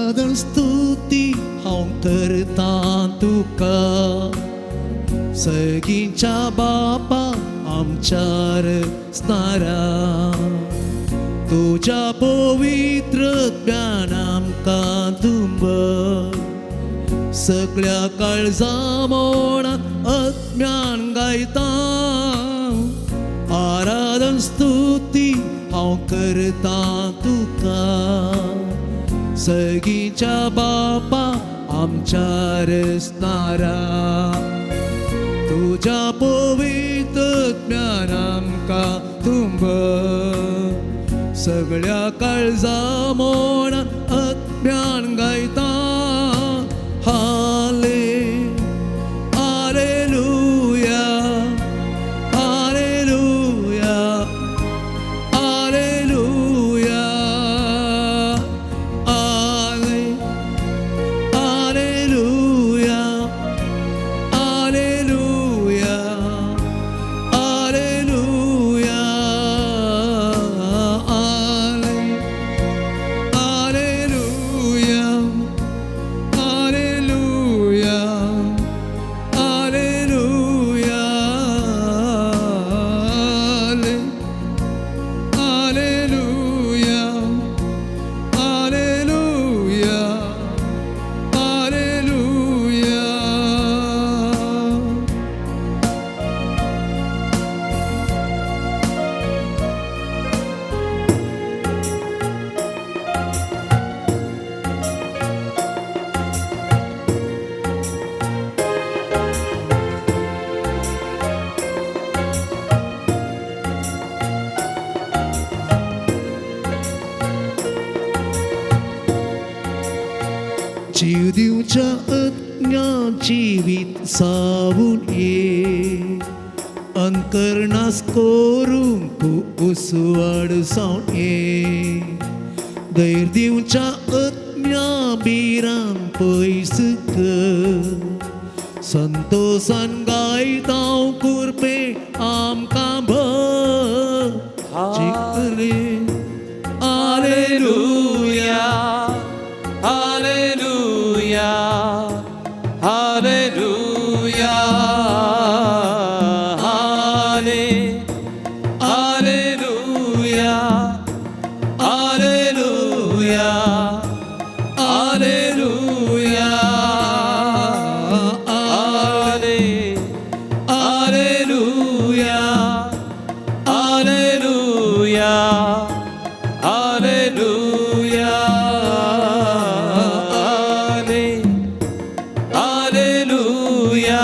आराधन स्तुती हांव करतां तुका सगींच्या बापा आमच्या रचणारा तुज्या पवित्र ज्ञान आमकां तुंब सगळ्या काळजा मोणात अज्ञान गायता आराधन स्तुती हांव करतां तुका सगींच्या बापा आमच्या रचणारा तुज्या पवित्र ज्ञान आमकां तुंब सगळ्या काळजा मोणात अज्ञान गायता हाले hallelujah hallelujah hallelujah हाले हालेलुया हालेलुया हालेलुया हाले hallelujah hallelujah hallelujah hallelujah hallelujah hallelujah. जीव दिवच्या अज्ञा जिवीत सावून ये अंतरनास करूंक उसवाड जावन ये धैर्य दिवच्या अज्ञा बिरान पयस कर संतोसान गायता कुरपे आमकां भर जिखले Hallelujah, Hallelujah, Hallelujah, Hallelujah, Hallelujah, Hallelujah, Hallelujah, Hallelujah, Hallelujah, Hallelujah,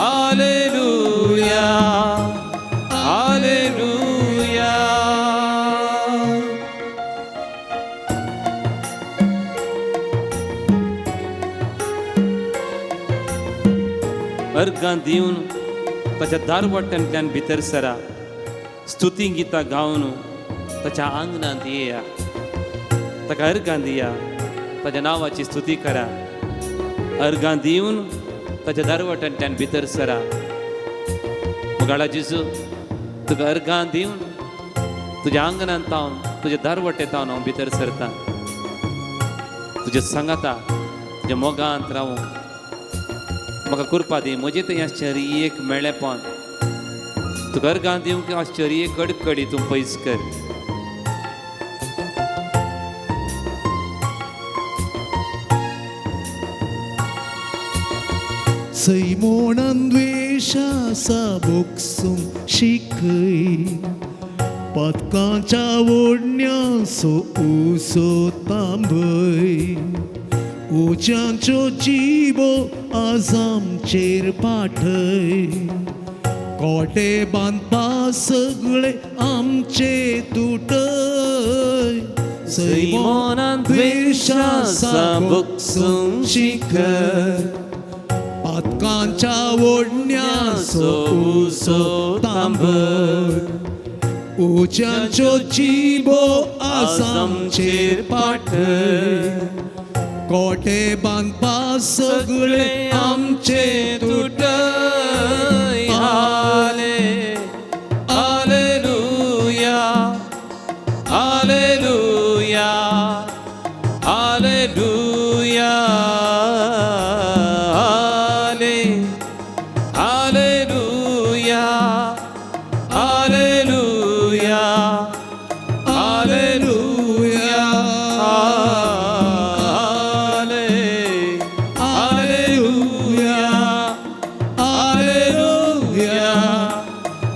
Hallelujah, Hallelujah. अर्गां दिवन ताच्या दारवट्यांतल्यान भितर सरा स्तुती गितां गावन ताच्या आंगणांत येया ताका अर्गां दिया ताच्या नांवाची स्तुती करा अर्गां दिवन ताच्या दारवट्यांतल्यान भितर सरा. मुगाळा जेजू तुका अर्गां दिवन तुज्या आंगणांत तावन तुज्या दारवटेंत तावन हांव भितर सरता तुज्या सांगाता तुज्या मोगांत रावूं म्हाका कृपा दी म्हजें थंय आश्चर्य मेळेपण तुका अर्गां दिवंक आश्चर्य कडकडी तूं पयस कर. सैमोणान द्वेशासा बोगसूंक शिकय पदकांच्या ओडण्याचो उसो तांबय उज्यांच्यो जिबो आज आमचेर पाठय कोटे बांदपा सगळे आमचे तुटय सैमोनान द्वेशासा बोगसूंक शिकय पातकांच्या ओडण्याचो उसो तांबय उज्यांच्यो जिबो आज आमचेर पाठय कोटे बांदपा सगळे आमचे तुटय. Hallelujah, Hallelujah, Hallelujah, Hallelujah, hallelujah, hallelujah, hallelujah, hallelujah, hallelujah, hallelujah,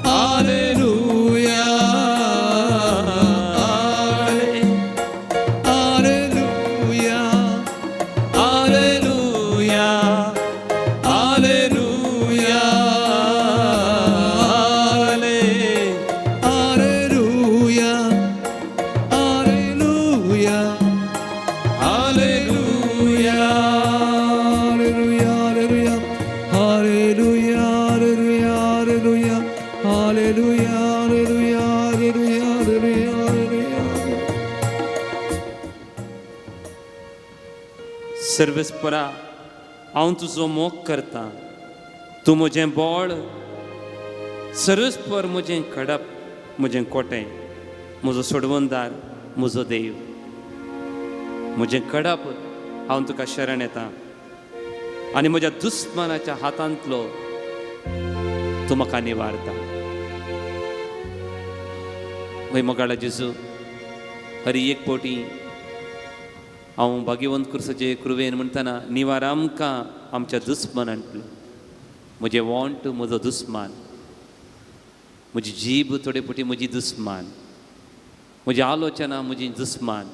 hallelujah, hallelujah, hallelujah, hallelujah, hallelujah, hallelujah. Hallelujah, hallelujah, hallelujah, hallelujah, hallelujah, hallelujah, hallelujah, hallelujah. सर्वेस्परा, हांव तुजो मोग करता, तूं म्हजें बळ, सर्वेस्पर म्हजें खडप, म्हजें कोटें, म्हजो सोडवणदार, म्हजो देव, म्हजें खडप, हांव तुका शरण येता आनी म्हज्या दुस्मानाच्या हातांतलो तूं म्हाका निवारता. वय मोगाळा जेजू, हरी एक पोटी हांव भाग्यवंत कुर्साचे कृवेन म्हणटना निवार आमकां आमच्या दुस्मानांतलो. म्हजें वोंट म्हजो दुस्मान, म्हजी जीब थोडे फावटी म्हजी दुस्मान, म्हजी आलोचना म्हजी दुस्मान,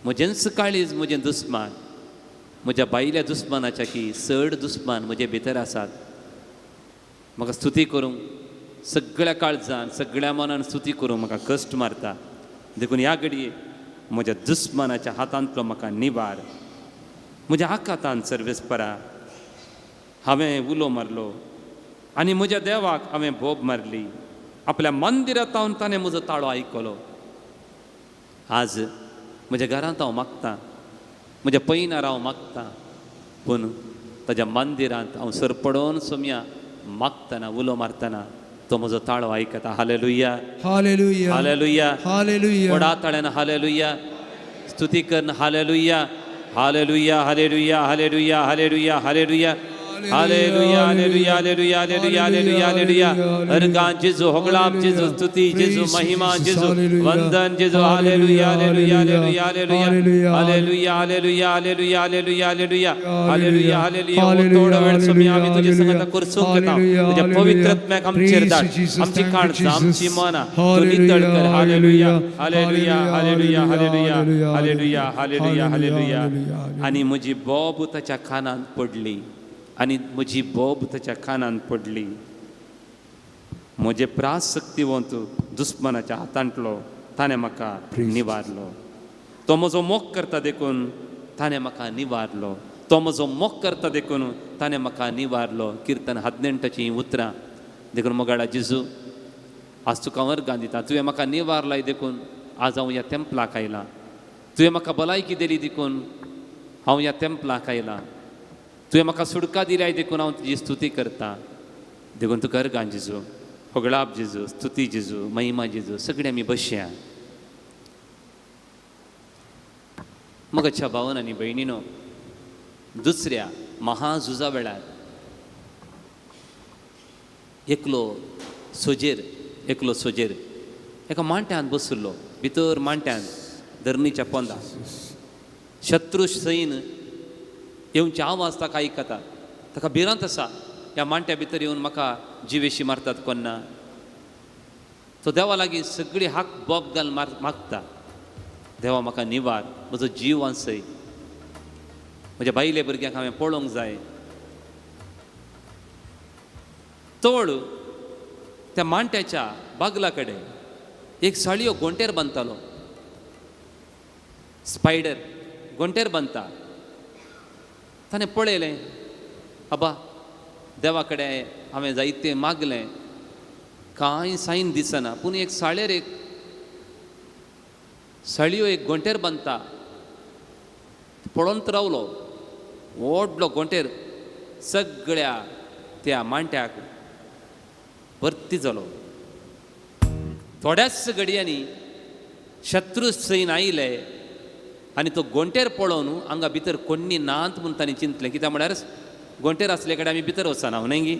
म्हजेंच काळीज म्हजें दुस्मान, म्हज्या भायल्या दुस्मानाच्या की चड दुस्मान म्हजे भितर आसात. म्हाका स्तुती करूंक सगळ्या काळजान सगळ्या मनान स्तुती करूंक म्हाका कश्ट मारता. देखून ह्या घडये म्हज्या दुस्मानाच्या हातांतलो म्हाका निवार. म्हज्या आकांतान सर्वेस्परा हांवें उलो मारलो आनी म्हज्या देवाक हांवें बोब मारली. आपल्या मंदिरांत हांव ताणें म्हजो ताळो आयकलो. आज म्हज्या घरांत हांव मागतां, म्हज्या पैनार हांव मागतां, पूण ताज्या मंदिरांत हांव सरपडोन सोमया मागतना उलो मारतना तो म्हजो ताळो आयकता. Hallelujah, hallelujah, hallelujah, hallelujah. व्हडा ताळ्यान हालेलुया, स्तुती करन hallelujah, hallelujah, hallelujah, hallelujah, hallelujah, hallelujah, hallelujah, hallelujah, hallelujah, hallelujah, hallelujah, hallelujah. अर्गां जेजू, होगळाप जेजू, स्तुती जेजू, महिमा जेजू, वंदन जेजू. Hallelujah, hallelujah, hallelujah, hallelujah, hallelujah, hallelujah, hallelujah, hallelujah, hallelujah, hallelujah, hallelujah. हो थोडो वेळ सोमी आमी तुजे संगता करसूंक येता. तुज्या पवित्र आत्म्याक आमचेर धाड, आमची काळजां, आमची मनां तूं नितळ कर. Hallelujah, hallelujah, hallelujah, hallelujah, hallelujah, hallelujah, hallelujah. आनी म्हजी बोब ताच्या कानांत पडली, आनी म्हजी बोब ताच्या कानांत पडली. म्हजें प्रासक्तिवंत दुस्मानाच्या हातांतलो ताणें म्हाका निवारलो. तो म्हजो मोग करता देखून ताणें म्हाका निवारलो. तो म्हजो मोग करता देखून ताणें म्हाका निवारलो. किर्तन 18 उतरां. देखून मोगाळा जेजू, आज तुका वर्गां दिता. तुवें म्हाका निवारलाय देखून आज हांव ह्या तेंपलाक आयलां. तुवें म्हाका भलायकी दिली देखून हांव ह्या तेंपलाक आयलां. तुवें म्हाका सुटका दिल्याय देखून हांव तुजी स्तुती करता. देखून तुका अर्गां जेजू, होगळाप जेजू, स्तुती जेजू, महिमा जेजू. सगळीं आमी बसया. मगच्या भावन आनी भयणीनो, दुसऱ्या महाझुजा वेळार एकलो सोजेर, एकलो सोजेर एका मांट्यांत बशिल्लो, भितर मांट्यांत धरणीच्या पोंदा. शत्रू सैन येवचे आवाज ताका आयकता. ताका भिरांत आसा, ह्या मांट्या भितर येवन म्हाका जिवेशी मारतात कोन्ना. तो देवा लागीं सगळी हाक बोब घाल मागता, देवा म्हाका निवार, म्हजो जीव वांचय, म्हज्या बायले भुरग्यांक हांवें पळोवंक जाय. तोळ त्या मांट्याच्या बागला कडेन एक साळयो गोंटेर बांदतालो, स्पायडर गोंटेर बांदता. ताणें पळयलें, आबा देवा कडेन हांवें जायतें मागलें, कांय सायन दिसना, पूण एक साळेर एक साळयो एक गोंटेर बांदता. पळोवन रावलो, व्हडलो गोंटेर सगळ्या त्या मांट्याक भरती जालो. थोड्याच घडयांनी शत्रू सैन आयले आनी तो गोंटेर पळोवन हांगा भितर कोणी नात म्हूण तांणी चिंतलें. कित्याक म्हळ्यार गोंटेर आसले कडेन आमी भितर वचना न्हय गी,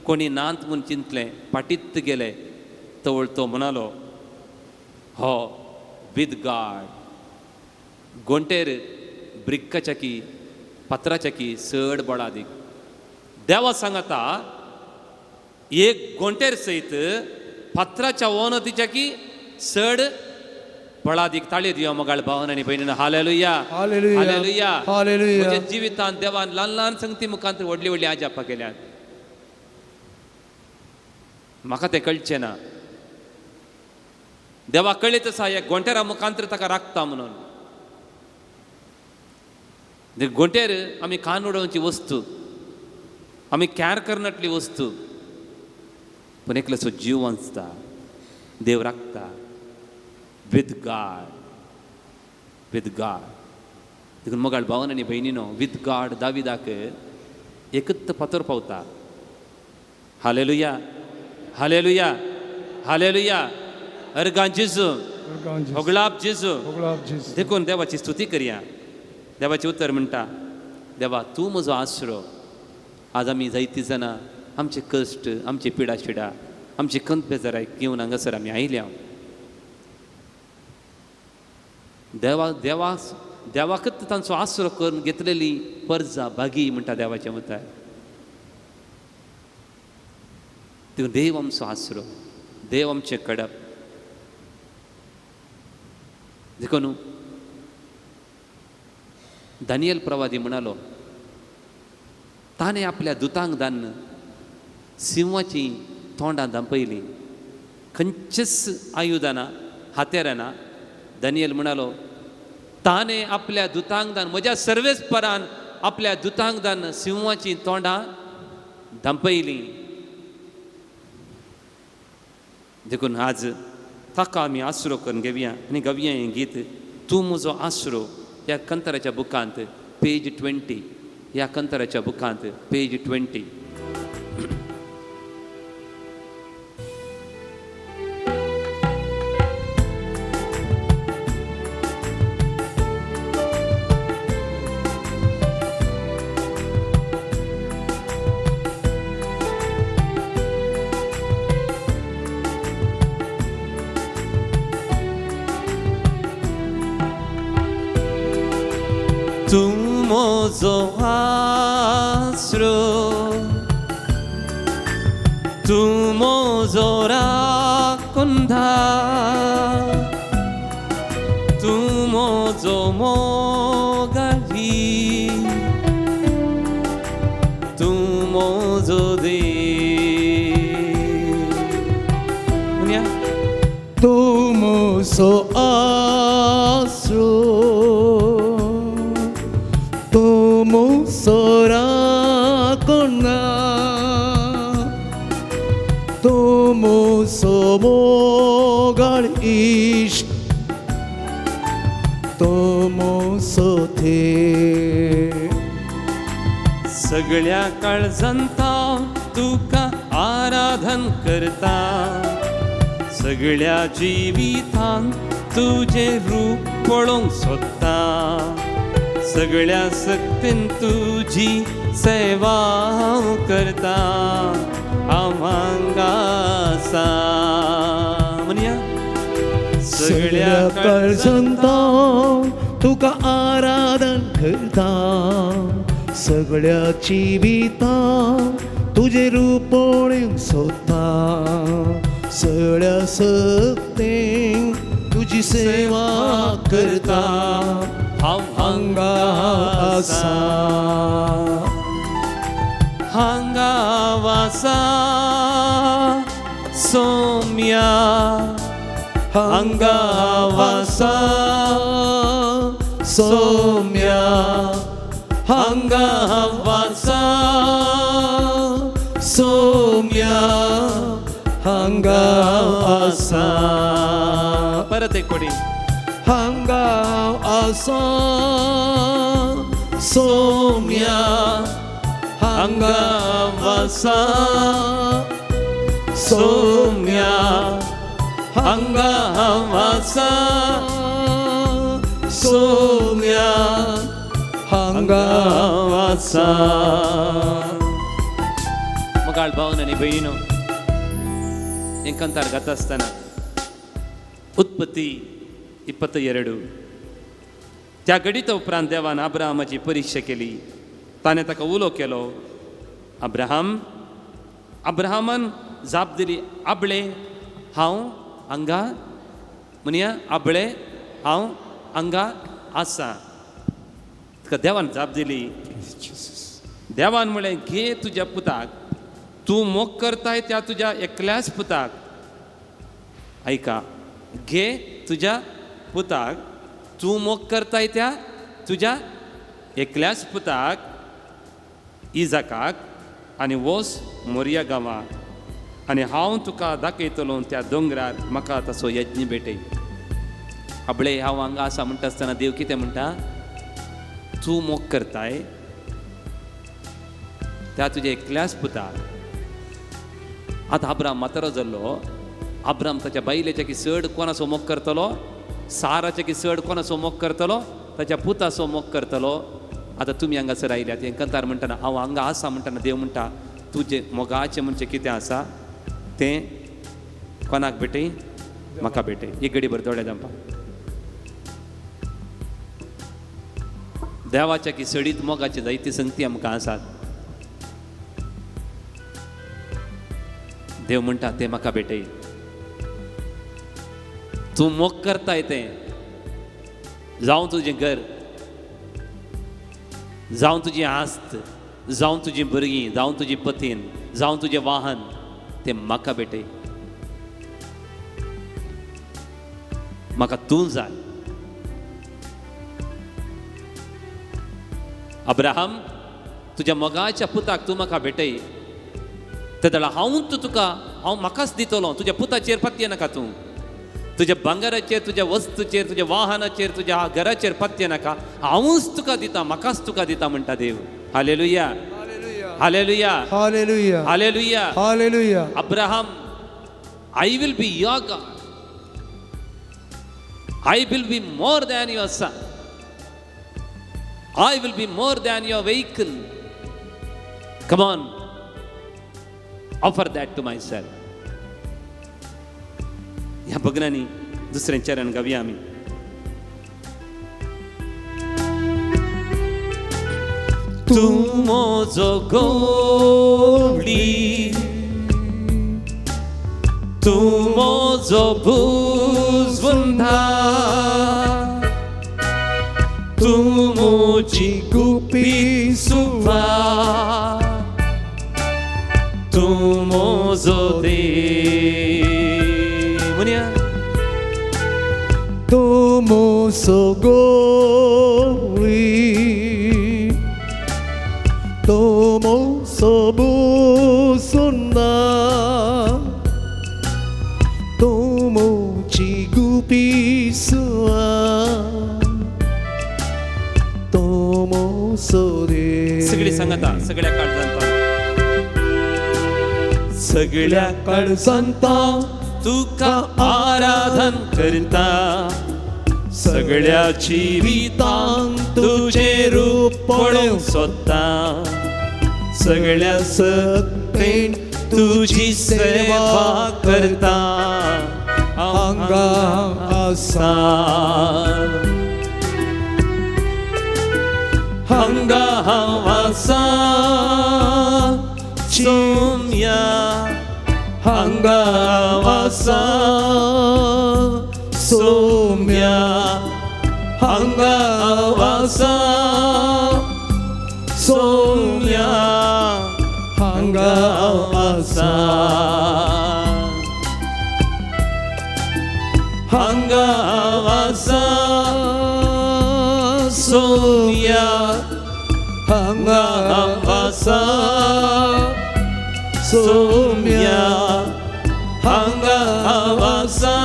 कोणी नात म्हूण चिंतलें, फाटीत गेले. तवळ तो म्हणालो हो विथ गाड. गोंटेर ब्रिक्काच्या की पत्राच्या की चड बळादीक. देवा सांगता एक गोंटेर सयत पत्राच्या ओनतीच्या की चड बळादीक. ताळी दिया मोगाळ भावन आनी भयणीन. Hallelujah, hallelujah, hallelujah, hallelujah. म्हज्या जिवितांत देवान ल्हान ल्हान संगती मुखांत व्हडली व्हडली आजापां केल्यात. म्हाका तें कळचें ना. देवा कळीत आसा ह्या गोंटेरा मुखांत ताका राखता म्हणून. गोंटेर आमी कान उडोवची वस्तू, आमी कॅर करनातली वस्तू, पूण एकल्याचो जीव वांचता, देव राखता. विथ गाड, विथ गाड. देखून मोगाळ भावन आनी भयणीनो, विथ गाड दाविदाक एकच फातर पावता. Hallelujah, hallelujah, hallelujah. अर्गां जेजू, होगळाप जेजू. देखून देवाची स्तुती करया. देवाचें उतर म्हणटा, देवा तूं म्हजो आसरो. आज आमी जायतीं जाणां आमचे कश्ट, आमची पिडा शिडा, आमची खंत बेजाराय घेवन हांगासर आमी आयल्या. देवा देवा देवाकच तांचो आसरो करून घेतलेली परजा भागी म्हणटा देवाचें उतर. देव आमचो आसरो, देव आमचें कडप. देखून दानियल प्रवादी म्हणालो, ताणें आपल्या दुतांक दान्न सिंवाची तोंडां धांपयलीं, खंयचेच आयुधां हातेरां ना. दानियल म्हणालो, ताणें आपल्या दुतांक दान, म्हज्या सर्वेस्परान आपल्या दुतांक दान सिंवाची तोंडां धांपयलीं. देखून आज ताका आमी आसरो करून घेवया आनी गावया हें गीत, तूं म्हजो आसरो. ह्या कंतराच्या बुकांत पेज 20, ह्या कंतराच्या बुकांत पेज 20. तूं म्हजो आसरो, तूं म्हजो राखणदार, तूं म्हजो मोगारी, तूं म्हजो देव. म्हणया, तूं म्हजो आसरो, तूं म्हजो राखणदार, तूं म्हजो मोगाळ इश्ट, तूं म्हजो देव. सगळ्या काळजांत तुका आराधन करता, सगळ्या जिवितान तुजें रूप पळोवंक सोदता, सगळ्या सक्तीन तुजी सेवा हांव करता, हांव हांगा आसा. म्हणया, सगळ्या काळजांत तुका आराधन करता, सगळ्या जिवितान तुजें रूप पळोवंक सोदता, सगळ्या सक्तीन तुजी सेवा करता, हांव हांगा आसा, हांगा वासा सोम्या, हांगा वासा सोम्या, हांगा वासा सोम्या, हांगा आसा. परत एक कोडी, हांगा आसा सोम्या, हांगा वासा सोम्या, हांगा वासा सोम्या, सोम्या हांगा आसा. मोगाळ भावन आनी भयणीनो, हें कंतार गाता आसतना उत्पत्ती 22. त्या घडिता उपरांत देवान अब्राहमाची परिक्षा केली. ताणें ताका उलो केलो, अब्राहम. अब्राहमान जाप दिली, आबळे हांव हांगा. म्हणया, आबळे हांव हांगा आसा. ताका देवान जाप दिली. देवान म्हणलें, घे तुज्या पुताक, तूं मोग करताय त्या तुज्या एकल्याच पुताक. आयका, घे तुज्या पुताक, तूं मोग करताय त्या तुज्या एकल्याच पुताक इजाकाक, आनी वोस मोरिया गांवाक, आनी हांव तुका दाखयतलो त्या दोंगरार म्हाका तसो यज्ञ भेटय. आबळे हांव हांगा आसा म्हणटा आसतना देव कितें म्हणटा? तूं मोग करताय त्या तुज्या एकल्याच पुताक. आतां अब्राम म्हातारो जाल्लो. अब्राम ताच्या बायलेच्या की चड कोणाचो मोग करतलो? साराच्या की चड कोणाचो मोग करतलो? ताच्या पुताचो मोग करतलो. आतां तुमी हांगासर आयल्यात, हें कंतार म्हणटना हांव हांगा आसा म्हणटना देव म्हणटा, तुजें मोगाचें म्हणजे कितें आसा तें कोणाक भेटय? म्हाका भेटय. एक घडी भर दोळे धांपा. देवाच्या की सडीत मोगाची जायती संगती आमकां आसात. देव म्हणटा तें म्हाका भेटय. तूं मोग करताय तें, जावं तुजें घर, जावं तुजी आस्त, जावं तुजी भुरगीं, जावं तुजी पतीन, जावं तुजें वाहन, तें म्हाका भेटय. म्हाका तूं जाय. अब्राहम, तुज्या मोगाच्या पुताक तूं म्हाका भेटय. तेदळा हांव तुका, हांव म्हाकाच दितलो. तुज्या पुताचेर पत्ये नाका तूं, तुज्या भांगराचेर, तुज्या वस्तूचेर, तुज्या वाहनाचेर, तुज्या घराचेर पत्ये नाका. हांवूच तुका दिता, म्हाकाच तुका दिता म्हणटा देव. Hallelujah, hallelujah, hallelujah, hallelujah, hallelujah. Abraham, I will be your God. I will be more than your son. I will be more than your vehicle. Come on, offer that to myself. ह्या भगनांनी दुसरें चरण गावया आमी. तूं म्हजो गोवळी, तूं म्हजो भुजवंता, तूं म्हजी गुपी सुवा, तूं म्हजो देव. म्हणया, तूं म्हजो गोवळी, तूं म्हजो भुजवंता, तूं म्हजी गुपी सुवा, तूं म्हजो देव. सगळी सांगता, सगळ्या काळजांत, सगळ्या काळजांत तुका आराधन करता, सगळ्या जिवितांत तुजें रूप पळोवंक सोदता, सगळ्या सत्तेन तुजी सेवा करता, हांगा आसा, हांगा हांव आसा सोम्या, हांगा हांव आसा सोम्या, हांगा हांव आसा सोम्या, हांगा हांव आसा, हांगा हांव आसा सोम्या, हांगा हांव आसा सोम्या, हांगा हांव आसा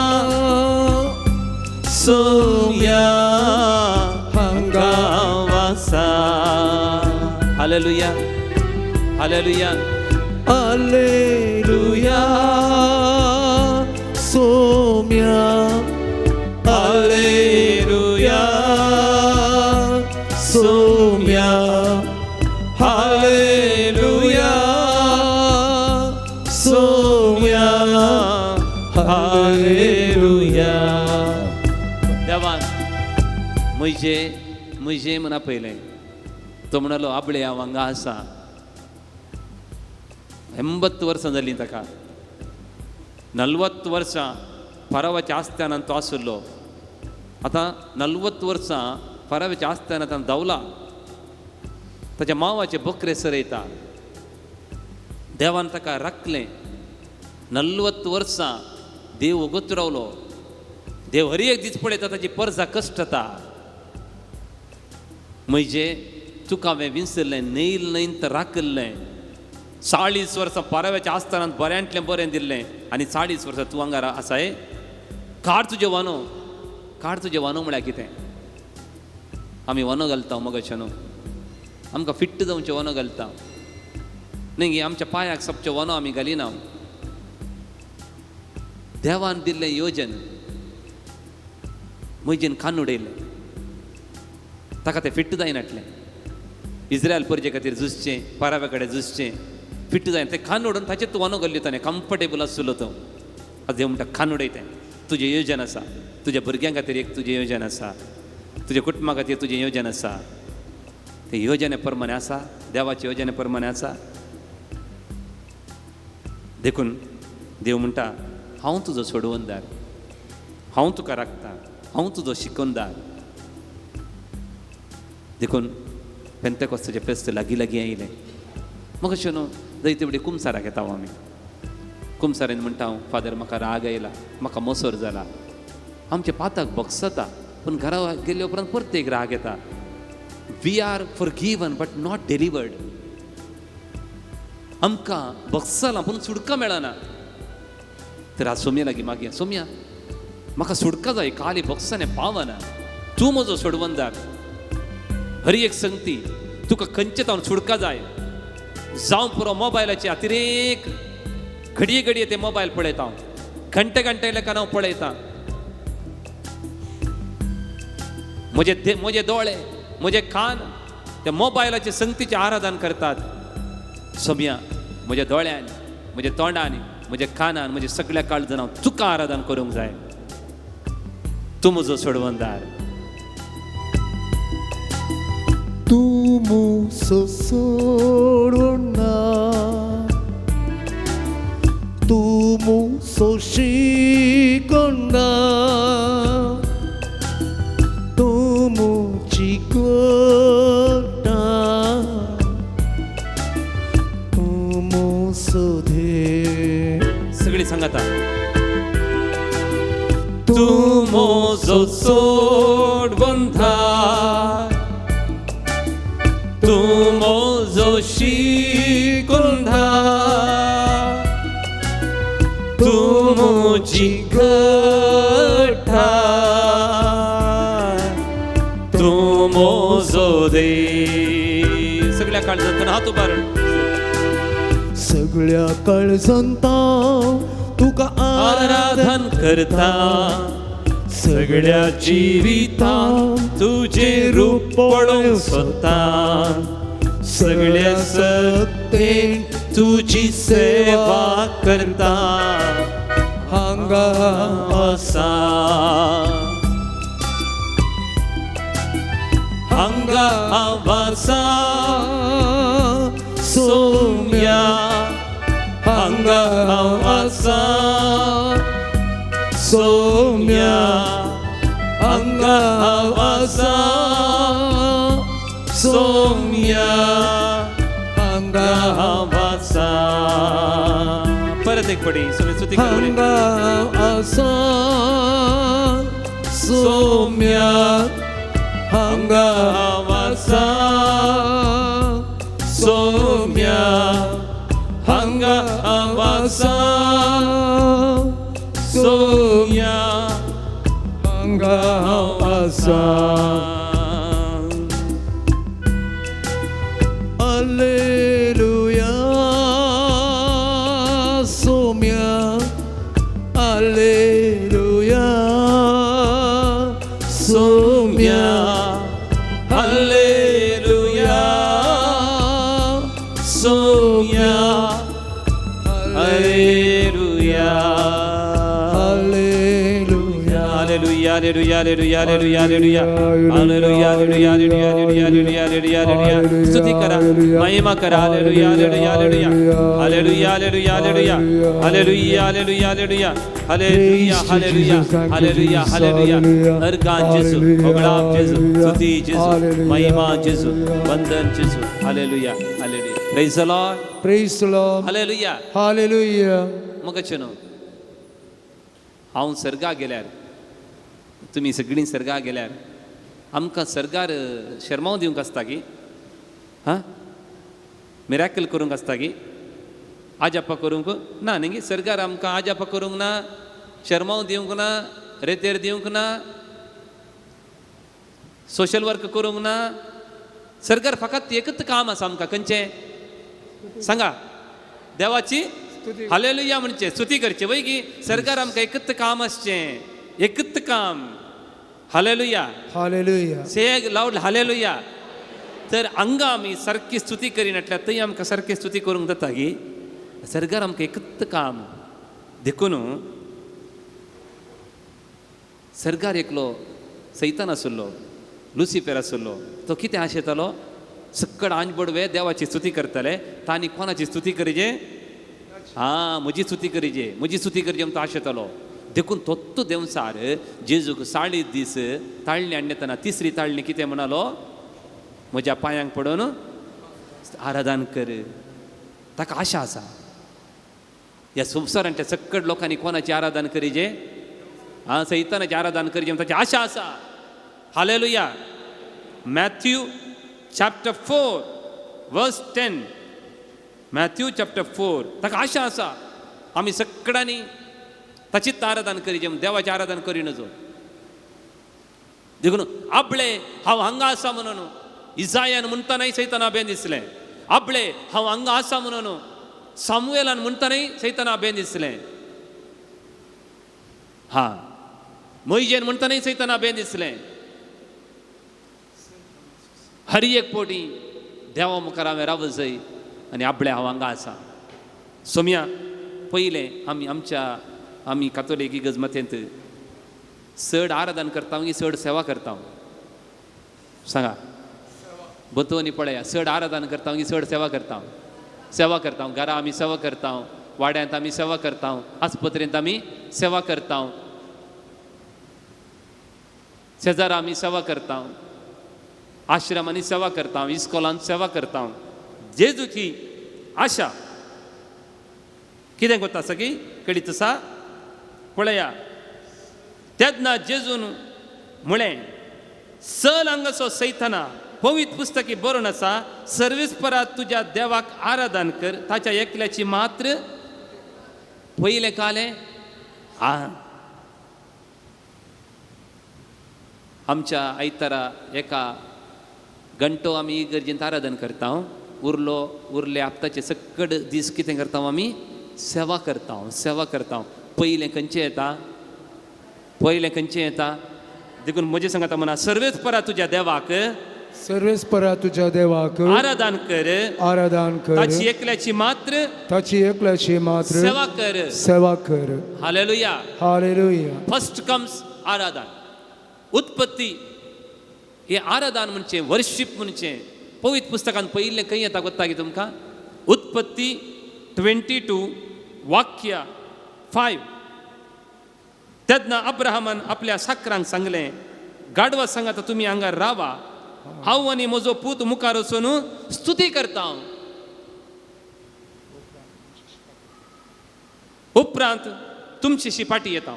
सोम्या, हांगा हांव आसा. हालेलुया, हालेलुया, हालेलुया, सोम्या, हालेलुया, म्हजे म्हजे म्हूण आपयलें. तो म्हणलो आपले हांव हांगा आसा. 80 वर्सां जालीं ताका, 40 वर्सां फारावाच्या आस्त्यानान तो आशिल्लो. आतां 40 वर्सां फारावाच्या आस्त्यानान ताणें धांवला, ताच्या मावाचे बकरे सरयता. देवान ताका राखलें. 40 वर्सां देव वगत रावलो. देव हर एक दीस पळयता ताची परजा कश्टता. म्हणजे तुका हांवें विसरलें, नेल न्हय तर राखिल्लें. 40 वर्सां पाराव्याच्या आस्थानांत बऱ्यांतलें बरें दिल्लें आनी 40 वर्सां तूं हांगा आसाय. काड तुजें वानो, काड तुजें वानो म्हळ्यार कितें? आमी वानो घालता मगाशे न्हू, आमकां फिट्ट जावचें वानो घालता न्ही गे, आमच्या पांयाक सपचें वानो आमी घालिना. देवान दिल्लें योजन म्हजेन कान उडयलें, ताका तें फिट्ट जायनाटलें. इस्रायल परजे खातीर झुजचें, पाराव्या कडेन झुजचें, फिट्ट जायना तें कान उडोवन ताचेर तूं वानो घाल्ली ताणें, कम्फर्टेबल आशिल्लो तो. आतां देव म्हणटा कान उडयतें, तुजें योजन आसा, तुज्या भुरग्यां खातीर एक तुजें योजन आसा, तुज्या कुटुंबा खातीर तुजें योजन आसा. तें योजने प्रमाणे आसा, देवाचे योजने प्रमाणे आसा. देखून देव म्हणटा हांव तुजो सोडवणदार, हांव तुका राखता, हांव तुजो शिकवणदार. देखून पेंतेकोस्ताचें फेस्त लागीं लागीं आयलें. म्हाका अशें न्हू जायते फुडें कुमसाराक येता आमी. कुमसारेन म्हणटा हांव, फादर म्हाका राग आयला, म्हाका मोसोर जाला. आमच्या पाताक बगसता, पूण घरा गेले उपरांत परत एक राग येता. We are forgiven but not delivered. आमकां बगसलां पूण सुटका मेळना. तर आज सोम्या लागीं मागया, सोम्या म्हाका सुटका जाय, काली बगसाने पावना, तूं म्हजो सोडवणदार. हर एक संगती तुका खंयचे तावन सुटका जाय, जावं पुरो मोबायलाचे अतिरेक, घडये घडये ते मोबायल पळयता हांव, घंटे घंटे लेखान हांव पळयता. म्हजे दोळे, म्हजे कान ते मोबायलाचे संगतीचें आराधन करतात. सोम्या म्हज्या दोळ्यान, म्हज्या तोंडान, म्हज्या कानान, म्हज्या सगळ्या काळजान हांव तुका आराधन करूंक जाय. तूं म्हजो सोडवणदार. तूं म्हजो सोडवणदार, तूं म्हजो शिकवणदार, तूं म्हजी गोटा, तूं म्हजो देव. सगळीं सांगाता, तूं म्हजो सोडवणदार, तूं म्हजो शिकवणदार, तूं म्हजी घटा, तूं म्हजो देव. सगळ्या काळजांतल्यान हात उबारून सगळ्या काळजांत तुका आराधन करता, सगळ्या जिवितांत तुजें रूप पळोवंक सोदता, सगळ्या सत्तेन तुजी सेवा करता. हांगा आसा, हांगा हांव आसा, सोम्या हांगा हांव आसा, सोम्या हांगा हांव आसा, सोम्या हांगा हांव आसा. परत एक पडी स्तुती करूं. हांगा आसा, सोम्या हांगा हांव आसा, सोम्या हांगा हांव आसा, सोम्या हांगा हांव आसा. Alleluia, Somya, Alleluia, Somya, Alleluia, Somya, Alleluia, Alleluia, Alleluia, Hallelujah, hallelujah, hallelujah, hallelujah, hallelujah, hallelujah, hallelujah, hallelujah, hallelujah, hallelujah. स्तुती करा, महिमा करा. Hallelujah, hallelujah, hallelujah, hallelujah, hallelujah, hallelujah, hallelujah, hallelujah, hallelujah, hallelujah, hallelujah, hallelujah, hallelujah. Organ जेजू, होगडाप जेजू, स्तुती जेजू, महिमा जेजू, वंदन जेजू. Hallelujah, hallelujah. Praise the Lord. Praise the Lord. Hallelujah. Hallelujah. मग न्हू, हांव सर्गा गेल्यार, तुमी सगळीं सर्गा गेल्यार आमकां सर्गार शर्मांव दिवंक आसता की? हां, मिराकल करूंक आसता की? आजापा करूंक ना न्ही? सर्गार आमकां आजापा करूंक ना, शर्मांव दिवंक ना, रेतेर दिवंक ना, सोशल वर्क करूंक ना. सर्गार फकत एकच काम आसा आमकां. खंयचें सांगा? देवाची हालेलुया म्हणचे, स्तुती करचे वय की? सरकार आमकां एकच काम आसचें, एकच काम. Hallelujah. Hallelujah. Say loud hallelujah. तर हांगा आमी सारकी स्तुती करिनाटल्यार थंय आमकां सारकी स्तुती करूंक जाता की? सरकार आमकां एकच काम. देखून सरकार एकलो सैतान आसलो, लुसिफेर आसलो, तो कितें आशेतालो? सक्कड आंज बडवे देवाची स्तुती करतले, तांणी कोणाची स्तुती करिजे? हां, म्हजी स्तुती करिजे, म्हजी स्तुती करचे म्हण तो आशेतालो. देखून तोत्तो देंवसार जेजूक 40 दीस ताळणी हाडलेतना तिसरी ताळणी कितें म्हणालो? म्हज्या पांयांक पडून आराधन कर. ताका आशा आसा ह्या संवसारांतल्या सक्कड लोकांनी कोणाची आराधन करिजे? हां, सैतानाची आराधन करिजे म्हण ताची आशा आसा. Hallelujah. Matthew chapter 4 verse 10. Matthew chapter 4. ताका आशा आसा आमी सगळ्यांनी ताचीच आराधन करिजे, देवाचें आराधन करी नजो. देखून आपले हांव हांगा आसा म्हणून इजायान म्हणटनाय सैताना बेन दिसलें. आपले हांव हांगा आसा म्हणून सामुएलान म्हणटनाय सैताना बेन दिसलें. हां, मोयजेन म्हणटनाय सैताना बेन दिसलें. हर एक पोटी देवा मुखार हांवें रावत जाय आनी आपले हांव हांगा आसा. सोम्या पयलें आमी आमच्या आमी कातोलीक इगर्ज मतेंत चड आराधन करता की चड सेवा करता? सांगा बतोनी पळया. चड आराधन करता की चड सेवा करता? सेवा करता. घरा आमी सेवा करता, वाड्यांत आमी सेवा करता, आस्पत्रेंत आमी सेवा करता, शेजारा आमी सेवा करता, आश्रमांनी सेवा करता, इस्कोलांत सेवा करता. जेजूची आशा कितें करता सगळी कडीत आसा पळया. तेन्ना जेजून म्हळें, चल हांगासो सैताना, पवित्र पुस्तकी बरोवन आसा, सर्वेस्परा तुज्या देवाक आराधन कर, ताच्या एकल्याची मात्र. पयलें कालें. आं, आमच्या आयतारा एका घंटो आमी इगर्जेंत आराधन करता. उरलो उरले हप्ताचे सक्कड दीस कितें करता आमी? सेवा करता, सेवा करता. पयलें खंयचें येता? पयलें खंयचें येता? देखून म्हजें सांगता म्हणा, सर्वेस्परा तुज्या देवाक, सर्वेस्परा तुज्या देवाक आराधन कर, आराधन कर, ताची एकल्याची मात्र, ताची एकल्याची मात्र सेवा कर, सेवा कर. हालेलुया. हालेलुया. फर्स्ट कम्स आराधन. उत्पत्ती हे आराधन म्हणचें, वर्शीप म्हणचें. पवित्र पुस्तकान पयिल्लें खंय येता गोत्ता की तुमकां? उत्पत्ती 22 वाक्य 5. तेन्ना अब्राहमान आपल्या साकरांक सांगलें, गाडवा सांगात तुमी हांगा रावा, हांव आनी म्हजो पूत मुखार वचून स्तुती करता. उपरांत तुमची फाटी येता.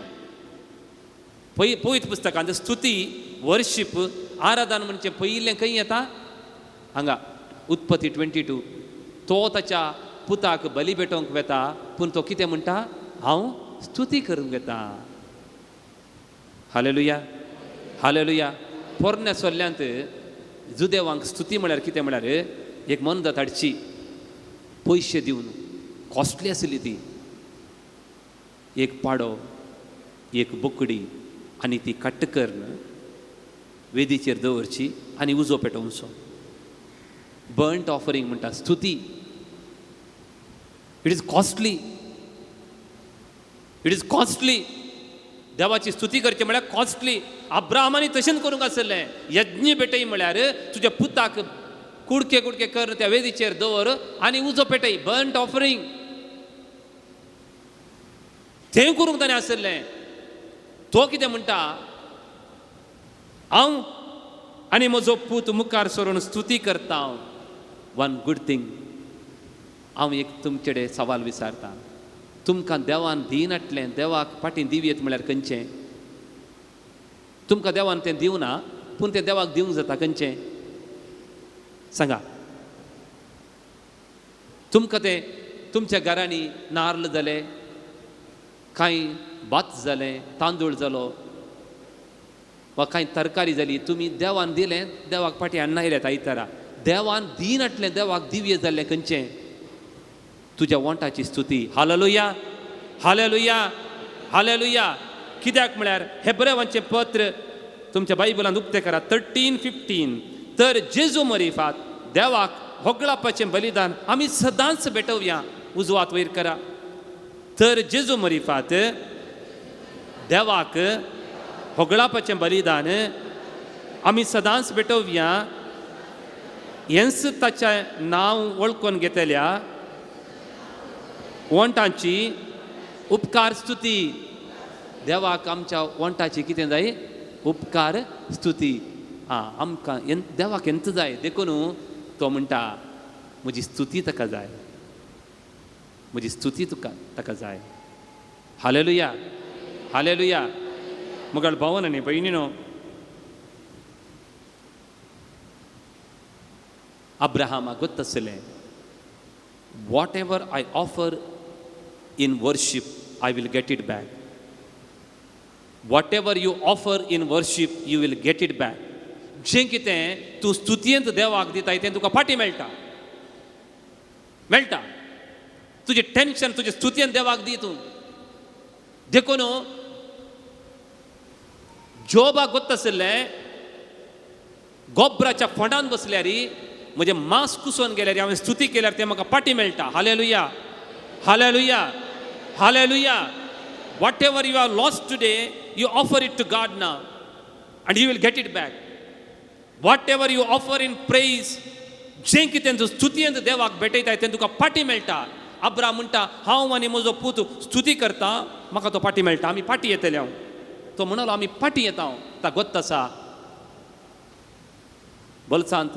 पवित्र पुस्तकांत स्तुती, वर्शीप, आराधन म्हणचें पयिल्लें खंय येता? हांगा उत्पत्ती 22. तो ताच्या पुताक बली भेटोवंक वेता, पूण तो कितें म्हणटा? हांव स्तुती करूंक वेता. हालेलुया. हालेलुया. पोरण्या सोल्ल्यांत जुदेवांक स्तुती म्हळ्यार कितें म्हळ्यार एक मनजात हाडची, पयशे दिवन, कॉस्टली आसली ती. एक पाडो, एक बोकडी आनी ती कट्ट करून वेदीचेर दवरची आनी उजो पेटोवचो. बर्न्ट ऑफरींग म्हणटा स्तुती. It is costly, it is costly. देवाची स्तुती करची म्हळ्यार कॉस्टली. अब्राहमांनी तशेंच करूंक आसलें. यज्ञ पेटय म्हळ्यार तुज्या पुताक कुडके कुडके कर, त्या वेदीचेर दवर आनी उजो पेटय, बर्न्ट ऑफरींग. तें करूंक ताणें आसलें. तो कितें म्हणटा, हांव आनी म्हजो पूत मुखार सरून स्तुती करता. वन गूड थींग, हांव एक तुमचे कडेन सवाल विचारता, तुमकां देवान दिनाटलें, देवाक फाटीं दिवयेत म्हळ्यार खंयचें? तुमकां देवान तें दिवना, पूण तें देवाक दिवंक जाता खंयचें? सांगा. तुमकां तें तुमच्या घरांनी नार्ल जाले, कांय भात जालें, तांदूळ जालो वा कांय तरकारी जाली, तुमी देवान दिलें, देवाक फाटीं हाडना येयल्यात आयतारा. देवान दिनाटलें, देवाक दिव्य जाल्लें खंयचें? तुज्या वोंटाची स्तुती. Hallelujah, hallelujah, hallelujah. कित्याक म्हळ्यार हेब्रेवांचें पत्र तुमच्या बायबलांत उक्तें करात 13:15. तर जेजू मरिफात देवाक होगळापाचें बलिदान आमी सदांच भेटोवया. उजवात वयर करा. तर जेजू मरिफात देवाक होगळापाचें बलिदान आमी सदांच भेटोवया. हेंच ताचें नांव वळखून घेतल्या वोंटांची उपकार स्तुती. देवाक आमच्या वोंटाची कितें जाय? उपकार स्तुती. आं, आमकां देवाक हेंच जाय. देखून तो म्हणटा म्हजी स्तुती ताका जाय, म्हजी स्तुती तुका ताका जाय. Hallelujah, hallelujah. मगळ भावन आनी भयणीनो, अब्राहमाक गोत्त आसलें, whatever I offer in worship I will get it back. Whatever you offer in worship you will get it back. जें कितें तूं स्तुतयेंत देवाक दिताय तें तुका फाटीं मेळटा, मेळटा. तुजें टेन्शन तुजें स्तुतयेन देवाक दी तूं. देखून जोबाक गोत्त आशिल्लें, गोबराच्या फोंडान बसल्यार म्हजें मांस कुसोवन गेल्यार हांवें स्तुती केल्यार तें म्हाका फाटीं मेळटा. Hallelujah, hallelujah, hallelujah. Whatever you have lost today you offer it to God now and you will get it back. Whatever you offer in praise, जें कितें तूं स्तुतयेंत देवाक भेटयताय तें तुका फाटीं मेळटा. अब्राहम म्हणटा हांव आनी म्हजो पूत स्तुती करता, म्हाका तो फाटीं मेळटा, आमी फाटीं येतले. हांव तो म्हणलो आमी फाटीं येता. ता गोत्त आसा बलसांत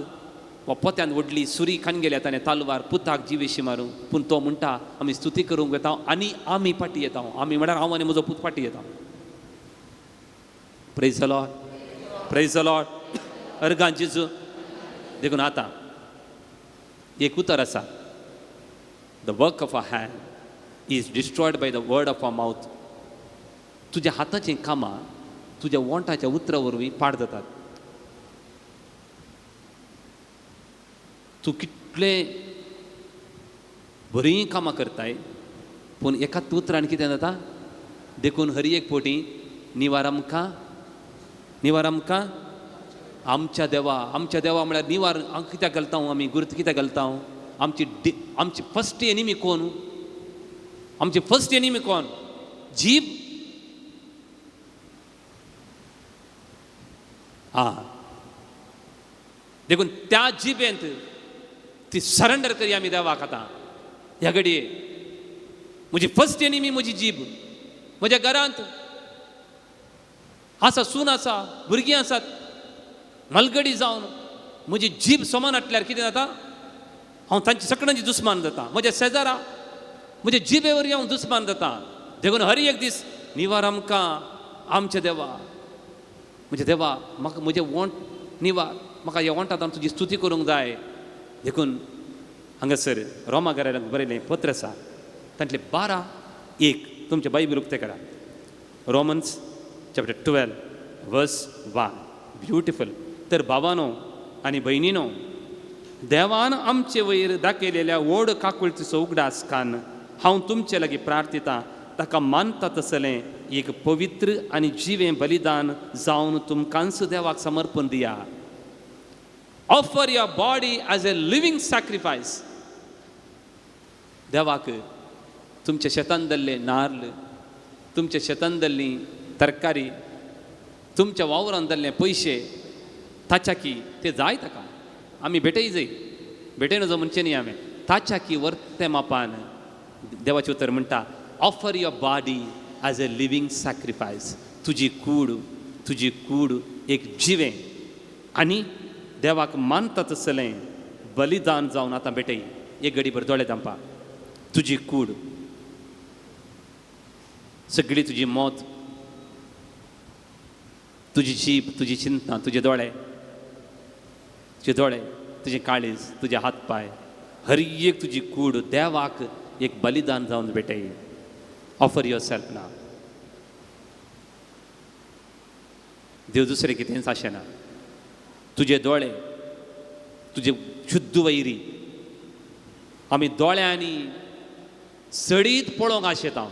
वा पोत्यान व्हडली सुरी खान गेल्या ताणें तालवार पुताक जिवेशी मारूं, पूण तो म्हणटा आमी स्तुती करूंक वता आनी आमी फाटीं येता. आमी म्हळ्यार हांव आनी म्हजो पूत फाटीं येता. Praise the Lord, praise the Lord. अर्गां जेजू. देखून आतां एक उतर आसा, the work of a hand is destroyed by the word of a mouth. तुज्या हाताचीं कामां तुज्या वोंटाच्या उतरा वरवीं पाड जातात. तूं कितलें बरीं कामां करताय पूण एकाच उतरान कितें जाता. देखून हर एक पोटी निवार आमकां, निवार आमकां आमच्या देवा. आमच्या देवा म्हळ्यार निवार कित्याक घालता आमी, गुर्त कित्याक घालता? आमची आमची फस्ट एनिमी कोण? आमची फस्ट एनिमी कोण? जीब. आं, देखून त्या जिबेंत ती सरेंडर करी आमी देवाक. आतां ह्या घडये म्हजी फस्ट एनिमी म्हजी जीब. म्हज्या घरांत आसा, सून आसा, भुरगीं आसात, मलगडी जावन म्हजी जीब समान हाटल्यार कितें जाता? हांव तांची सगळ्यांची दुस्मान जाता. म्हज्या शेजारा म्हज्या जिबे वरवीं हांव दुस्मान जाता. देखून हर एक दीस निवार आमकां आमच्या देवा. म्हज्या देवा म्हाका म्हजें वोंट निवार, म्हाका ह्या वोंटांत तुजी स्तुती करूंक जाय. देखून हांगासर रोमा घराक बरयलें पत्र आसा तांतलें 12:1 तुमचें बायबल उक्तें करा. Romans chapter 12 verse 1. Beautiful. तर भावानो आनी भयणीनो, देवान आमचे वयर दाखयलेल्या व्हड काकुळतीचो उगडास कान हांव तुमचे लागीं प्रार्थितां, ताका मानता तसलें एक पवित्र आनी जिवें बलिदान जावन तुमकांच देवाक समर्पण दिया. Offer your body as a living sacrifice. देवाक तुमच्या शेतान दल्ले नार्ल, तुमच्या शेतान दल्ली तरकारी, तुमच्या वावरान जाल्ले पयशे ताच्याकी ते जाय ताका आमी भेटय जाय भेटय नजो म्हणचें न्ही हांवें ताच्याकी वर्ते मापान देवाचें उतर म्हणटा offer your body as a living sacrifice. तुजी कूड, तुजी कूड एक जिवें आनी देवाक मानता तसलें बलिदान जावन आतां भेटय. एक घडीभर दोळे धांपा. तुजी कूड सगळी, तुजी मौत, तुजी जीब, तुजी चिंतना, तुजे दोळे, तुजे दोळे, तुजें काळीज, तुजे हात पांय, हर एक तुजी कूड देवाक एक बलिदान जावन भेटय. ऑफर your self ना. देव दुसरें कितेंच आशेना. तुजे दोळे, तुजे शुद्ध वैरी आमी दोळ्यांनी सडीत पळोवंक आशेता,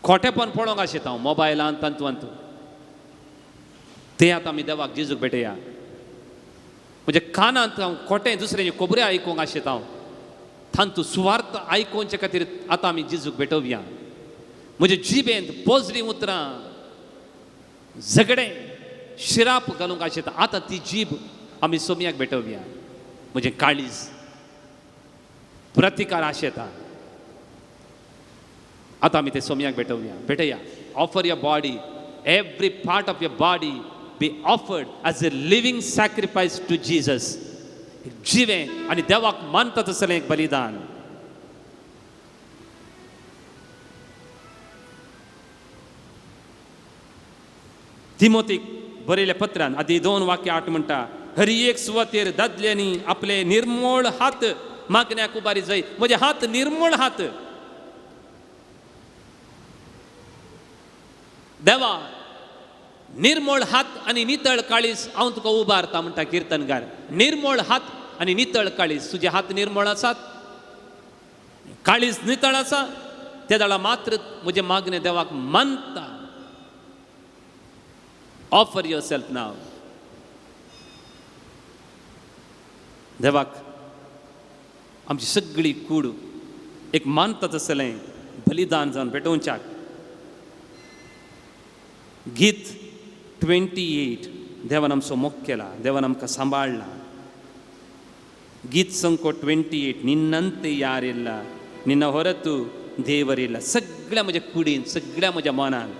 खोटेपण पळोवंक आशेता मोबायलान तांतू. ते आतां आमी देवाक जेजूक भेटया. म्हणजे कानांत हांव खोटें दुसऱ्यांच्यो खबऱ्यो आयकूंक आशेता, तांतू सुवार्थ आयकुचे खातीर आतां आमी जेजूक भेटोवया. म्हजे जिबेंत पोजरीं उतरां, झगडें, शिराप घालूंक आशेता, आतां ती जीब आमी सोमयाक भेटोवया. म्हजें काळीज प्रतिकार आशेता, आतां आमी ते सोमयाक भेटोवया. भेटया. Offer your body, every part of your body be offered as a living sacrifice to Jesus. जिवें आनी देवाक मानता तसलें एक बलिदान. तिमोतीक बरयल्या पत्रान आदी 2:8 म्हणटा, हरी एक सुवातेर दादल्यांनी आपले निर्मोळ हात मागण्याक उबारी जाय. म्हजे हात निर्मोळ हात. देवा, निर्मोळ हात आनी नितळ काळीज हांव तुका उबारता म्हणटा किर्तनकार. निर्मोळ हात आनी नितळ काळीज. तुजे हात निर्मोळ आसात, काळीज नितळ आसा, ते जाल्यार मात्र म्हजें मागणें देवाक मानता. ऑफर your self नाव. देवाक आमची सगळी कूड एक मानता तसलें बलिदान जावन भेटोवच्याक. गीत 28. देवान आमचो मोग केला, देवान आमकां सांबाळ्ळा. गीत संको 28. निन्नंते यारिल्ल निन्न ಹೊರತು ದೇವರಿಲ್ಲ. सगळ्या म्हज्या कुडीन, सगळ्या म्हज्या मनान.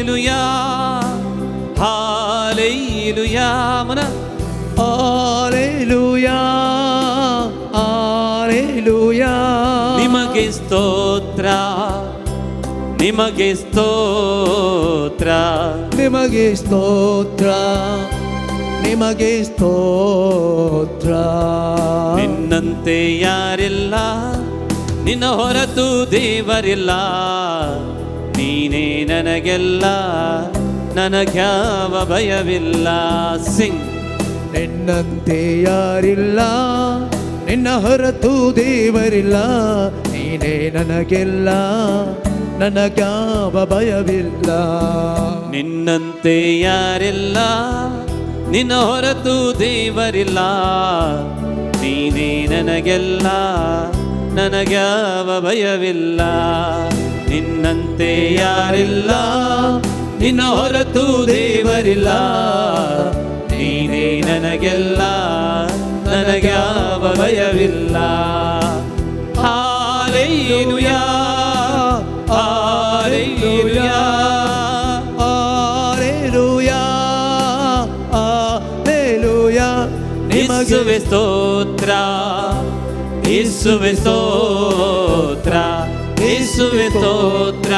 Hallelujah, hallelujah, mana hallelujah, hallelujah. ನಿಮಗೆ ಸ್ತೋತ್ರ, ನಿಮಗೆ ಸ್ತೋತ್ರ, ನಿಮಗೆ ಸ್ತೋತ್ರ, ನಿಮಗೆ ಸ್ತೋತ್ರ. ನಿನ್ನಂತೆ ಯಾರಿಲ್ಲ, ನಿನ್ನ ಹೊರತು ದೇವರಿಲ್ಲ. ನೀನೇ ನನಗೆಲ್ಲ, ನನಗ್ಯಾವ ಭಯವಿಲ್ಲ. ಸಿಂಗ್. ನಿನ್ನಂತೆ ಯಾರಿಲ್ಲ, ನಿನ್ನ ಹೊರತು ದೇವರಿಲ್ಲ. ನೀನೇ ನನಗೆಲ್ಲ, ನನಗ್ಯಾವ ಭಯವಿಲ್ಲ. ನಿನ್ನಂತೆ ಯಾರಿಲ್ಲ, ನಿನ್ನ ಹೊರತು ದೇವರಿಲ್ಲ. ನೀನೇ ನನಗೆಲ್ಲ, ನನಗ್ಯಾವ ಭಯವಿಲ್ಲ. ನಿನ್ನಂತೆ ಯಾರಿಲ್ಲ, ನಿನ್ನ ಹೊರತು ದೇವರಿಲ್ಲ. ನೀನೇ ನನಗೆಲ್ಲ, ನನಗ್ಯಾವ ಭಯವಿಲ್ಲ. Hallelujah, hallelujah, hallelujah, hallelujah. ಯೇಸುವೆ ಸ್ತೋತ್ರ, ಯೇಸುವೆ ಸ್ತೋತ್ರ, ಯೇಸುವೆ ಸ್ತೋತ್ರ,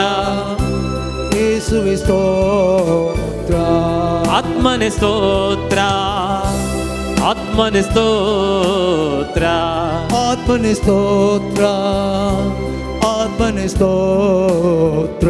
ಯೇಸುವೆ ಸ್ತೋತ್ರ. ಆತ್ಮನೇ ಸ್ತೋತ್ರ, ಆತ್ಮನೇ ಸ್ತೋತ್ರ, ಆತ್ಮನೇ ಸ್ತೋತ್ರ, ಆತ್ಮನೇ ಸ್ತೋತ್ರ.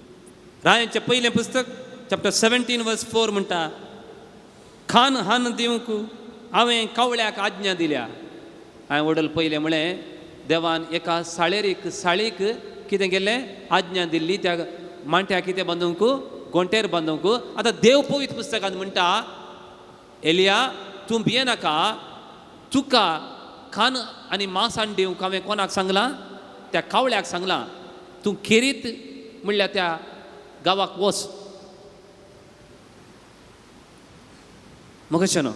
रायांचें पयलें पुस्तक चॅप्टर 17 वर्स 4 म्हणटा, खान हान दिवंक हांवें कावळ्याक आज्ञा दिल्या. हांवें वडल पयलें म्हळें, देवान एका साळेरीक साळीक कितें केल्लें, आज्ञा दिल्ली त्या मांट्याक कितें बांदूंक, गोंटेर बांदूंक. आतां देव पवित्र पुस्तकांत म्हणटा, एलिया तूं भियेनाका, तुका खान आनी मांस हाडून दिवंक हांवें कोणाक सांगलां, त्या कावळ्याक सांगलां. तूं खेरीत म्हणल्यार त्या गांवाक वच. मग कशें न्हू?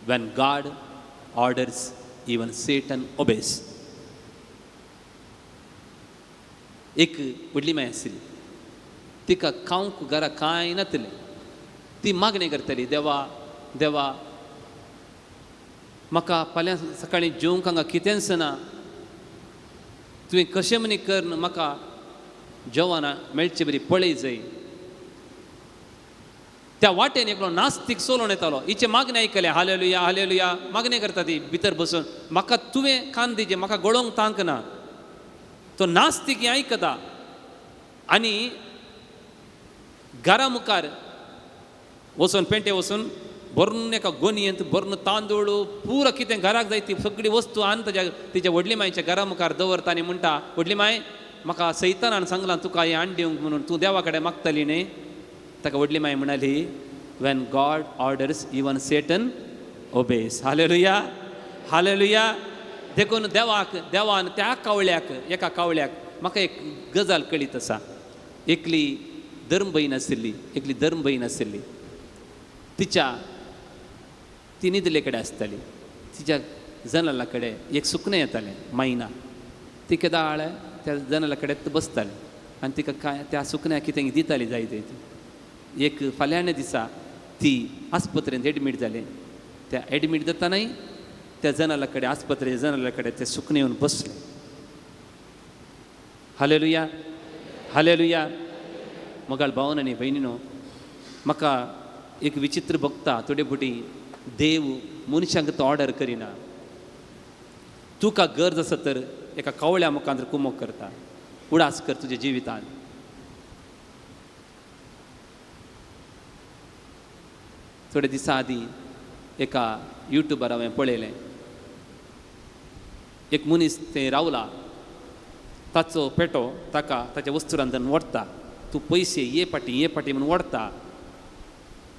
When God orders, even Satan obeys. एक व्हडली माय आशिल्ली, तिका खावंक घरा कांय नातलें. ती मागणें करताली, देवा देवा म्हाका फाल्यां सकाळीं जेवंक हांगा कितेंच ना, तुवें कशें म्हणी करून म्हाका जेवणां मेळचे बरी पळय जाय. त्या वाटेन एकलो नास्तीक चलोवन येतालो. हिचें मागणें आयकलें, हालेलुया हालेलुया मागणें करता ती भितर बसून, म्हाका तुवें खान दिचें, म्हाका गळोवंक तांक ना. तो नास्तीक हें आयकता आनी घरा मुखार वचून पेंटे वचून भरून एका गोनयेंत भरून तांदूळ पुरो कितें घराक जाय ती सगळी वस्तू आनी ताज्या तिच्या व्हडली मायच्या घरा मुखार दवरता आनी म्हणटा, व्हडली माय म्हाका सैतानान सांगलां तुका हें हाडून दिवंक म्हणून, तूं देवा कडेन मागतली न्ही. ताका व्हडली माय म्हणाली, when God orders even Satan obeys. Hallelujah hallelujah. देखून देवाक देवान त्या कावळ्याक एका कावळ्याक म्हाका एक गजाल कळीत आसा. एकली धर्मभयण आशिल्ली, एकली धर्मभयण आशिल्ली, तिच्या ती न्हिदले कडेन आसताली. तिच्या जनाला कडेन एक सुकणें येतालें, मायना. ती केदाळ त्या जनाला कडेन बसतालें आनी तिका कांय त्या सुकण्याक कितें दिताली जाय ती. एक फाल्यांच्या दिसा ती आस्पत्रेंत एडमीट जालें. त्या एडमीट जातानाय त्या जनाला कडेन आस्पत्रेच्या जनाला कडेन तें सुकणें येवन बसलें. Hallelujah hallelujah. मोगाळ भावन आनी भयणीनो, म्हाका एक विचित्र भोगता थोडे फावटी देव मनशांक तो ऑर्डर करिना. तुका गरज आसा तर एका कावळ्या मुखार कुमोक करता. उडास कर तुज्या जिवितान. थोडे दिसां आदीं एका युट्यूबार हांवें पळयलें, एक मनीस थंय रावला, ताचो पेटो ताका ताच्या वस्तुरांतल्यान ओडटा, तूं पयशे ये फाटी ये फाटी म्हणून ओडटा.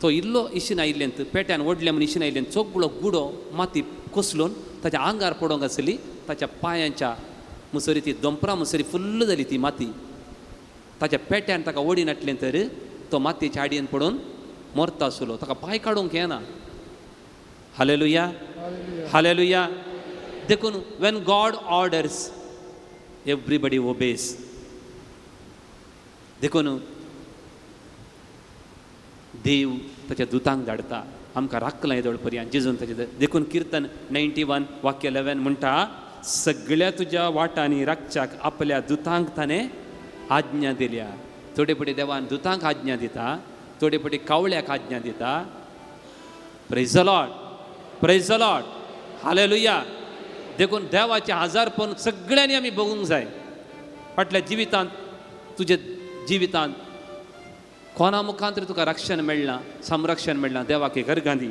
तो इल्लो इशीन आयिल्ल्यान पेट्यान ओडले म्हूण इशीन आयिल्ल्यान सगळो गुडो माती कोसलून ताच्या आंगार पडोंक आसली. ताच्या पांयांच्या मुसरी ती दोंपरा मुसरी फुल्ल जाली ती माती. ताच्या पेट्यान ताका ओडी नाटलें तर तो मातयेच्या आडयेन पडून मरता आसलो. ताका पांय काडूंक येना. Hallelujah hallelujah. देखून when God orders everybody obeys. देखून देव ताच्या दुतांक धाडटा, आमकां राखलां येदोळ पर्यंत जेजून ताचे. देखून किर्तन 91 वाक्य 11 म्हणटा, सगळ्या तुज्या वाटांनी राखच्याक आपल्या दुतांक ताणें आज्ञा दिल्या. थोडे फावटी देवान दुतांक आज्ञा दिता, थोडे फावटी कावळ्याक आज्ञा दिता. Praise the Lord, praise the Lord, hallelujah. देखून देवाचें हजारपण सगळ्यांनी आमी बघूंक जाय. फाटल्या जिवितांत तुज्या जिवितांत कोणा मुखांत तुका रक्षण मेळ्ळां, संरक्षण मेळ्ळां, देवाक एक अर्गां दी.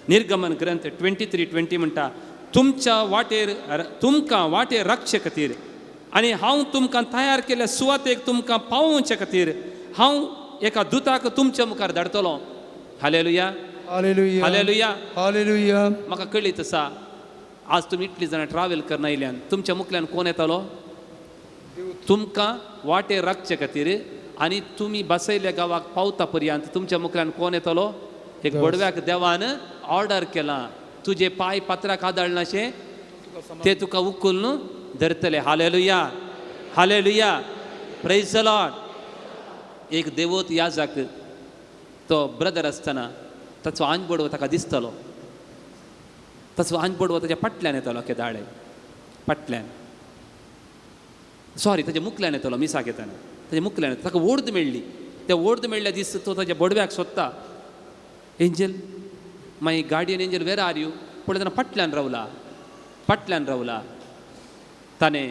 निर्गमन ग्रंथ 23:20 म्हणटा, तुमच्या वाटेर तुमकां वाटेर राखचे खातीर आनी हांव तुमकां तयार केल्ल्या सुवातेक तुमकां पावोवचे खातीर हांव एका दुताक तुमच्या मुखार धाडटलो. Hallelujah hallelujah hallelujah. हालेलुया. म्हाका कळीत आसा आज तुमी इतली जाणां ट्रावेल करना आयल्यान तुमच्या मुखल्यान कोण येतालो? तुमकां वाटेर राखचे खातीर आनी तुमी बसयल्ल्या गांवाक पावता पर्यंत तुमच्या मुखल्यान कोण येतलो? एक बडव्याक देवान ऑर्डर केलां, तुजे पांय पात्राक आदळनाशें ते तुका उखलून धरतले. Hallelujah hallelujah, praise the Lord. एक देवत याजाक तो ब्रदर आसतना ताचो आंज बडवो ताका दिसतलो, ताचो आंज बडवो ताच्या फाटल्यान येतालो, केदाळे फाटल्यान, सॉरी ताच्या मुखल्यान येतालो, मिसाक येताना ताच्या मुखल्यान येता. ताका ओर्द मेळ्ळी, त्या ओर्द मेळ्ळ्या दीस तो ताच्या बडव्याक सोदता, angel my guardian angel where are you? पळयतना फाटल्यान रावला, फाटल्यान रावला. ताणें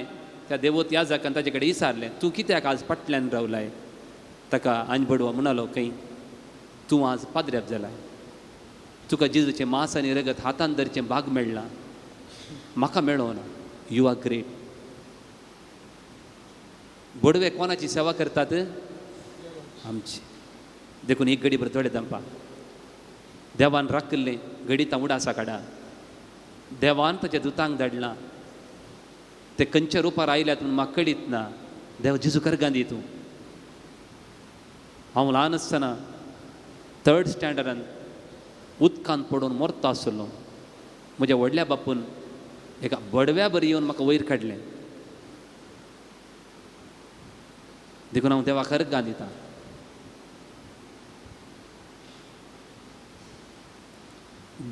त्या देवत याजकान ताजे कडेन विचारलें, तूं कित्याक आज फाटल्यान रावलाय? ताका आनी बडवा म्हणालो खंय, तूं आज पाद्र्याप जालाय, तुका जेजूचें मांस आनी रगत हातान धरचें भाग मेळ्ळां, म्हाका मेळोना. You are great. बडवे कोणाची सेवा करतात? आमची. देखून एक घडी भर थोडे दंपा देवान राखिल्लें घडितां उडासा काडा. देवान ताच्या दुतांक धाडलां, ते खंयच्या रुपार आयल्यात म्हूण म्हाका कळीत ना. देव जेजू करगां दी तूं. हांव ल्हान आसतना थर्ड स्टँडर्डान उदकांत पडून मरता आसलो. म्हज्या व्हडल्या बापून एका बडव्या बरी येवन म्हाका वयर काडलें. देखून हांव देवाक अर्गां दितां.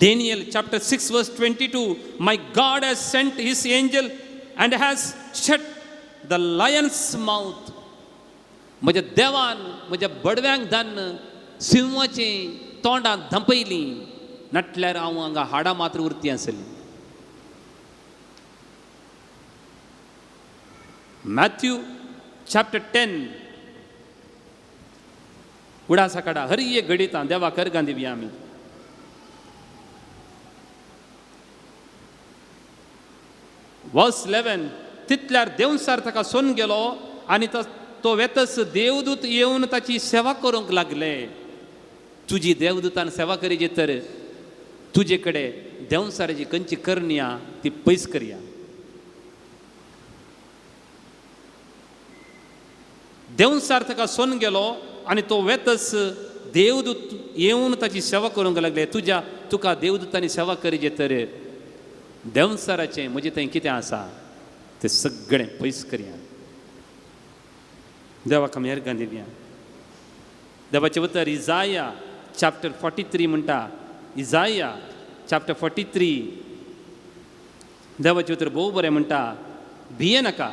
Daniel chapter 6 verse 22, my God has sent his angel and has shut the lion's mouth. म्हज्या देवान म्हज्या बडव्यांक धान्न सिंहाचीं तोंडां धांपयलीं, नाटल्यार हांव हांगा हाडां मात्र उरती आसलीं. मॅथ्यू चॅप्टर 10 उडासा काडा. हर एक घडितां देवाक अर्गां दिवया आमी. वर्स 11, तितल्यार देवसार ताका सोन गेलो आनी तो वेतस देवदूत येवन ताची सेवा करूंक लागले. तुजी देवदूतान सेवा करीजे तर तुजे कडेन देवसाराची खंयची करणी आहा ती पयस करया. देवसार ताका सोन गेलो आनी तो वेतस देवदूत येवन ताची सेवा करूंक लागले. तुज्या तुका देवदूतांनी सेवा करीजे तर देवसाराचें म्हजें थंय कितें आसा तें सगळें पयस करया. देवाक आमी अर्गां दिवया. देवाचें उतर इजाया चॅप्टर 43 म्हणटा. इजाया चॅप्टर 43 देवाचें उतर भोव बरें म्हणटा, भिये नाका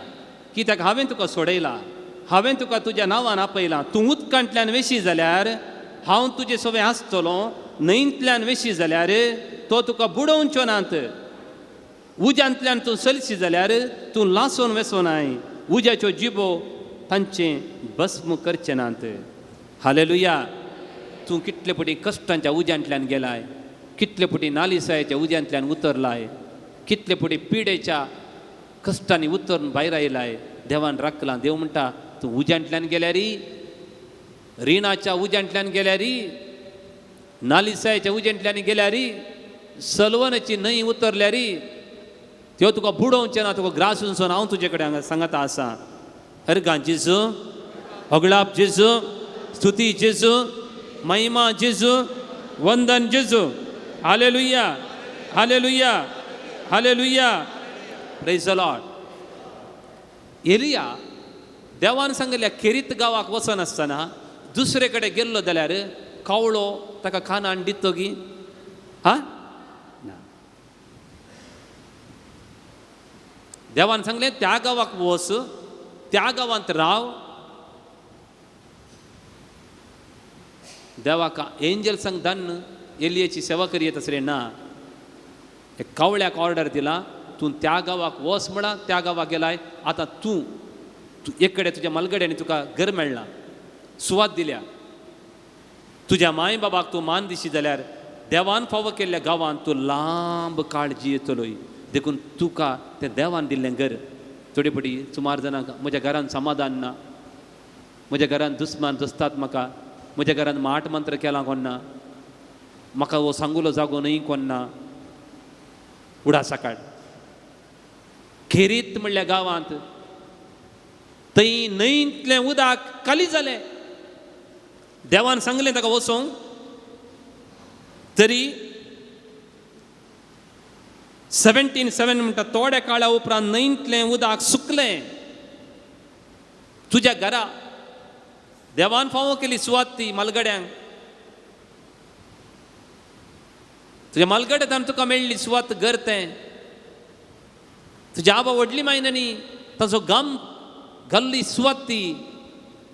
कित्याक हांवें तुका सोडयला, हांवें तुका तुज्या नांवान आपयलां. तूं उदकांतल्यान वेशी जाल्यार हांव तुजे सवें आसतलो, न्हंयंतल्यान वेशी जाल्यार तो तुका बुडोवचो नात, उज्यांतल्यान तूं चलशी जाल्यार तूं लासून वेसोनाय, उज्याच्यो जिबो तांचें भस्म करचे नात. हालेलुया. तूं कितले पटी कश्टांच्या उज्यांतल्यान गेलाय, कितले पटी नालिसायेच्या उज्यांतल्यान उतरलाय, कितले पटी पिडेच्या कश्टांनी उतरून भायर आयलाय. देवान राखलां. देव म्हणटा तूं उज्यांतल्यान गेल्यारी, रिणाच्या उज्यांतल्यान गेल्यारी, नालिसायेच्या उज्यांतल्यान गेल्यारी, सलवनाची न्हंय उतरल्यारी त्यो तुका बुडोवचें ना, तुका ग्रासून सोन हांव तुजे कडेन हांगा सांगता आसा. अर्गां जेजू, होगळाप जेजू, स्तुती जेजू, महिमा जेजू, वंदन जेजू. Hallelujah, hallelujah, hallelujah. Praise the Lord. Elia देवान सांगिल्ल्या केरीत गांवाक वचनासतना दुसरे कडेन गेल्लो जाल्यार कावळो ताका खाणान दितो गी? हा ना. देवान सांगलें त्या गांवाक वच, त्या गांवांत राव. देवाक एंजल्सांक धान्न एलियाची सेवा करी तसलें ना. कावळ्याक ऑर्डर दिला, तूं त्या गांवाक वच म्हणा, त्या गांवाक गेलाय. आतां तूं एक कडेन तुज्या मालगड्यांनी तुका घर मेळ्ळां, सुवात दिल्या. तुज्या माय बाबाक तूं मान दिशी जाल्यार देवान फावो केल्ल्या गांवांत तूं लांब काळ जियेतलोय. देखून तुका तें देवान दिल्लें घर. थोडे पटी सुमार जाणांक म्हज्या घरान समाधान ना, म्हज्या घरान दुस्मान दसतात म्हाका, म्हज्या घरान माट मंत्र केला कोण ना, म्हाका हो सांगुलो जागो न्हय कोण ना. उडासा काड. खेरीत म्हणल्या गांवांत थंय न्हंयतलें उदक खाली जालें. देवान सांगलें ताका वचोंक, तरी 17:7 म्हणटा थोड्या काळा उपरांत न्हंयतलें उदक सुकलें. तुज्या घरा देवान फावो केली सुवात ती मालगड्यांक, तुज्या मालगड्यान तुका मेळ्ळी सुवात घर तें. तुज्या आबा व्हडली मायनांनी ताचो गाम घाल्ली सुवात ती,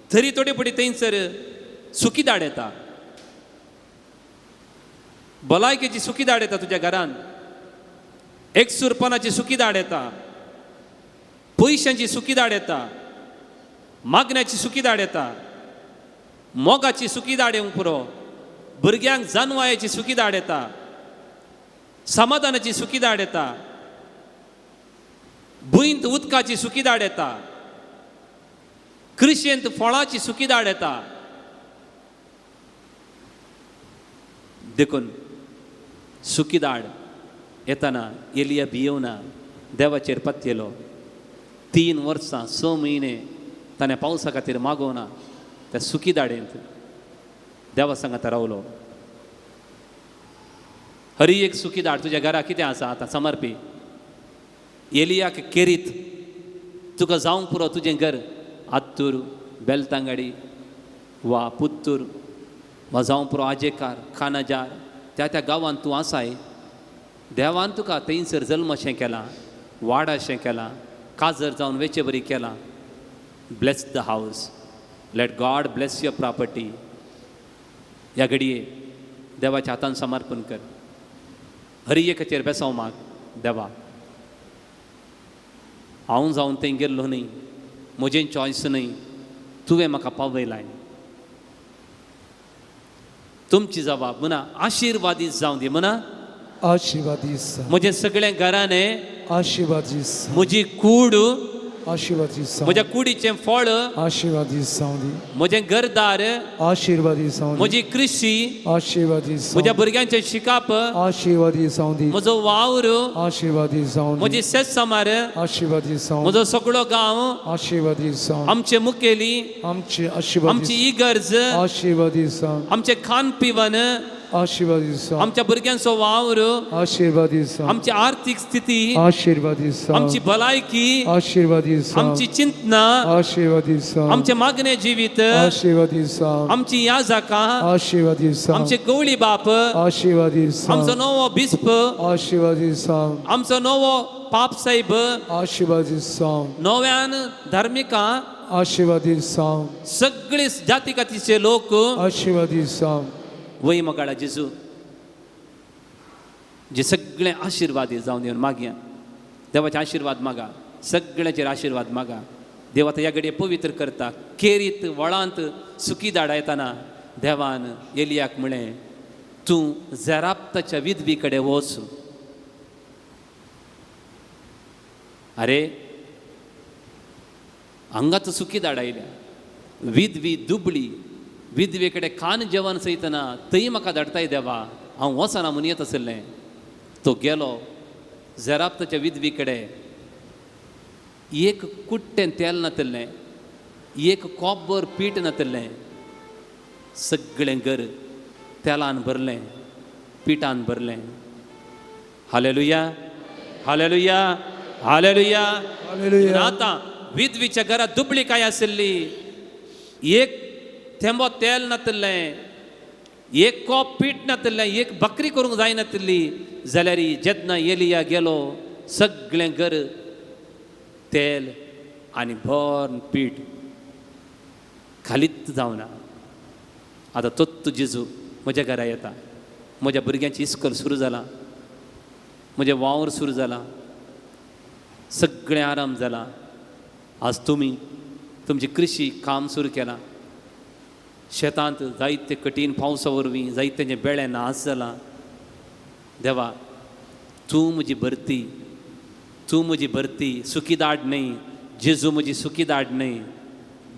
तरी थोडे पटी थंयसर सुकी दाड येता, भलायकेची सुकी दाड येता तुज्या घरान, एकसूरपणाची सुकी दाड येता. पयशांची सुखीदाड येता, मागण्याची सुखीदाड येता, मोगाची सुखीदाड येवंक पुरो, भुरग्यांक जानवायेची सुखीदाड येता, समाधानाची सुखीदाड येता, भुंयंत उदकाची सुखीदाड येता, कृशेंत फळाची सुखीदाड येता. देखून सुखीदाड येताना एलिया भियोवना, देवाचेर पत्यलो. 3 वर्सां 6 म्हयने ताणें पावसा खातीर मागोवना. त्या सुखीदाडेंत देवा सांगाता रावलो. हरी एक सुखीदाड तुज्या घरा कितें आसा आतां समर्पी. एलियाक केरीत तुका जावंक पुरो तुजें घर आत्तूर, बेलतांगाडी वा पुत्तूर वा जावंक पुरो आजेकार, खानाजार, त्या त्या गांवांत तूं आसाय. देवान तुका थंयसर जल्म अशें केलां, वाड अशें केलां, काजर जावन वेचे बरी केलां. Bless the house, let God bless your property. ह्या घडये देवाच्या हातान समर्पण कर. हरी एकाचेर बेसांव माग, देवा हांव जावन थंय गेल्लो न्हय, म्हजें चॉयस न्हय, तुवें म्हाका पावयलाय. तुमची जबाब म्हणा आशिर्वादीत जावं दी. म्हणा आशीर्वादीत. म्हजें सगळें घराणें आशीर्वादीत. म्हजी कूड आशीर्वादीत. म्हज्या कुडीचें फळ आशीर्वादीत जावं दी. म्हजें घरदार आशीर्वादीत जावं दी. म्हजी कृशी आशीर्वादीत जावं म्हज्या भुरग्यांचें शिकप आशीर्वादीत जावं दी. म्हजो वावर आशीर्वादीत जावं दी. म्हजी शेतसमार आशीर्वादीत जावं म्हजो सगळो गांव आशीर्वादीत जावं. आमचे मुखेली आमचे आशीर्वादीत आमची इगर्ज आशीर्वादीत जावं. आमचें खान पिवन आशीर्वादीत जावं. आमच्या भुरग्यांचो वावर आशीर्वादीत जावं. आमची आर्थीक स्थिती आशीर्वादीत जावं. आमची भलायकी आशीर्वादीत जावं. आमची चिंतना आशीर्वादीत जावं. आमचें मागणें जिवीत आशीर्वादीत जावं. आमची याजाकां आशीर्वादीत जावं. आमचे गवळी बाप आशीर्वादीत जावं. आमचो नवो बिस्प आशीर्वादीत जावं. आमचो नवो पाप साहेब आशीर्वादीत जावं. नव्यान धार्मिकां आशीर्वादीत जावं. सगळे जाती कातीचे लोक आशीर्वादीत जावं. वय मोगाळा जेजू जे सगळे आशिर्वादी जावन येवन मागया. देवाचे आशिर्वाद मागा, सगळ्याचेर आशिर्वाद मागा. देव आतां ह्या घडये पवित्र करता. केरीत वळांत सुकी धाडायतना देवान एलियाक म्हळें, तूं झेराप्ताच्या विधवी कडेन वच. अरे हांगाच सुकी धाडायल्या, विधवी दुबळी, विधवे कडेन खान जेवण सयतना थंय म्हाका धाडटाय देवा, हांव वचना म्हूण येत आशिल्लें. तो गेलो झेराप्ताच्या विधवी कडेन. एक कुट्टें तेल नातिल्लें, एक कोपभर पीठ नातिल्लें, सगळें घर तेलान भरलें, पिठान भरलें. Hallelujah, hallelujah, hallelujah. आतां विधवीच्या घरांत दुबळी काय आशिल्ली, एक थेंबो तेल नातिल्लें, एक कोप पीठ नातिल्लें, एक बकरी करूंक जायनातिल्ली. जाल्यार जेन्ना एलिया गेलो सगळें घर तेल आनी भर पीठ खालीच जावना. आतां तोच जेजू म्हज्या घरा येता. म्हज्या भुरग्यांची इस्कोल सुरू जालां, म्हजें वावर सुरू जाला, सगळें आराम जाला. आज तुमी तुमची कृशी काम सुरू केलां. शेतांत जायते कठीण पावसा वरवीं जायते बेळे नाश जाला. देवा तूं म्हजी भरती, तूं म्हजी भरती, सुखी दाड न्हय जेजू, म्हजी सुखी दाड न्हय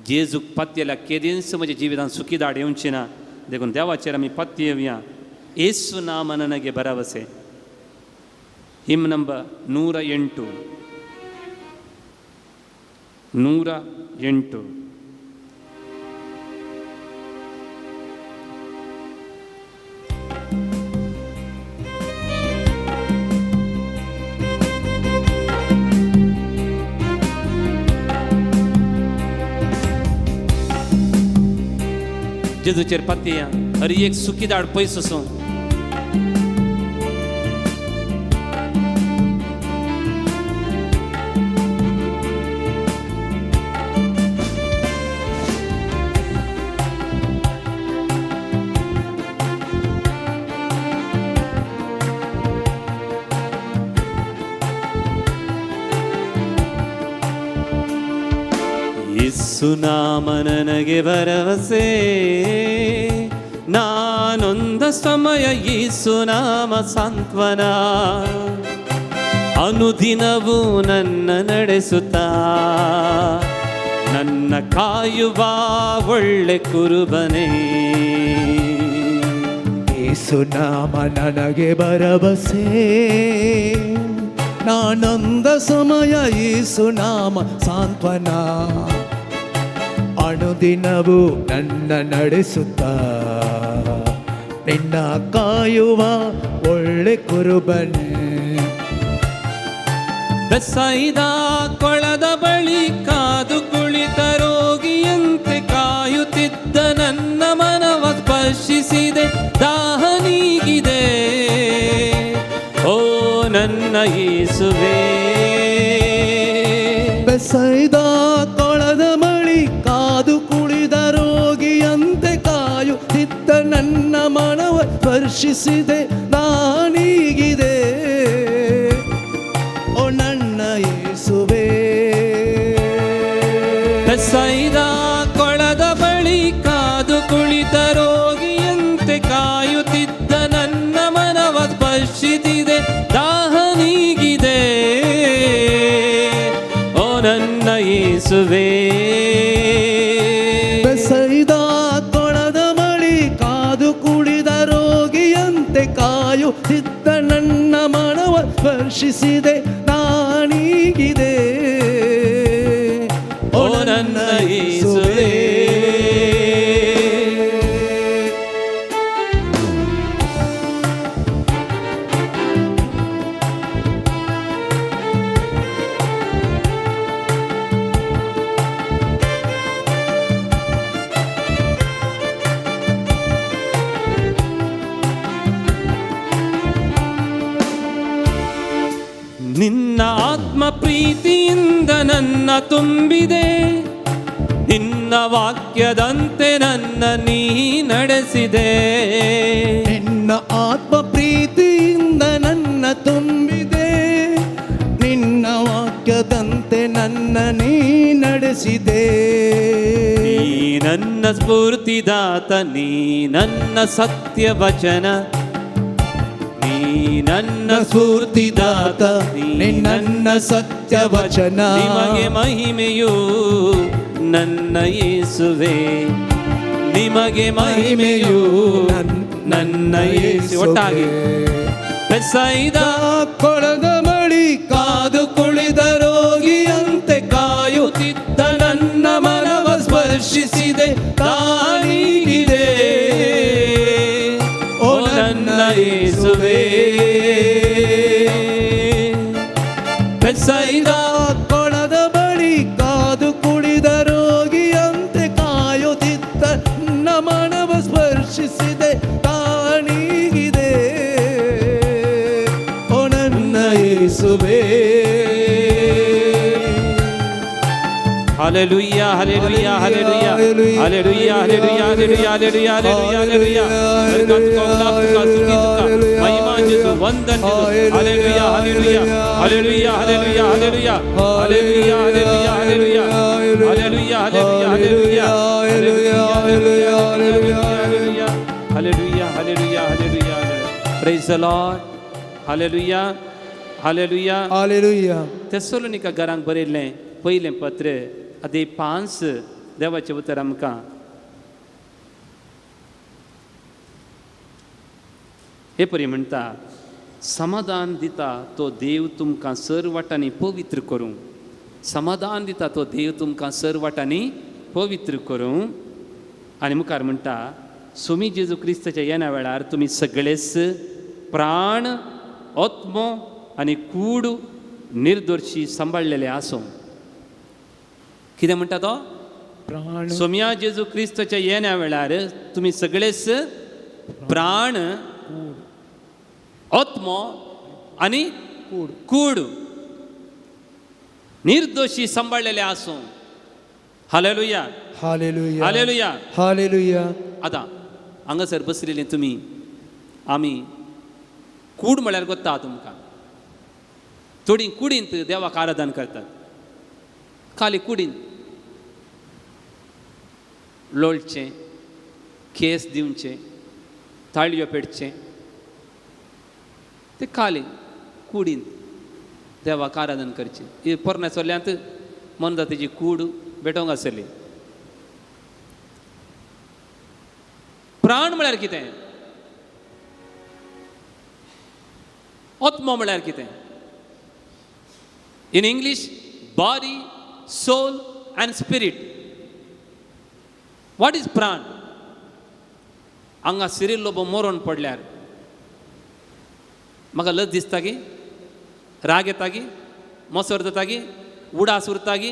जेजूक पत्येल्या केदींच म्हज्या जिवितांत सुखी दाड येवची ना. देखून देवाचेर आमी पत्य येवया. येसू नाम ನನಗೆ ಭರವಸೆ. Him number 108, 108. जेजूचेर पत्या हर एक सुखी दाड पयस आसूं. ಯೇಸುನಾಮ ನನಗೆ ಭರವಸೆ, ನಾನೊಂದ ಸಮಯ ಯೇಸುನಾಮ ಸಾಂತ್ವನ, ಅನುದಿನವೂ ನನ್ನ ನಡೆಸುತ್ತಾ ನನ್ನ ಕಾಯುವ ಒಳ್ಳೆ ಕುರುಬನೇ. ಯೇಸುನಾಮ ನನಗೆ ಭರವಸೆ, ನಾನೊಂದ ಸಮಯ ಯೇಸುನಾಮ ಸಾಂತ್ವನ, ಅನುದಿನವೂ ನನ್ನ ನಡೆಸುತ್ತ ನಿನ್ನ ಕಾಯುವ ಒಳ್ಳೆ ಕುರುಬನೇ. ಬೆತ್ಸಾಯಿದ ಕೊಳದ ಬಳಿ ಕಾದು ಕುಳಿತ ರೋಗಿಯಂತೆ ಕಾಯುತ್ತಿದ್ದ ನನ್ನ ಮನವ ಸ್ಪರ್ಶಿಸಿದೆ, ದಾಹ ನೀಗಿದೆ ಓ ನನ್ನ ಯೇಸುವೇ. ಬೆತ್ಸಾಯಿದ ಕೊಳದ ಬಳಿ ಕಾದು ಕುಳಿತ ರೋಗಿಯಂತೆ ಕಾಯುತ್ತಿದ್ದ ನನ್ನ ಮನವ ಸ್ಪರ್ಶಿಸಿದೆ, ನಾನೀಗಿದೆ ಓ ನನ್ನ ಯೇಸುವೇ. ಬೆತ್ಸಾಯಿದ ಕೊಳದ ಬಳಿ ಕಾದು ಕುಳಿತ ರೋಗಿಯಂತೆ ಕಾಯುತ್ತಿದ್ದ ನನ್ನ ಮನವ ಸ್ಪರ್ಶಿಸಿದೆ, ದಾಹ ನೀಗಿದೆ ಓ ನನ್ನ ಯೇಸುವೇ. ಬೆತ್ಸಾಯಿದ ಕೊಳದ ಬಳಿ ಕಾದು ಕುಳಿತ ರೋಗಿಯಂತೆ ಕಾಯುತ್ತಿದ್ದ ನನ್ನ ಮನವ ಸ್ಪರ್ಶಿಸಿದೆ, ನಾನೀಗಿದೆ ಓ ನನ್ನ ಯೇಸುವೇ. ನಿನ್ನ ಆತ್ಮ ಪ್ರೀತಿಯಿಂದ ನನ್ನ ತುಂಬಿದೆ, ನಿನ್ನ ವಾಕ್ಯದಂತೆ ನನ್ನ ನೀ ನಡೆಸಿದೆ. ನಿನ್ನ ಆತ್ಮ ಪ್ರೀತಿಯಿಂದ ನನ್ನ ತುಂಬಿದೆ, ನಿನ್ನ ವಾಕ್ಯದಂತೆ ನನ್ನ ನೀ ನಡೆಸಿದೆ. ನೀ ನನ್ನ ಸ್ಫೂರ್ತಿದಾತ, ನೀ ನನ್ನ ಸತ್ಯ ವಚನ, ನೀ ನನ್ನ ಸ್ಫೂರ್ತಿದಾತ, ನೀ ನನ್ನ ಸತ್ಯ ವಚನ. ನಿಮಗೆ ಮಹಿಮೆಯು ನನ್ನ ಯೇಸುವೆ, ನಿಮಗೆ ಮಹಿಮೆಯು ನನ್ನ ಯೇಸು. ಒಟ್ಟಾಗಿ ಬೆತ್ಸಾಯಿದ ಕೊಳದ ಬಳಿ ಕಾದು ಕುಳಿತ ರೋಗಿಯಂತೆ ಕಾಯುತ್ತಿದ್ದ ನನ್ನ ಮನವ ಸ್ಪರ್ಶಿಸಿದೆ, ತಾನೀಗಿದೆ ಓ ನನ್ನ ಯೇಸುವೆ. ಬೆತ್ಸಾಯಿದ ಕೊಳದ ಬಳಿ ಕಾದು ಕುಳಿತ ರೋಗಿಯಂತೆ ಕಾಯುತ್ತಿದ್ದ ನನ್ನ ಮನವ ಸ್ಪರ್ಶಿಸಿದೆ, ತಾನೀಗಿದೆ ಓ ನನ್ನ ಯೇಸುವೆ. Hallelujah, hallelujah, hallelujah, hallelujah, hallelujah, hallelujah, hallelujah, hallelujah, hallelujah. ಸ್ವರ್ಗಾಂತಕ, ಉಲ್ಲಾಸಕ, ಸ್ತುತಿತುಕ, ಮಹಿಮಾಂಜಿತು, ವಂದನ್ಯಿತು. Hallelujah, hallelujah, hallelujah, hallelujah, hallelujah, hallelujah, hallelujah, hallelujah, hallelujah, hallelujah, hallelujah, hallelujah, hallelujah, hallelujah, hallelujah. Praise the Lord. Hallelujah, hallelujah. Hallelujah. तेसलोनिका घरांक बरयल्लें पयलें पत्र अध्याय 5 देवाचें उतर आमकां हे परी म्हणटा, समाधान दिता तो देव तुमकां सर वाटांनी पवित्र करूं, समाधान दिता तो देव तुमकां सर वाटांनी पवित्र करूं. आनी मुखार म्हणटा, स्वामी जेजू क्रिस्ताच्या येण्या वेळार तुमी सगळेच प्राण, आत्मो आनी कूड निर्दोशी सांबाळलेले आसूं. कितें म्हणटा तो? प्राण, सोम्या जेजू क्रिस्ताच्या येण्या वेळार तुमी सगळेच प्राण, आत्मो आनी कूड निर्दोशी सांबाळलेले आसूं. Hallelujah, hallelujah, hallelujah. हालेलुया. आतां हांगासर बसलेले तुमी आमी कूड म्हळ्यार गोत्ता तुमकां. थोडीं कुडींत देवाक आराधन करतात, खाली कुडींत. लोळचें, केस दिवचें, ताळयो पेटचें, ते काली कुडीन देवाक आराधन करचें. ही पोरण्या चोल्यांत मोनजातीची कूड भेटोवंक आसली. प्राण म्हळ्यार कितें? आत्मो म्हळ्यार कितें? In English body, soul and spirit. What is प्राण? हांगा सिरील लोबो मरोन पडल्यार म्हाका लज दिसता की, राग येता की, मोसर जाता की, उडास उरता की,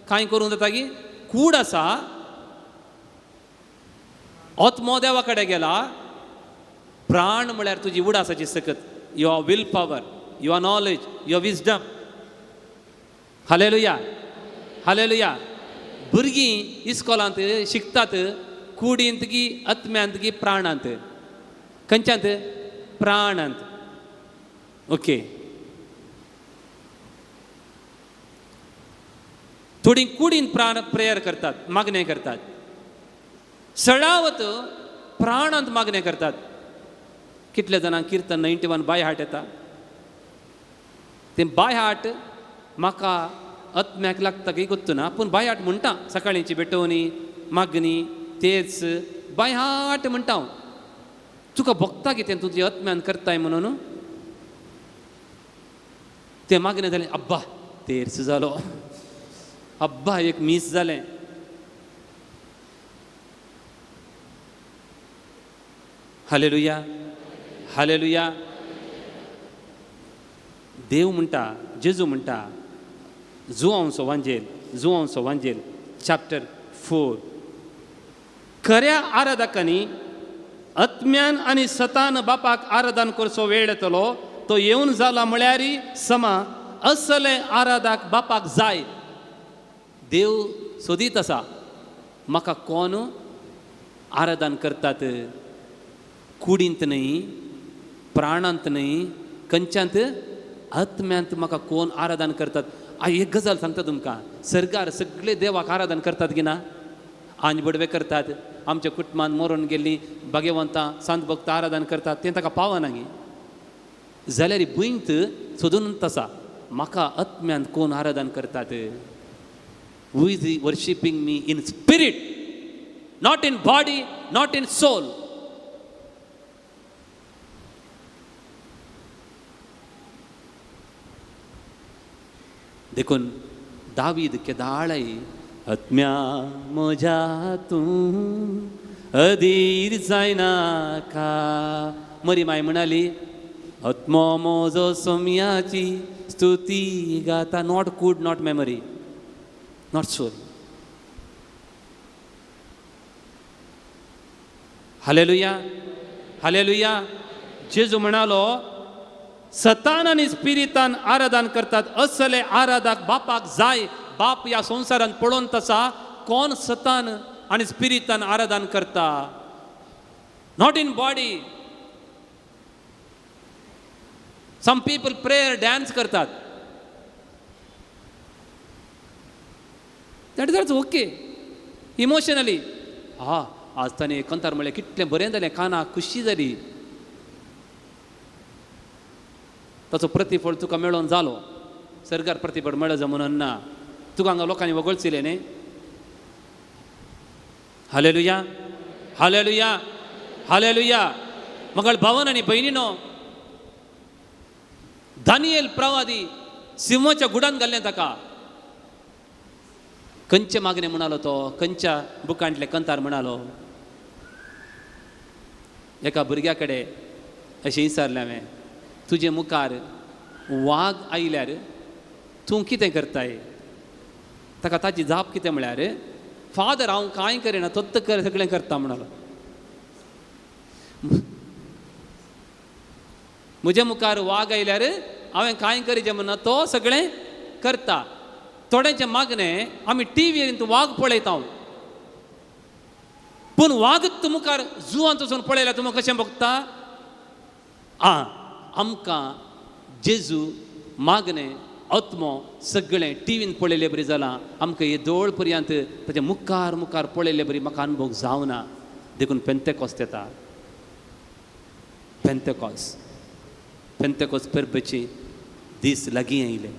कांय करूंक जाता की? कूड आसा, आत्मो देवा कडेन गेला. प्राण म्हळ्यार तुजी उडासाची सकत, your will power, your knowledge, your wisdom. Hallelujah, hallelujah. भुरगीं इस्कोलांत शिकतात कुडींत की आत्म्यांत की प्राणांत? खंयच्यांत? प्राणांत. ओके, थोडीं कुडीन प्राण प्रेयर करतात, मागणें करतात. सडावत प्राणांत मागणें करतात. कितल्या जाणांक किर्तन 91 बाय हार्ट येता? तें बाय हार्ट म्हाका आत्म्याक लागता की गोत्तू ना, पूण बाय हार्ट म्हणटा. सकाळींची भेटवणी, मागणी, तेच बाय हार्ट म्हणटा हांव. तुका भोगता कितें तुजें आत्म्यान करताय म्हणून? तें मागणें जालें, अब्बा तेर्स जालो, अब्बा एक मीस जालें. Hallelujah, hallelujah. देव म्हणटा, जेजू म्हणटा, जुआंवचो वांजेल, जुआंवचो वांजेल चॅप्टर 4, खऱ्या आराधकांनी आत्म्यान आनी सतान बापाक आराधन करचो वेळ येतलो, तो येवन जाला म्हळ्यार समा. असले आराधक बापाक जाय. देव सोदीत आसा म्हाका कोण आराधन करतात, कुडींत न्हय, प्राणांत न्हय, खंयच्यांत? आत्म्यांत म्हाका कोण आराधन करतात. एक गजाल सांगता तुमकां, सरकार सगळे देवाक आराधन करतात की ना? आंज बडवे करतात. आमच्या कुटुंबान मरून गेल्लीं भाग्यवंतां संत भक्त आराधन करतात, तें ताका पावना गी. जाल्यार भुंयत सोदून आसा म्हाका आत्म्यांत कोण आराधन करतात. Who is worshipping me in spirit, not in body, not in soul. देखून दावीद केदाळय आत्म्या म्हज्या तूं अधीर जायनाका. मरी माय म्हणाली आत्मो म्हजो सोम्याची स्तुती गाता. Not could, not memory, not soul. Hallelujah, hallelujah. जेजू म्हणालो सतान आनी स्पिरितान आराधन करतात असले आराधक बापाक जाय. बाप ह्या संवसारांत पळोवन तसा कोण सतान आनी स्पिरितान आराधन करता, not in body. Some people prayer dance करतात, that is also okay emotionally. हा आज ताणें कंतार म्हणलें कितलें बरें जालें, कानाक खुशी जाली, ताचो प्रतिफळ तुका मेळोन जालो. सरकार प्रतिफळ मेळो म्हणून ना, तुका हांगा लोकांनी वगळचिलें न्ही. Hallelujah, hallelujah, hallelujah. मगळ भावन आनी भयणीनो, दानियल प्रवादी सिंहाच्या गुडान घाल्लें ताका. खंयचे मागणें म्हणालो तो? खंयच्या बुकांतले कंतार म्हणालो? एका भुरग्या कडेन अशें विचारलें हांवें, तुजे मुखार वाग आयल्यार तूं कितें करताय? ताका ताची जाप कितें म्हळ्यार, फादर हांव कांय करिना, तोत्त कर सगळें करता म्हणालो. म्हज्या मुखार वाग आयल्यार हांवें कांय करिचें म्हणना, तो सगळें करता. थोड्यांचें मागणें आमी टिवीर वाग पळयता, पूण वाग तूं मुखार जुवान वचून पळयल्यार तुमकां कशें भोगता? आं, आमकां जेजू मागणें आत्मो सगळें टिवीन पळयले बरी जालां आमकां येदोळ पर्यंत ताच्या मुखार मुखार पळयले बरी म्हाका अनुभव जावना. देखून पेंतेकोस्त येता. पेंतेकोस पेंतेकोस परबेची दीस लागीं आयले.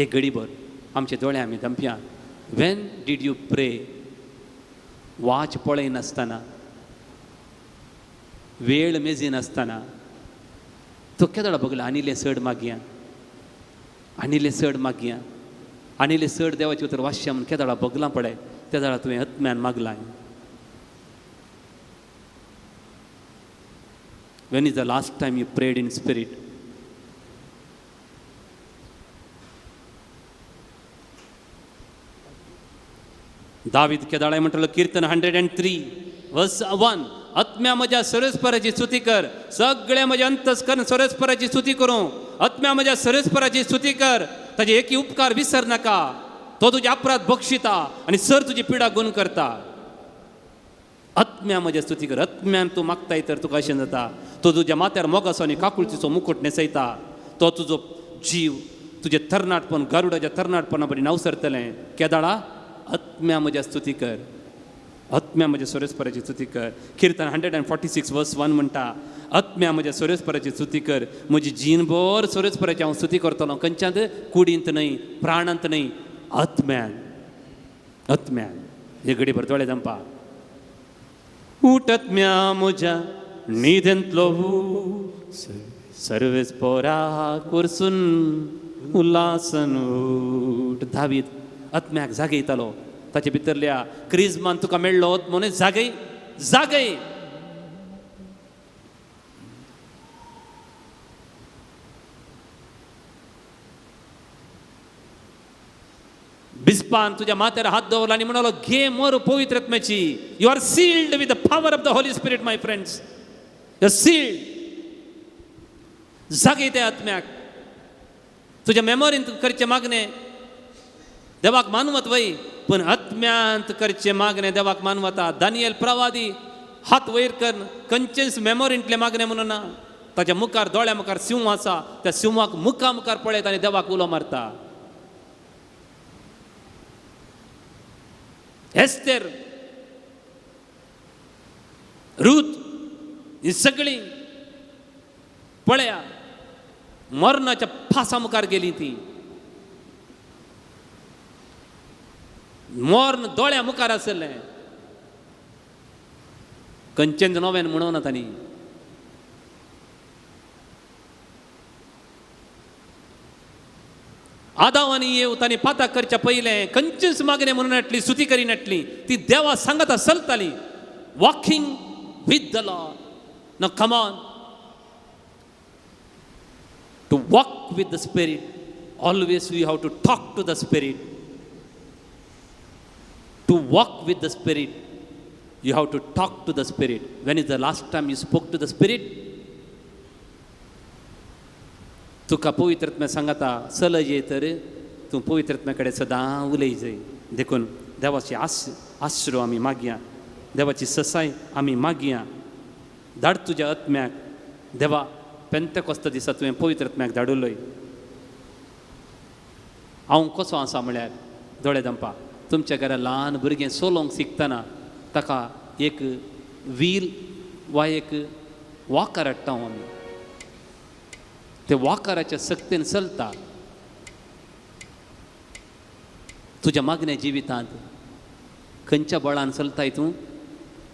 एक घडीभर आमचे दोळे आमी दमप्या. When did you pray? Watch पळयनासतना, वेळ मेजिनासतना तो केदोळा बगला आनिल्लें चड मागया, आनिल्लें चड मागया, आनिल्लें चड देवाचें उतर वाचया म्हूण केदोळा बगलां पळय त्या वेळार तुवें आत्म्यान मागलां. When is the last time you prayed in spirit? David केदाळाय म्हणटलो किर्तन 103:1, आत्म्या म्हज्या सरस्पराची स्तुती कर, सगळे म्हज्या अंतस्करण सरस्पराची स्तुती करूं. आत्म्या म्हज्या सरस्पराची स्तुती कर, ताजे एकी उपकार विसर नाका. तो तुजे अपराध बक्षिता आनी सर तुजी पिडा गुण करता. आत्म्या म्हज्या स्तुती कर. आत्म्यान तूं मागताय तर तुका अशें जाता. तो तुज्या माथ्यार मोगासो आनी काकुळतीचो मुकुट न्हेसयता. तो तुजो जीव तुजें तरणाटपण गारुडाच्या तरणाटपणा बरी नावसरतलें. केदाळा आत्म्या म्हज्या स्तुती कर, आत्म्या म्हज्या सोरेस्पराची स्तुती कर. किर्तन 146:1 म्हणटा, आत्म्या म्हज्या सोरेस्पराची स्तुती कर, म्हजी जीणभर सोरेस्पराची हांव स्तुती करतलो. खंयच्यांत? कुडींत न्हय, प्राणांत न्हय, आत्म्यान. आत्म्यान. हे घडीभर दोळे दंपा. उठ आत्म्या म्हज्या न्हिदेंतलो सर्वेस्पोरा कोरसून उल्हासन उठ. दावीद आत्म्याक जागयतालो. ताचे भितरल्या क्रिजमान तुका मेळ्ळो म्हणून जागय जागय. बिस्पान तुज्या माथ्यार हात दवरला आनी म्हणालो, घे मोर पवित्र आत्म्याची. You are sealed with the power of the Holy Spirit my friends. You are sealed. जागय त्या आत्म्याक. तुज्या मेमोरींत करचें मागणें देवाक मानवत वय, पूण आत्म्यांत करचें मागणें देवाक मानवता. दानियल प्रवादी हात वयर कर खंयचेच मेमोरींतलें मागणें म्हणून ना. ताच्या मुखार दोळ्या मुखार सिंह आसा, त्या सिंहाक मुखा मुखार पळयता आनी देवाक उलो मारता. एस्तेर, रूत ही सगळीं पळया मरणाच्या फासा मुखार गेली ती. मर्ण दोळ्या मुखार आसलें. खंयचेंच नवें म्हणून तांणी. आदाव आनी येव तांणी पाता करच्या पयलें खंयचेच मागणें म्हणून नाटली, स्तुती करी नाटली. ती देवा सांगता चलताली. Walking with the Lord. Now come on. To walk with the Spirit, always we have to talk to the Spirit. To walk with the Spirit, you have to talk to the Spirit. When is the last time you spoke to the Spirit? तुका पवित्र आत्म्या सांगता चल ये तर तूं पवित्र आत्म्या कडेन सदां उलय जाय. देखून देवाची आश्रो आमी मागया, देवाची ससाय आमी मागया. धाड तुज्या आत्म्याक देवा. पेंतेकोस्त दिसा तुवें पवित्र आत्म्याक धाडुलोय. हांव कसो आसा म्हळ्यार दोळे दंपा. तुमच्या घरा ल्हान भुरगें चलोवंक शिकतना ताका एक व्हील वा एक वॉकर हाडटा आमी. ते वॉकराच्या सक्तीन चलता. तुज्या मागण्या जिवितांत खंयच्या बळान चलताय तूं?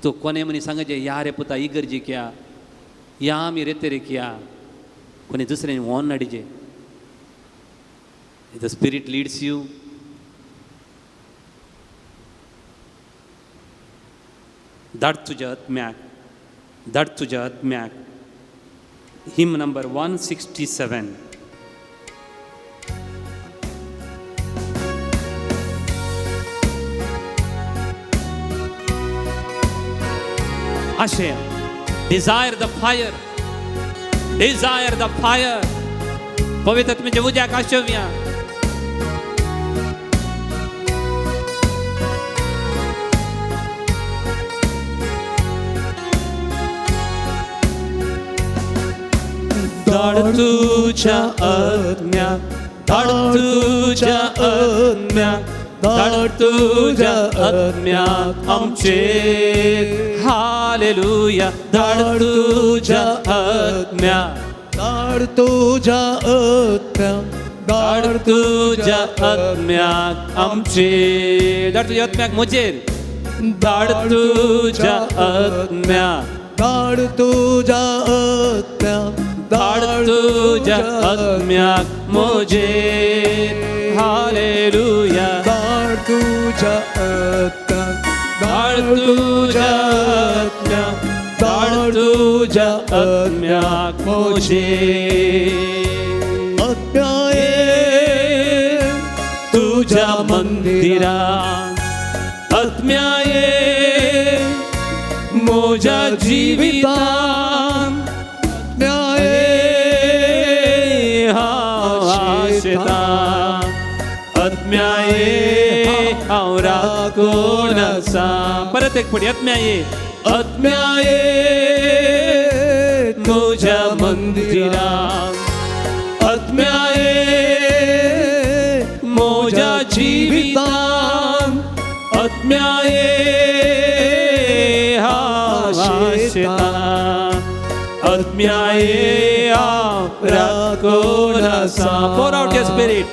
तूं कोणे मनी सांगचे या रे पुता इगर्जेक या, या आमी रेतेरेक या, कोणी दुसऱ्यान वोन हाडिजे. The Spirit leads you. धाड तुज्या आत्म्याक, धाड तुज्या आत्म्याक. Hymn number 167. Ashaya, desire the fire, desire the fire. पवित्र आत्म्याच्या उज्याक आशोवया. धाड तुज्या आत्म्याक धाड तुज्या आत्म्याक, धाड तुज्या आत्म्याक आमचेर. हालेलुया. धाड तुज्या आत्म्याक, धाड तुज्या आत्म्याक, धाड तुज्या आत्म्याक आमचेर. धाड तुज्या आत्म्याक म्हजेर. धाड तुज्या आत्म्याक, धाड तुज्या आत्म्याक, धाड तुज्या आत्म्याक म्हजेर. हालेलुया. धाड तुज्या आत्म्याक, धाड तुज्या आत्म्याक, धाड तुज्या आत्म्याक म्हजेर. आत्म्या ये तुज्या मंदिरात, आत्म्या ये म्हज्या जिवितान, आत्म्या ये हांव आशेतां, आत्म्या ये हांव राखून आसा. परत एक पटी. आत्म्या ये, आत्म्या ये म्हज्या मंदिरात, आत्म्या ये म्हज्या जिवितान, आत्म्या ये हांव आशेतां, आत्म्या ये हांव राखून आसा. Pour out your spirit.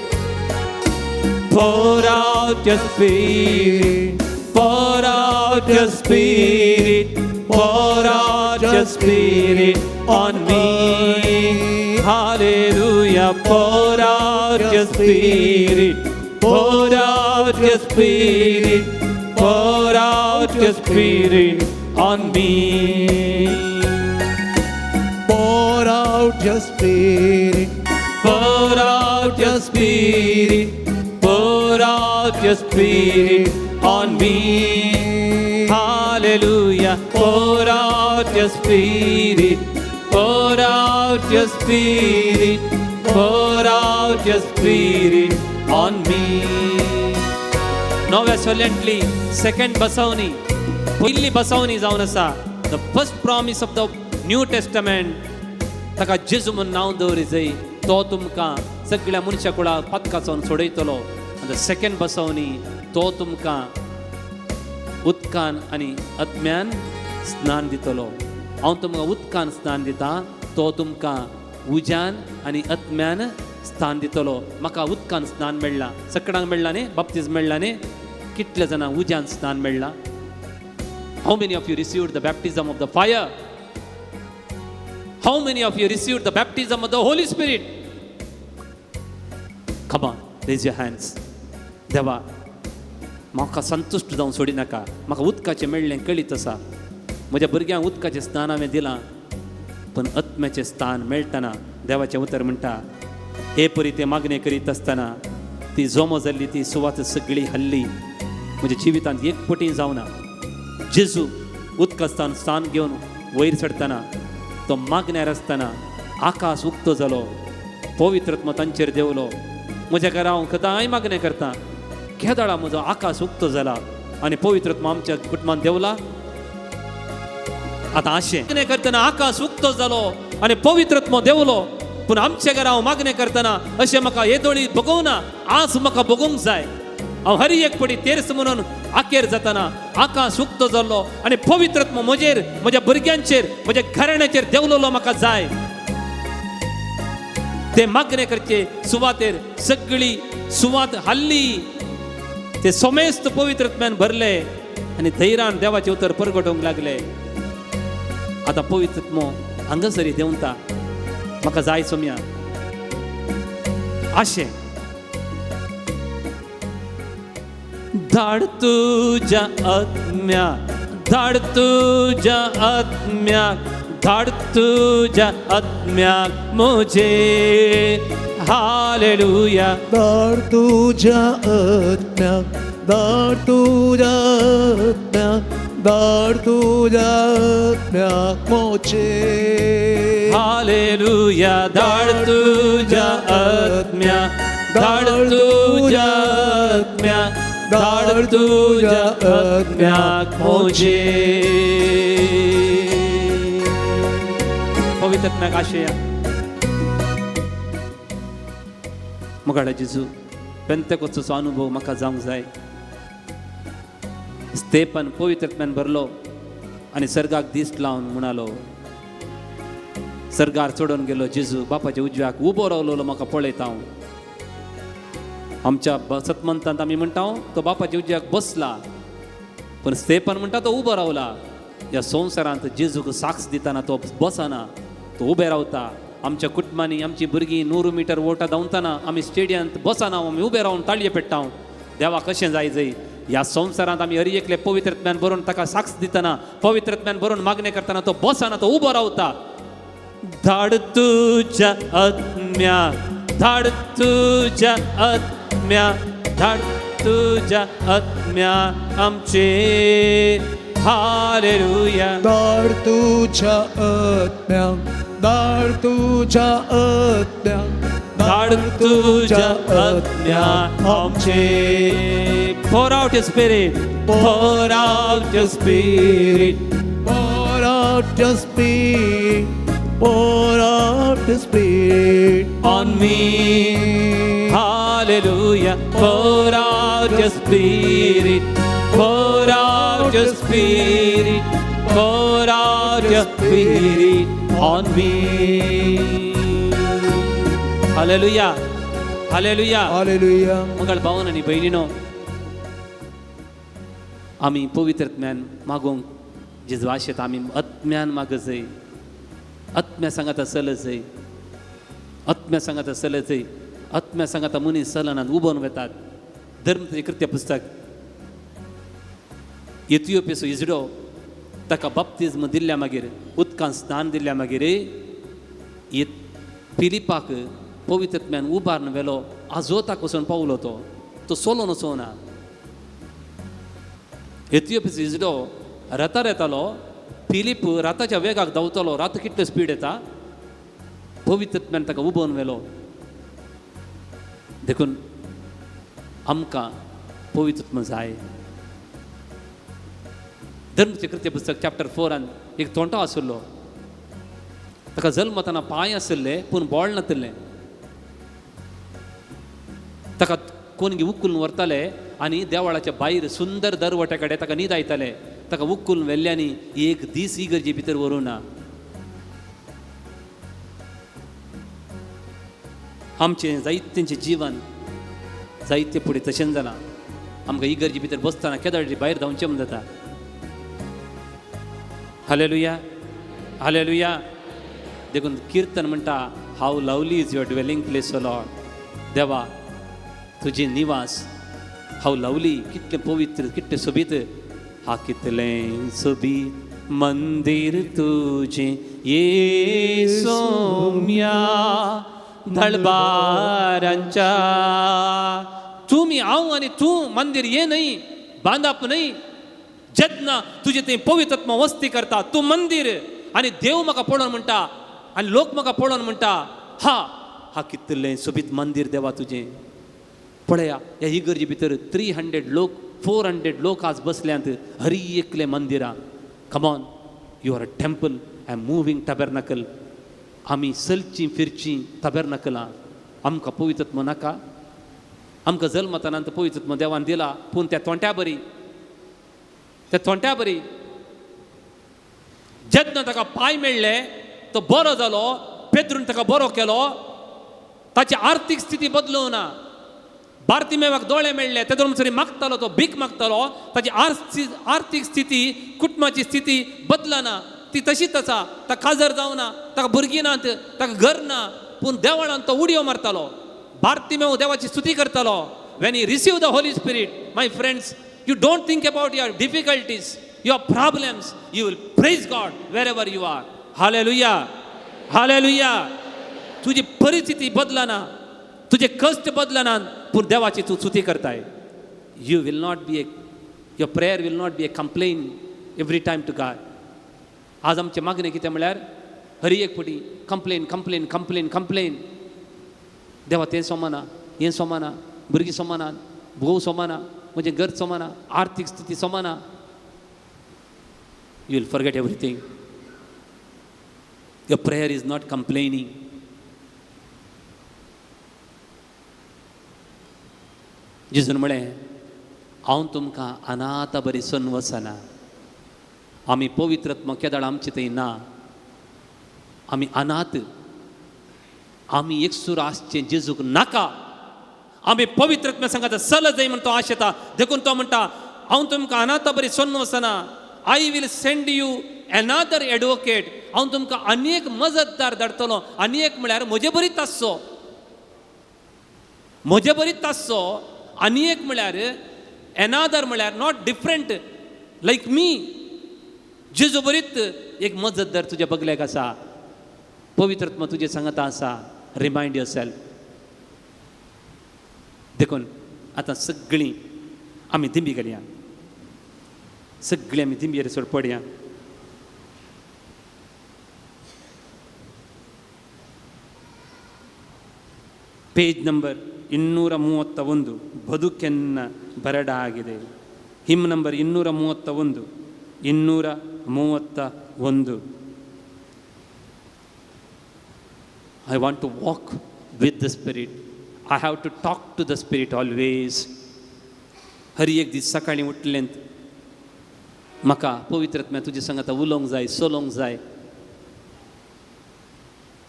Pour out your spirit. Pour out your spirit. Pour out your spirit on me. Hallelujah. Pour out your spirit. Pour out your spirit. Pour out your spirit on me. Pour out your spirit. Pour out your spirit. Pour out your spirit on me. Hallelujah. Pour out your spirit. Pour out your spirit. Pour out your spirit on me. नव्या सोल्यांतली second बसवणी, पयली बसवणी जावन आसा the first promise of the New Testament. ताका जेजू म्हूण नांव दवरी जाय, तो तुमकां सगळ्या मनशा कुळा पातकाचोन सोडयतलो. आनी the second बसवणी, तो तुमकां उदकान आनी आत्म्यान स्नान दितलो. हांव तुमकां उदकान स्नान दिता, तो तुमकां उज्यान आनी आत्म्यान स्थान दितलो. म्हाका उदकान स्नान मेळ्ळां, सगळ्यांक मेळ्ळां न्ही, बाप्तीज मेळ्ळां न्ही, कितले जाणांक उज्यान स्नान मेळ्ळां? How many of you received the baptism of the fire? How many of you received the baptism of the Holy Spirit? Come on, raise your hands. देवा, म्हाका संतुश्ट जावन सोडिनाका. म्हाका उदकाचें मेळ्ळें कळीत आसा. म्हज्या भुरग्यांक उदकाचें स्थान हांवें दिलां, पण आत्म्याचें स्थान मेळटना देवाचें उतर म्हणटा, हे परी ते मागणें करीत आसतना ती जोमो जाल्ली ती सुवात सगळी हल्ली. म्हज्या जिवितांत एक पटी जावना. जेजू उदकास्थान स्थान घेवन वयर चडटना, तो मागण्यार आसतना आकाश उक्तो जालो, पवित्रत्म तांचेर देंवलो. म्हज्या घरा हांव सदांय मागणें करता, केदळा म्हजो आकाश उक्तो जाला आनी पवित्रत्म आमच्या कुटुंबान देंवला. आतां अशें मागणें करतना आकाश उक्तो जालो आनी पवित्रत्म देंवलो, पूण आमच्या घरा हांव मागणें करतना अशें म्हाका येदोळी भोगोवना. आज म्हाका भोगोवंक जाय. हांव हर एक पडी तेर्स म्हणून आकेर जातना आकाश उक्तो जाल्लो आनी पवित्रत्म म्हजेर, म्हज्या भुरग्यांचेर, म्हज्या घराण्याचेर देंवलेलो म्हाका जाय. ते मागणें करचे सुवातेर सगळी सुवात हाल्ली. ते समेस्त पवित्रत्म्यान भरले आनी धैर्यान देवाचें उतर परगटोवंक लागले. आतां पवित्रत्मो हांगासरी देंवता, म्हाका जाय सोम्या. अशें धाड तुज्या आत्म्याक, धाड तुज्या आत्म्याक, धाड तुज्या आत्म्याक म्हजेर. हालेलुया. धाड तुज्या आत्म्याक, धाड तुज्या आत्म्याक, धाड तुज्या आत्म्याक म्हजेर. हालेलुया. धाड तुज्या आत्म्याक, धाड तुज्या आत्म्याक, धाड तुज्या आत्म्याक म्हजेर. पवित्र आत्म्याक आशया. मोगाळा जेजू, पेंतेकोस्ताचो अनुभव म्हाका जावंक जाय. स्तेपन पवित्रत्म्यान भरलो आनी सर्गाक दिश्ट लावन म्हणालो, सर्गार चडोवन गेलो जेजू बापाच्या उजव्याक उबो रावलो म्हाका पळयता हांव. आमच्या सतमंतांत आमी म्हणटा तो बापाच्या उजव्याक बसला, पूण स्तेपन म्हणटा तो उबो रावला. ह्या संवसारांत जेजूक साक्ष दितना तो बसना, तो उबे रावता. आमच्या कुटुंबांनी आमची भुरगीं 100 मिटर वोटा धांवतना आमी स्टेडियमांत बसना, आमी उबे रावन ताळये पेट्टा. देवा कशें जाय जय ह्या संवसारांत आमी हर एकले पवित्रत्म्यान बरोवन ताका साक्ष दितना, पवित्रत्म्यान बरोवन मागणें करतना तो बसना, तो उबो रावता. धाड तुज्या आत्म्या, धाड तुज्या आत्म्या, धाड तुज्या आत्म्या आमचे. हालेलुया. धाड तुझ्या आत्म्या, धाड तुझ्या आत्म्या, धाड तुझ्या आत्म्या आमचे. Pour out your spirit, pour out your spirit, Pour out your spirit, pour out your spirit on me. Hallelujah. Pour out your spirit, pour out your spirit, pour out your spirit on me. Hallelujah. Hallelujah. Hallelujah. मंगळ भावन आनी भयणीनो, आमी पवित्र ज्ञान मागूंक जेजू आशेत आमी आत्म्यान मागजय, आत्म्या सांगाता चलजय, आत्म्या सांगाता चलजय. आत्म्या सांगाता मनीस चलनात, उबोन वेतात. धर्म कृत्य पुस्तक, इथियोपियाचो इजडो ताका बाप्तिज्म दिल्ल्या मागीर, उदकान स्नान दिल्ल्या मागीर फिलिपाक पवित्र आत्म्यान उबारून व्हेलो. आजोताक वचून पावलो, तो तो सोलोन वचोना. इथियोपियाचो इजडो रथार येतालो, फिलीप राताच्या वेगाक धांवतालो. रात कितले स्पीड येता, पवित्र आत्म्यान ताका उबोवन व्हेलो. देखून आमकां पवित्र आत्मा जाय. धर्मचें कृत्य पुस्तक चॅप्टर 4 एक तोंटो आशिल्लो, ताका जल्मतना पांय आशिल्ले पूण बोळ नातिल्लें. ताका कोण उक्कून व्हरताले आनी देवळाच्या भायर सुंदर दरवट्या कडेन ताका न्हिदायताले. ताका उक्कून व्हेल्ल्यांनी एक दीस इगर्जे भितर व्हरूं ना. आमचें जायतेंचें जिवन जायते फुडें तशेंच जालां. आमकां इगर्जे भितर बसतना केदळी भायर धांवचें म्हूण जाता. Hallelujah, hallelujah. देखून किर्तन म्हणटा, how lovely is your dwelling place O Lord. देवा तुजें निवास हाव लवली, कितलें पवित्र, कितलें सोबीत. हा कितलें सोबीत मंदीर तुजें ये सोम्या दळबारांच्या. तुमी हांव आनी तूं मंदीर ये न्हय, बांदप न्हय. जेन्ना तुजें तें पवित्र आत्मा वस्ती करता, तूं मंदीर आनी देव म्हाका पळोवन म्हणटा आनी लोक म्हाका पळोवन म्हणटा, हा हा कितलें सोबीत मंदीर देवा तुजें. पळया ह्या इगर्जे भितर 300 लोक, 400 लोक आज बसल्यांत हरी एकले मंदिरां. Come on, you are a temple, I am moving tabernacle. आमी चलचीं फिरचीं टॅबरनकलां. आमकां पवित्र आत्मा नाका. आमकां जल्मतानांत पवित्र आत्मा देवान दिला, पूण त्या तोंट्या बरी, त्या तोंट्या बरी जेन्ना ताका पांय मेळ्ळे तो बरो जालो. पेद्रून ताका बरो केलो, ताची आर्थीक स्थिती बदलूं ना. बार्तिमेवाक दोळे मेळ्ळे, तेदो म्हणसर मागतालो, तो भीक मागतालो. ताची आर्थीक स्थिती, कुटुंबाची स्थिती बदलना, ती तशीच आसा. ताका काजर जावना, ताका भुरगीं नात, ताका घर ना, पूण देवळान तो उडयो मारतालो. बार्तिमेव देवाची स्तुती करतालो. When he receive the Holy Spirit, my friends, you don't think about your difficulties, your problems, you will praise God wherever you are. Hallelujah, hallelujah. तुजी परिस्थिती बदलना, तुजे कश्ट बदलना, पूण देवाची तूं स्तुती करताय. You will not be a, your prayer will not be a complain every time to God. आज आमचें मागणें कितें म्हळ्यार हरी एक फावटी कंप्लेन, कंप्लेन, कंप्लेन, कंप्लेन. देवा तें सोमाना, हें सोमाना, भुरगीं सोमाना, घोव सोमाना, म्हजें घर सोमाना, आर्थीक स्थिती सोमाना. You will forget everything. Your prayer is not complaining. जेजून म्हळें, हांव तुमकां अनाथा बरी सोडून वचना. आमी पवित्र आत्मो केदाळ आमचे थंय ना, आमी अनाथ, आमी एकसूर आसचें जेजूक नाका. आमी पवित्र आत्म्या सांगाता चल जाय म्हण तो आशेता. देखून तो म्हणटा, हांव तुमकां अनाथा बरी सोडून वचना. I will send you another advocate. हांव तुमकां आनी एक मजतदार धाडटलो. आनी एक म्हळ्यार म्हजे बरीच आसचो, म्हजे बरीच आसचो. आनी एक म्हळ्यार एनादर म्हळ्यार not different like मी. जेजू बरीत एक मजतदार तुज्या बगल्याक आसा. पवित्र आत्मा तुजें सांगता आसा. Remind yourself. देखून आतां सगळीं आमी दिंबी घालया, सगळीं आमी दिंबयेर सोड पडया. ಪೇಜ್ ನಂಬರ್ 231, ಬದುಕೆನ್ನ ಬರಡಾಗಿದೆ. Hymn number 231, 231. I want to walk with the spirit. I have to talk to the spirit always. हर एक दीस सकाळीं उठलेंत म्हाका पवित्र आत्म्या तुजे सांगाता उलोवंक जाय, चलोवंक जाय,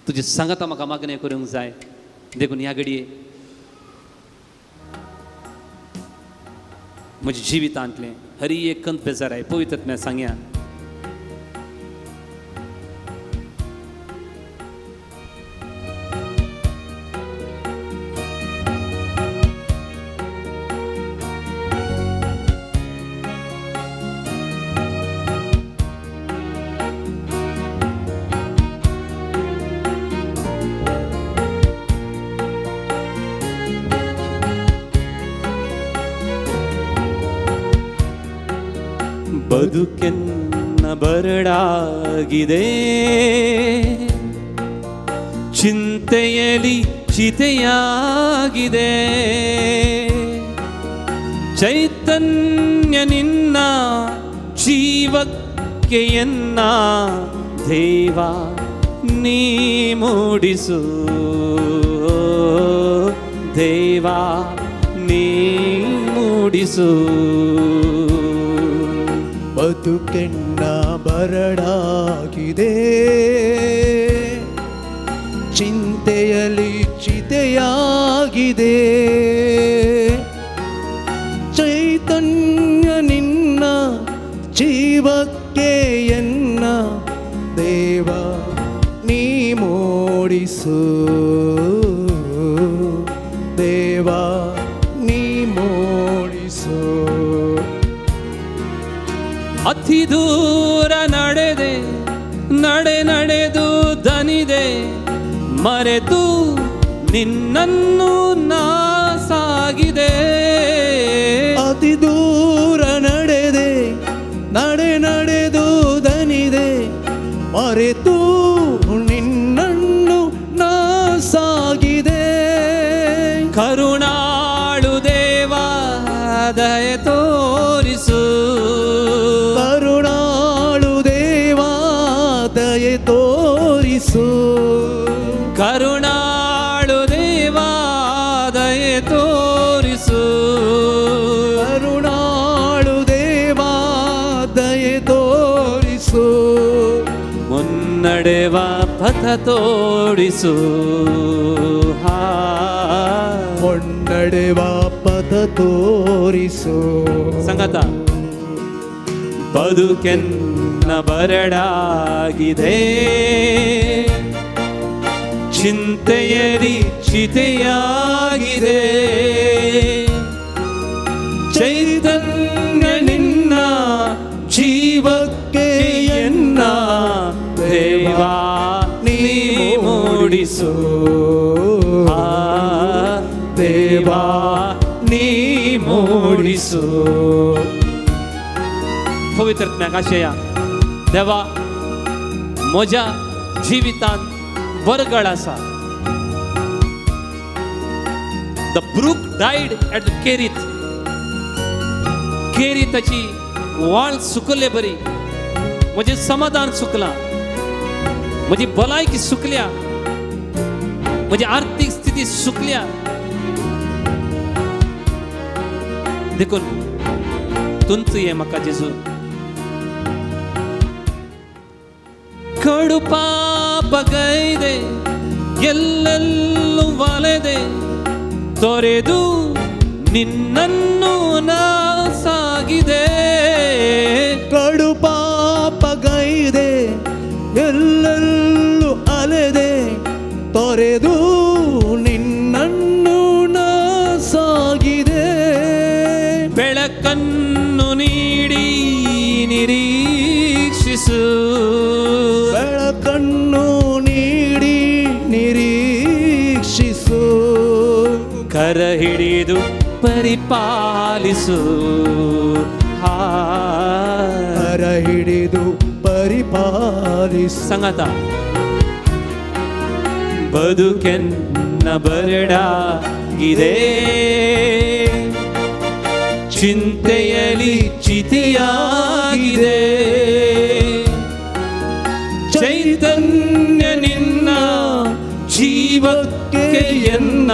तुजे सांगाता म्हाका मागणें करूंक जाय. देखून ह्या घडये म्हज्या जिवितांतलें हरी एक कंत बेजाराय पवित्र आत्म्या सांगया. ಬದುಕೆನ್ನ ಬರಡಾಗಿದೆ, ಚಿಂತೆಯಲಿ ಚಿತೆಯಾಗಿದೆ. ಚೈತನ್ಯ ನಿನ್ನ ಜೀವಕ್ಕೆ ಎನ್ನ ದೇವ ನೀ ಮೂಡಿಸು, ದೇವ ನೀ ಮೂಡಿಸು. ಬದುಕೆನ್ನ ಬರಡಾಗಿದೆ, ಚಿಂತೆಯಲಿ ಚಿತೆಯಾಗಿದೆ. ಚೈತನ್ಯ ನಿನ್ನ ಜೀವಕ್ಕೆ ಎನ್ನ ದೇವ ನೀ ಮೂಡಿಸು, ದೇವ ನೀ ಮೂಡಿಸು. ಅತಿ ದೂರ ನಡೆದೆ, ನಡೆ ನಡೆದು ದನಿದೆ, ಮರೆತು ನಿನ್ನನ್ನು ನಾ ಸಾಗಿದೆ. ಅತಿ ದೂರ ನಡೆದೆ, ನಡೆ ನಡೆದು ದನಿದೆ, ಮರೆತು ನಿನ್ನನ್ನು ನಾ ಸಾಗಿದೆ. ಕರುಣಾಳು ದೇವ ದಯೆ ತೋರಿಸು, ಕರುಣಾಳು ದೇವ ದಯೆ ತೋರಿಸು, ಕರುಣಾಳು ದೇವ ದಯೆ ತೋರಿಸು, ಕರುಣಾಳು ದೇವ ದಯೆ ತೋರಿಸು. ಮುನ್ನಡೆವ ಪಥ ತೋರಿಸು, ಮುನ್ನಡೆವ ಪಥ ತೋರಿಸು. ಸಂಗತ ಬದುಕೆನ್ನ ಬರಡಾಗಿದೆ, ಚಿಂತೆಯಲಿ ಚಿತೆಯಾಗಿದೆ. ಚೈತನ್ಯ ನಿನ್ನ ಜೀವಕ್ಕೆ ಎನ್ನ ದೇವ ನೀ ಮೂಡಿಸು, ದೇವ ನೀ ಮೂಡಿಸು. ಪವಿತ್ರ आत्म्याक आशया देवा म्हज्या जिवितांत बरगळ आसा. The brook died at the Kerith. केरीताची वाळ सुकले बरी, म्हजें समाधान सुकलां, म्हजी भलायकी सुकल्या, म्हजी आर्थीक स्थिती सुकल्या. देखून तुंच ये म्हाका जेजू. ಕಡು ಪಾಪಗೈದೆ ಎಲ್ಲೆಲ್ಲೂ ವಲೆದೆ ತೊರೆದು ನಿನ್ನನ್ನು ನಾ ಸಾಗಿದೆ. ಕಡು ಪಾಪಗೈದೆ ಎಲ್ಲೆಲ್ಲೂ ಅಲೆದೆ ತೊರೆದು ನಿನ್ನನ್ನು ನಾ ಸಾಗಿದೆ. ಬೆಳಕನ್ನು ನೀಡಿ ನಿರೀಕ್ಷಿಸು, ಬೆಳಕನ್ನು ನೀಡಿ ನಿರೀಕ್ಷಿಸು, ಕರ ಹಿಡಿದು ಪರಿಪಾಲಿಸು, ಕರ ಹಿಡಿದು ಪರಿಪಾಲಿಸು. ಸಂಗತ ಬದುಕೆನ್ನ ಬರಡಾಗಿದೆ, ಚಿಂತೆಯಲಿ ಚಿತಿಯಾಗಿದೆ, ಚೈತನ್ಯ ನಿನ್ನ ಜೀವಕ್ಕೆ ಎನ್ನ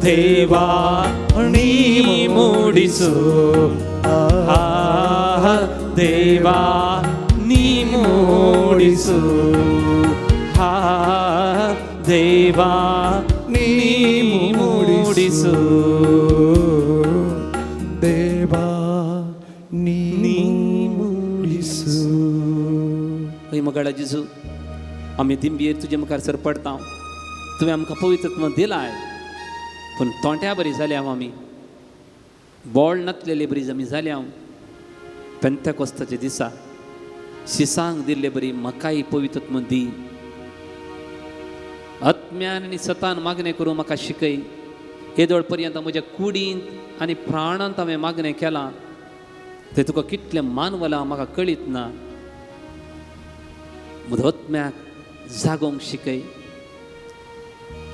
ದೇವಾ ನೀ ಮೂಡಿಸು, ದೇವಾ ನೀ ಮೂಡಿಸು, ದೇವಾ ನೀ ಮೂಡಿಸು, ದೇವಾ ನೀ ಮೂಡಿಸು. मगाळा जेजू, आमी दिंबयेर तुजे मुखार सर पडता. तुवें आमकां पवित्रत्व दिलाय, पूण तोंट्या बरी जाल्या हांव, आमी बोळ नातलेले बरी आमी जाल्या हांव. पेंतेकोस्ताच्या दिसा शिसांक दिल्ले बरी म्हाकाय पवित्रत्व दी. आत्म्यान आनी सतान मागणें करूं म्हाका शिकय. येदोळ पर्यंत म्हज्या कुडींत आनी प्राणांत हांवें मागणें केलां तें तुका कितलें मानवलां म्हाका कळीत ना. म्हज्या आत्म्याक जागोवंक शिकय.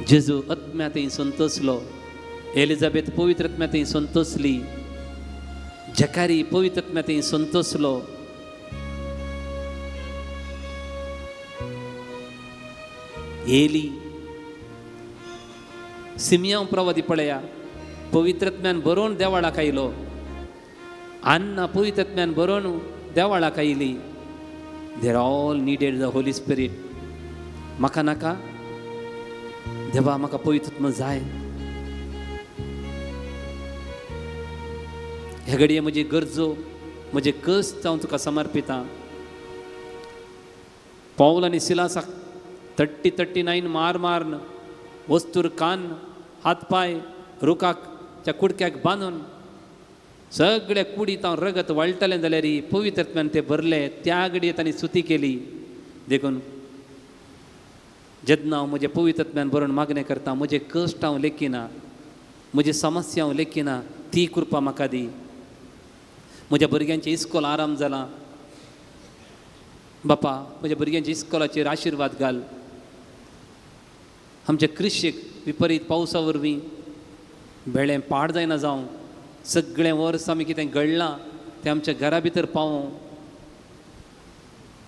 जेजू आत्म्या थंय संतोसलो, एलिझाबेथ पवित्र आत्म्या थंय संतोसली, जकारी पवित्र आत्म्या थंय संतोसलो. एली सिमियांव प्रवादी पळया पवित्र आत्म्यान बरोवन देवाळाक आयलो. अन्ना पवित्र आत्म्यान बरोवन देवाळाक आयली. They're all needed the Holy Spirit. म्हाका नाका देवा, म्हाका पवित्र आत्मा जाय. ह्या घडये म्हजी गरजो, म्हजे कश्ट हांव तुका समर्पिता. पावल आनी सिलासाक 30-39 मार मारून, वस्तूर कान हात पांय रुखाक त्या कुडक्याक बांदून सगळ्या कुडीत हांव रगत वळटलें जाल्यार पवित्र आत्म्यान ते भरले. त्या घडये तांणी स्तुती केली. देखून जेन्ना हांव म्हजें पवित्र आत्म्यान बरोवन मागणें करता, म्हजें कश्ट हांव लेखिना, म्हजी समस्या हांव लेखिना, ती कृपा म्हाका दी. म्हज्या भुरग्यांचें इस्कोल आराम जाला बापा, म्हज्या भुरग्यांच्या इस्कोलाचेर आशिर्वाद घाल. आमच्या कृशीक विपरीत पावसा वरवीं बेळें पाड जायना जावं, सगळें वर्स आमी कितें घडलां तें आमच्या घरा भितर पावों.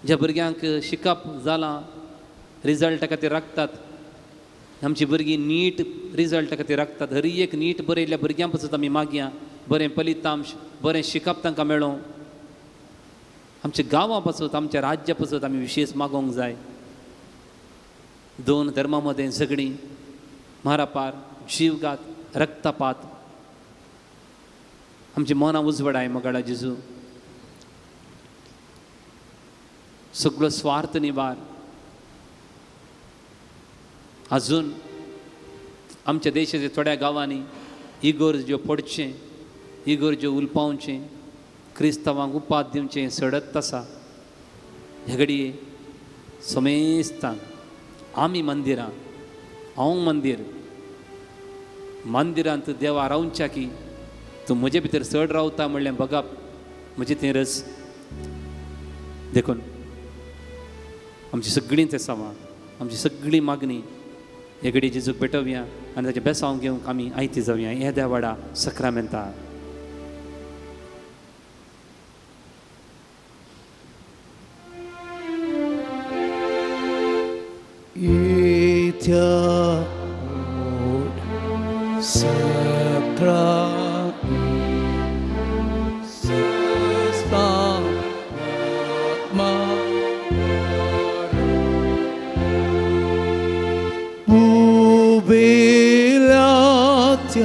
ज्या भुरग्यांक शिकप जालां रिजल्टा खातीर राखतात, आमची भुरगीं नीट रिजल्टा खातीर राखतात. हर एक नीट बरयल्ल्या भुरग्यां पसून आमी मागया बरें फलितांश, बरें शिकप तांकां मेळों. आमच्या गांवां पासून, आमच्या राज्या पासून आमी विशेश मागोवंक जाय. दोन धर्मां मदें झगडीं, मारापार, जीवघात, रक्तपात. आमची मनां उजवडाय मगाळा जेजू. सगळो स्वार्थ निवार. अजून आमच्या देशाच्या थोड्या गांवांनी इगोर्ज्यो पडचें, इगोर्ज्यो उलपावचें, क्रिस्तांवांक उपाद दिवचें सडत आसा. ह्या घडये समेस्तांक आमी मंदिरां, हांव मंदीर, मंदिरांत देवा रावच्या की तूं म्हजे भितर चड रावता म्हणलें बगप म्हजें तें रस. देखून आमची सगळीं तें सवां, आमची सगळी मागणी हे घडये जेजूक भेटोवया आनी ताचें बेसांव घेवंक आमी आयती जावया. हे देवाडा सक्रामेंता. Sacra. 家，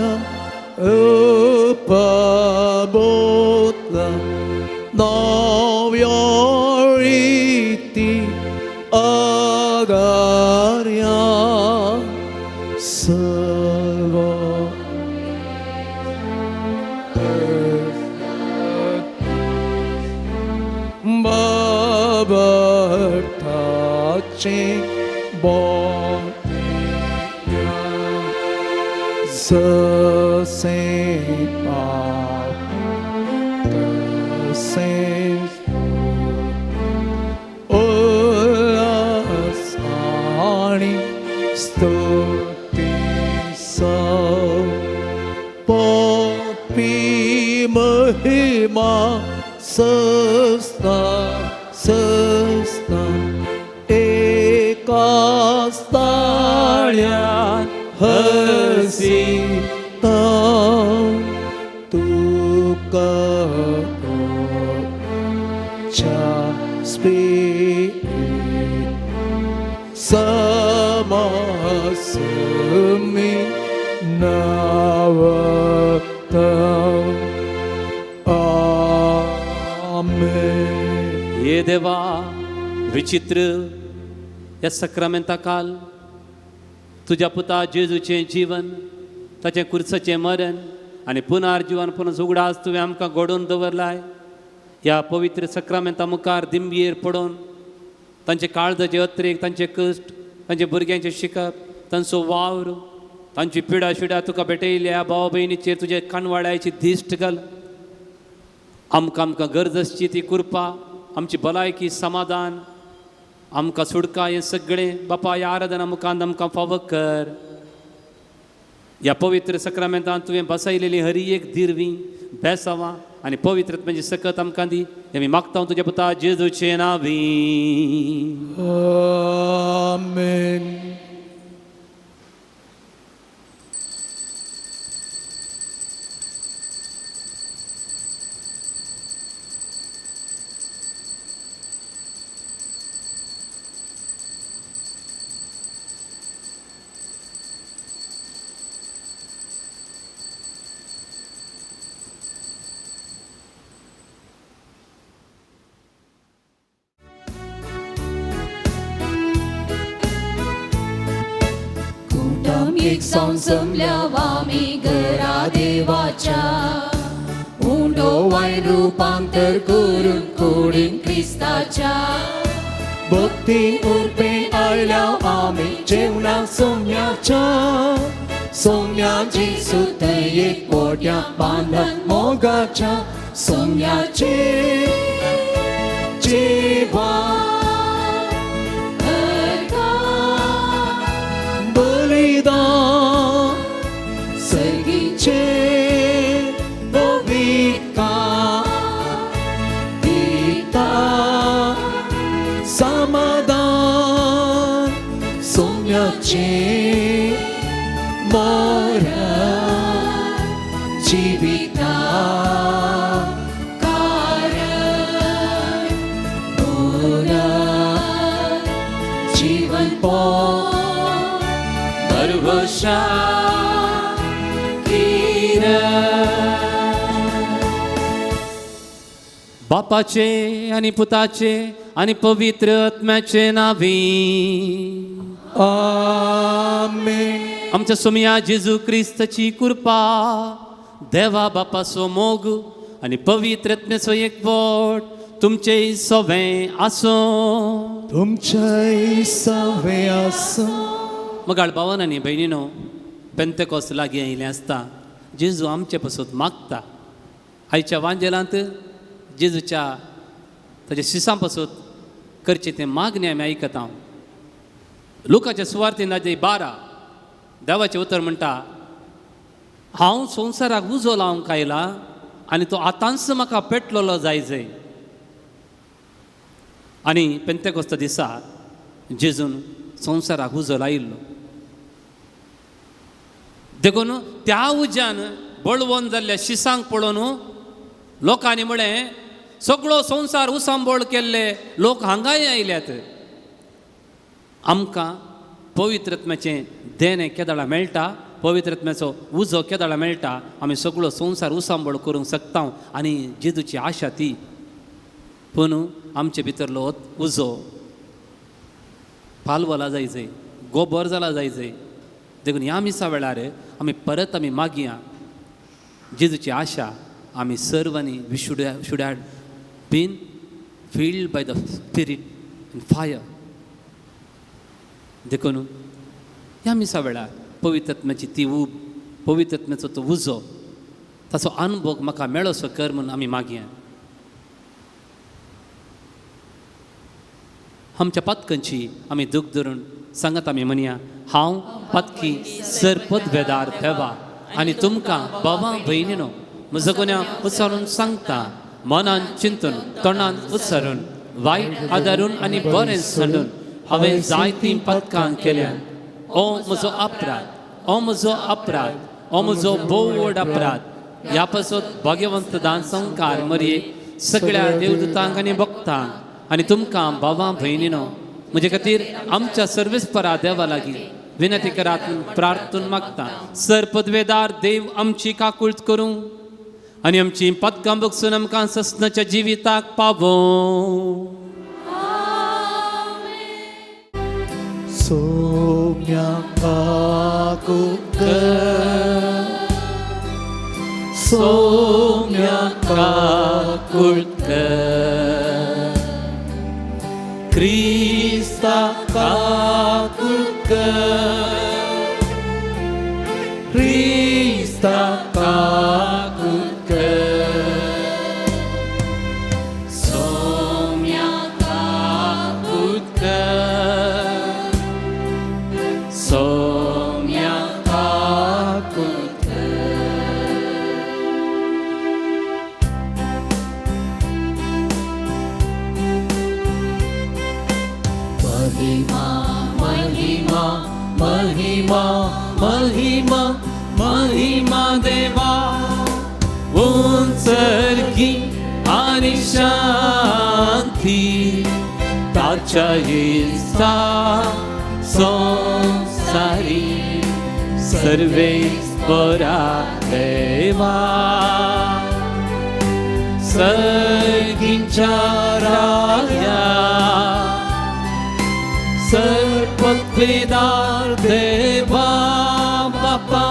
巴布拉，那要一地阿达呀，什么？巴巴塔切波斯塞巴特塞乌拉萨尼斯图蒂萨波比摩希玛斯萨斯萨एका स्थाळ्यान हसीता तुका च्या स्पिरिट समासमी नावता. आमेन. हे देवा विचित्र ह्या सक्रामेंता काल तुज्या पुता जेजूचें जीवन, ताचें कुर्साचें मरण आनी पुनर्जीवन पुनः उगडास तुवें आमकां घडोवन दवरलाय. ह्या पवित्र सक्रामेंता मुखार दिंबयेर पडोवन तांचे काळजाचे अत्रेक, तांचे कश्ट, तांचे भुरग्यांचें शिकप, तांचो वावर, तांची पिडा शिडा तुका भेटयल्या भाव भयणीचेर तुजे कानवाड्याची दिश्ट घाल. आमकां आमकां गरज आसची ती कृपा, आमची भलायकी, समाधान, आमकां सुटका, हें सगळें बापा ह्या आराधना मुखान आमकां फावो कर. ह्या पवित्र सक्रामेंतान तुवें बसयलेली हरी एक दिरवी बेसावां आनी पवित्र म्हणजे सकत आमकां दी. हें आमी मागता तुज्या पुता जेजूचे नांवी. आमेन. एक सावन जमल्या वामी घरा देवाच्या, उंडो वायन रुपांतर करून कुडीन क्रिस्ताच्या. भक्ती उर्बे आयल्या आमी जेवणाक सोम्याच्या, सोम्याची सुत एक पोट्या बांदन मोगाच्या, सोम्याचे जेवण बलिदान सर्गीचे पवित्र पिता समाधान सोम्याचे मरण जिविता कारण पुनर्जीवन बापाचे आनी पुताचे आनी पवित्र आत्म्याचे नांवी. आमेन. आमच्या सोमया जेजू क्रिस्ताची कृपा, देवा बापाचो मोग आनी पवित्र आत्म्याचो एकवट तुमचे सवें आसूं. तुमचे सवें आसूं. मगाळ भावान आनी भयणीनो, पेंतेकोस लागीं आयिल्लें आसता जेजू आमचे पासत मागता. आयच्या वांजेलांत जेजूच्या ताच्या शिसां पासत करचें तें मागणें आमी आयकता. लोकाच्या सुवार्थीन 12 देवाचें उतर म्हणटा, हांव संवसाराक उजो लावंक आयला आनी तो आतांच म्हाका पेटलेलो जाय जय. आनी पेंतेकोस्ता दिसा जेजून संवसाराक उजो लायिल्लो. देखून त्या उज्यान बळवंत जाल्ल्या शिसांक पळोवन लोकांनी म्हळें, सगळो संवसार उसांबोळ केल्ले लोक हांगाय आयल्यात, आमकां पवित्र आत्म्याचें देणें केदळा मेळटा पवित्र आत्म्याचो उजो केदाळा मेळटा आमी सगळो संवसार उसांबळ करूंक शकता आनी जेजूची आशा ती. पूण आमचे भितरलो उजो पालवला जायजय, गोबर जाला जायजय. देखून ह्या मिसा वेळार आमी परत आमी मागया जेजूची आशा आमी सर्वांनी we should had been filled by the spirit and fire. देखून ह्या मिसा वेळार पवित्र आत्म्याची ती ऊब, पवित्र आत्म्याचो तो उजो, ताचो अनुभव म्हाका मेळोसो कर म्हूण आमी मागया. आमच्या पातकांची आमी दूख धरून सांगत आमी म्हणया, हांव पातकी सर पदवेदार देवा आनी तुमकां बाबा भयणीनो म्हजो गुन्यांव उच्चारून सांगता, मनान चिंतून तोंडान उच्चारून वायट आदारून आनी बरें सांडून हांवें जायतीं पदकां केल्यान. ओ म्हजो अपराध, ओ म्हजो अपराध, ओ म्हजो भोव व्हड अपराध. ह्या पासत भाग्यवंत दान संकार मरये सगळ्या देवदूतांक आनी भक्तांक आनी तुमकां बाबा भयणीनो म्हजे खातीर आमच्या सर्वेस्परा देवा लागीं विनंती करात प्रार्थून मागता. सर पदवेदार देव आमची काकूळत करूं आनी आमची पदकां बगसून आमकां ससनाच्या जिविताक पावों. सोम्या काकुळकर, सोम्या काकुळकर, क्रिस्ता काकुळकर, क्रिस्ता काकुळकर, सोम्या काकुळकर, सोम्या काकुळकर. महिमा महिमा महिमा महिमा महिमा देवा उंचरगी आनी शांती ताच्या इत्सा संसारी सर्वेस्परा देवा सर्गींच्या राया सर्वपदवेदार देवा बापा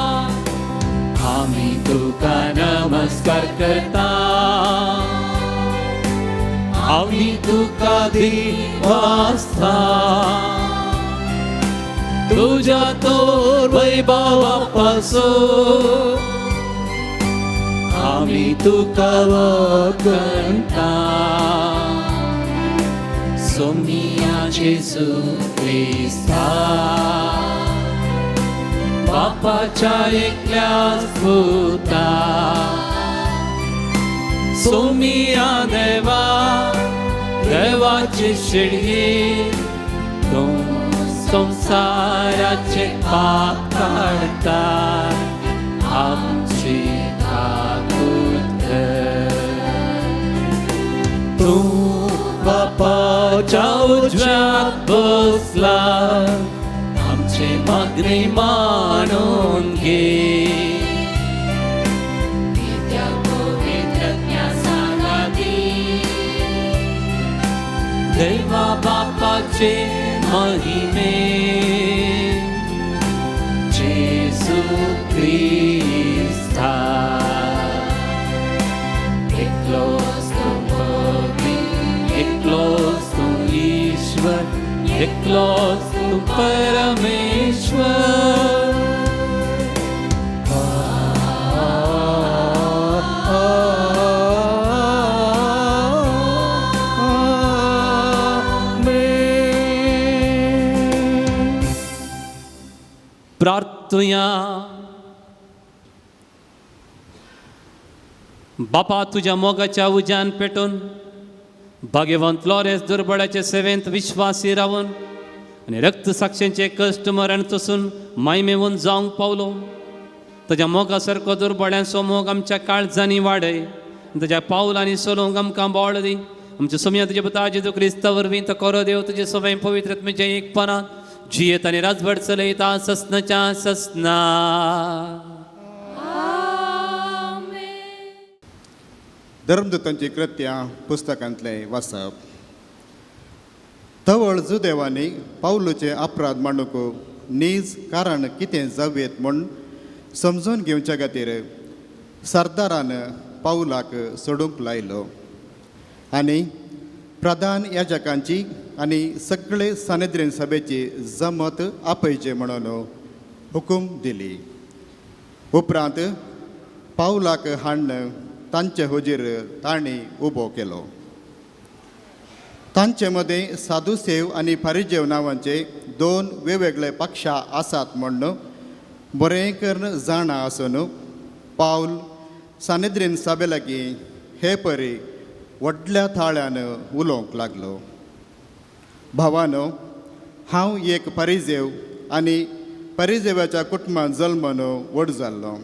आमी तुका नमस्कार करता, आमी तुका दिवास्ता तुज्या तोर वैभवा पासून आमी तुका वखणता. सोमिया जेजू क्रिस्ता बापाच्या एकल्याच पुता, सोमिया देवा देवाची शिडये तूं संवसाराचे पाप काडटा आमची काकूट कर. तूं बापाच्या उजव्याक बसला आमचे मागणे मानून घे. देवा बापाचे महिमे जेजू क्रिस्ता एकलोच तूं पवित्र, एकलोच तूं ईश्वर, एकलोच तूं परमेश्वर. प्रार्थुया. बापा तुज्या मोगाच्या उज्यान पेटून भाग्यवंत लॉरेन्स दुर्बळाचे सेवेंत विश्वासी रावन आनी रक्त साक्षेंचे कश्ट मरण तसून मायमेवन जावंक पावलो. ताज्या मोगा सारको दुर्बळ्यांचो मोग आमच्या काळजांनी वाडय, ताज्या पावलांनी चलोवंक आमकां बळ दी. आमच्या सोम्या तुज्या पुता जेजू क्रिस्ता वरवीं तो करो देव तुजे सवय पवित्र आत्म्याच्या एकपणांत जियेत आनी राजवट चलयता ससनाच्या ससना. धर्मदूतांची कृत्यां पुस्तकांतलें वाचप. तवळ जुदेवांनी पावलूचे अपराध मांडूंक नीज कारण कितें जावयेत म्हूण समजून घेवच्या खातीर सरदारान पावलाक सोडूंक लायलो आनी प्रधान याजकांची आनी सगळे सानेद्रीन सभेची जमत आपयचे म्हणून हुकूम दिली. उपरांत पावलाक हाडून तांचे हुजीर तांणी उबो केलो. तांचे मदें साधुसेव आनी फारिजेव नांवांचे दोन वेगवेगळे पक्षां आसात म्हूण बरें करून जाणा आसून पावल सानेद्रीन सभे लागीं हे परी व्हडल्या थाळ्यान उलोवंक लागलो. भावानो, हांव एक परिजेव आनी परिजेवाच्या कुटुंबांत जल्मन व्हड जाल्लो.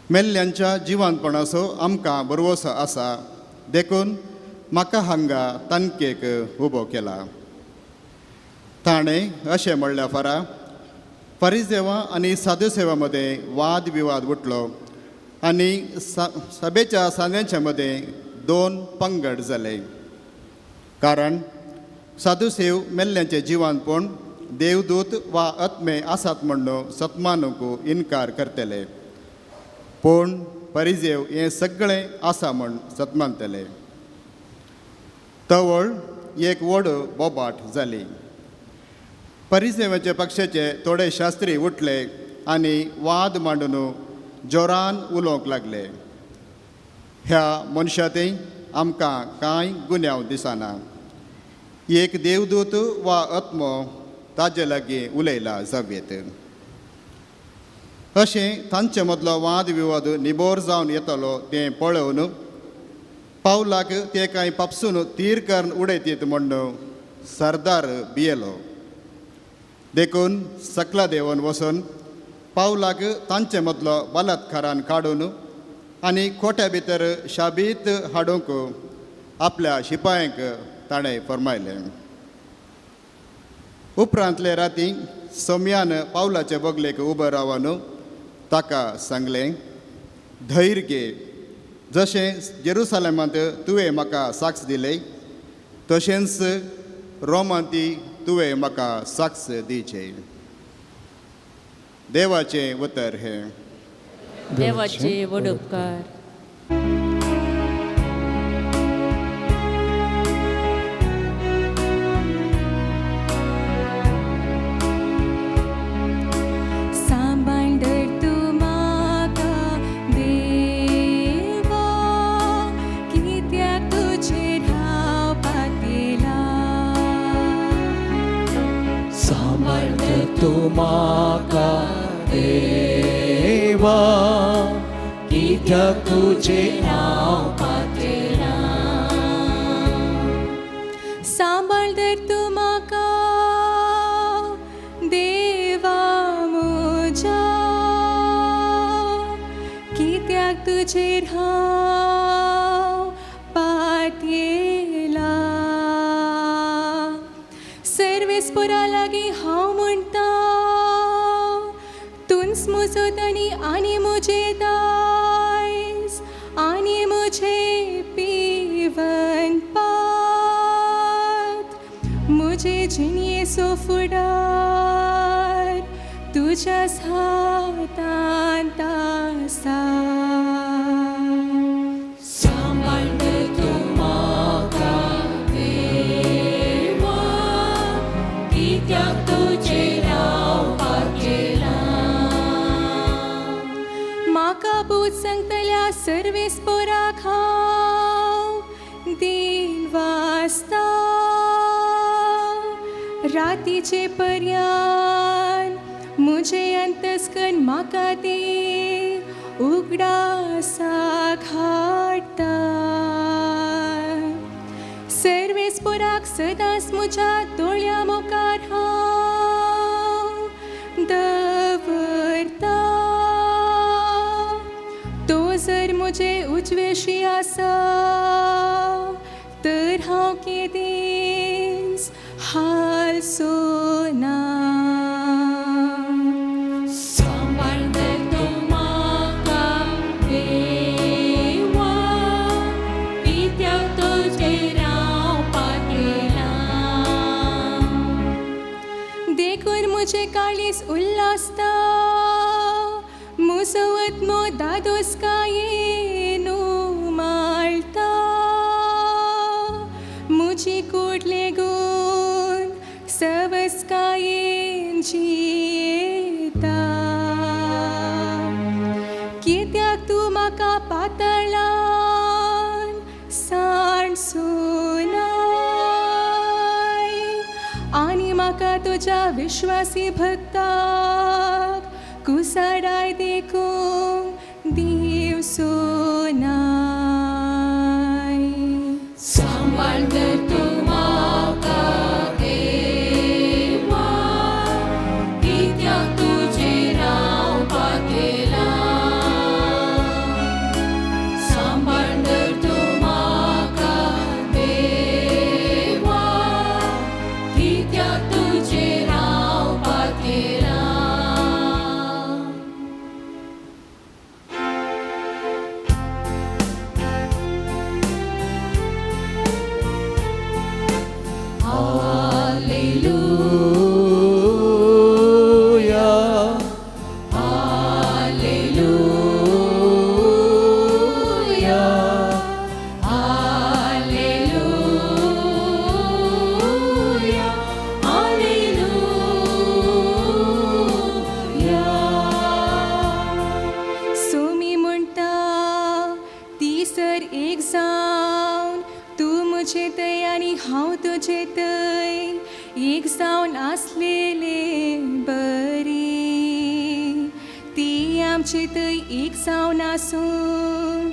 मेल्ल्यांच्या जिवानपणाचो आमकां भरवंसो आसा, देखून म्हाका हांगा तांकेक उबो केला. ताणें अशें म्हणल्यार फारा परिजेवा आनी साधुसेवा मदें वाद विवाद उठलो आनी सभेच्या सांद्यांच्या मदें दोन पंगड जाले. कारण साधुसेव मेल्ल्यांचें जिवानपण देवदूत वा आत्मे आसात म्हूण सतमानूंक इनकार करतले, पूण परिजेव हें सगळें आसा म्हूण सतमानतले. तवळ एक व्हड बोबाट जाली. परिसेवेचे पक्षाचे थोडे शास्त्री उठले आनी वाद मांडून जोरान उलोवंक लागले. ह्या मनशांतय आमकां कांय गुन्यांव दिसना. एक देवदूत वा आत्मो ताजे लागीं उलयला जावयेत. अशें तांचे मदलो वाद विवाद निबोर जावन येतलो तें पळोवन पावलाक ते कांय पापसून तीर करून उडयतीत म्हूण सरदार भियेलो. देखून सकला देवन वचून पावलाक तांचे मदलो बलात्कारान काडून आनी कोट्या भितर शाबीत हाडूंक आपल्या शिपायांक ताणें फरमायलें. उपरांतले राती सोम्यान पावलाचे बगलेक उबो रावन ताका सांगलें, धैर्य घे, जशें जेरुसलेमांत तुवें म्हाका साक्ष दिले तशेंच रोमांती तुवें म्हाका साक्ष दिवचे. देवाचें उतर हें. देवाचे व्हड उपकार. सांबांडर तूं म्हाका देवा, कित्याक तुजेर हांव पातयेलां. सांबाळ तूं म्हाका देवा, कित्याक तुजेर हांव पातयेलां. सांबाळ धर तूं म्हाका देवा म्हज्या, कित्याक तुजेर हांव पातयेलां. सर्वेस्पोरा लागीं हांव म्हणटा, तूंच म्हजो धनी आनी म्हजें दायज आनी म्हजें पिवन पात. म्हजे जिणयेचो फुडार तुज्याच हातांत आसा. सांबाळ तूं म्हाका देवा, कित्याक तुजेर हांव पातयेलां. म्हाका बूत सांगतल्या सर्वेस्पोराक हांव दीन वाचता. रातीचे पर्यान म्हजें अंतस्कन म्हाका ती उगडासाक हाडटा. सर्वेस्पोराक सदांच म्हज्या दोळ्या मुखार हांव दवरता. तो जर म्हजे उजवेशी आसा तर हांव केदींच हालचो ना. आयज उल्हासता, म्हजो आत्मो दादोसकायेन उमाळटा. म्हजी कूड लेगून सवसकायेन जियेता. कित्याक तूं म्हाका पातळान सांडसुनाय आनी म्हाका तुज्या विश्वासी भक्ताक कुसाडाय देखूंक दिवसुनाय. सांबाळ तर तूं म्हाका देवा, कित्याक तुजें नांव पातेलां. सांबाळ तर तूं म्हाका देवा, कित्याक तुजें नांव पातेलां. Hallelujah. Hallelujah, hallelujah, hallelujah. Somi म्हणटा ती सर एक जावन तूं म्हजे थंय आनी हांव तुजे थंय एक जावन आसलेले बरी. ती आमचे थंय एक जावन आसूं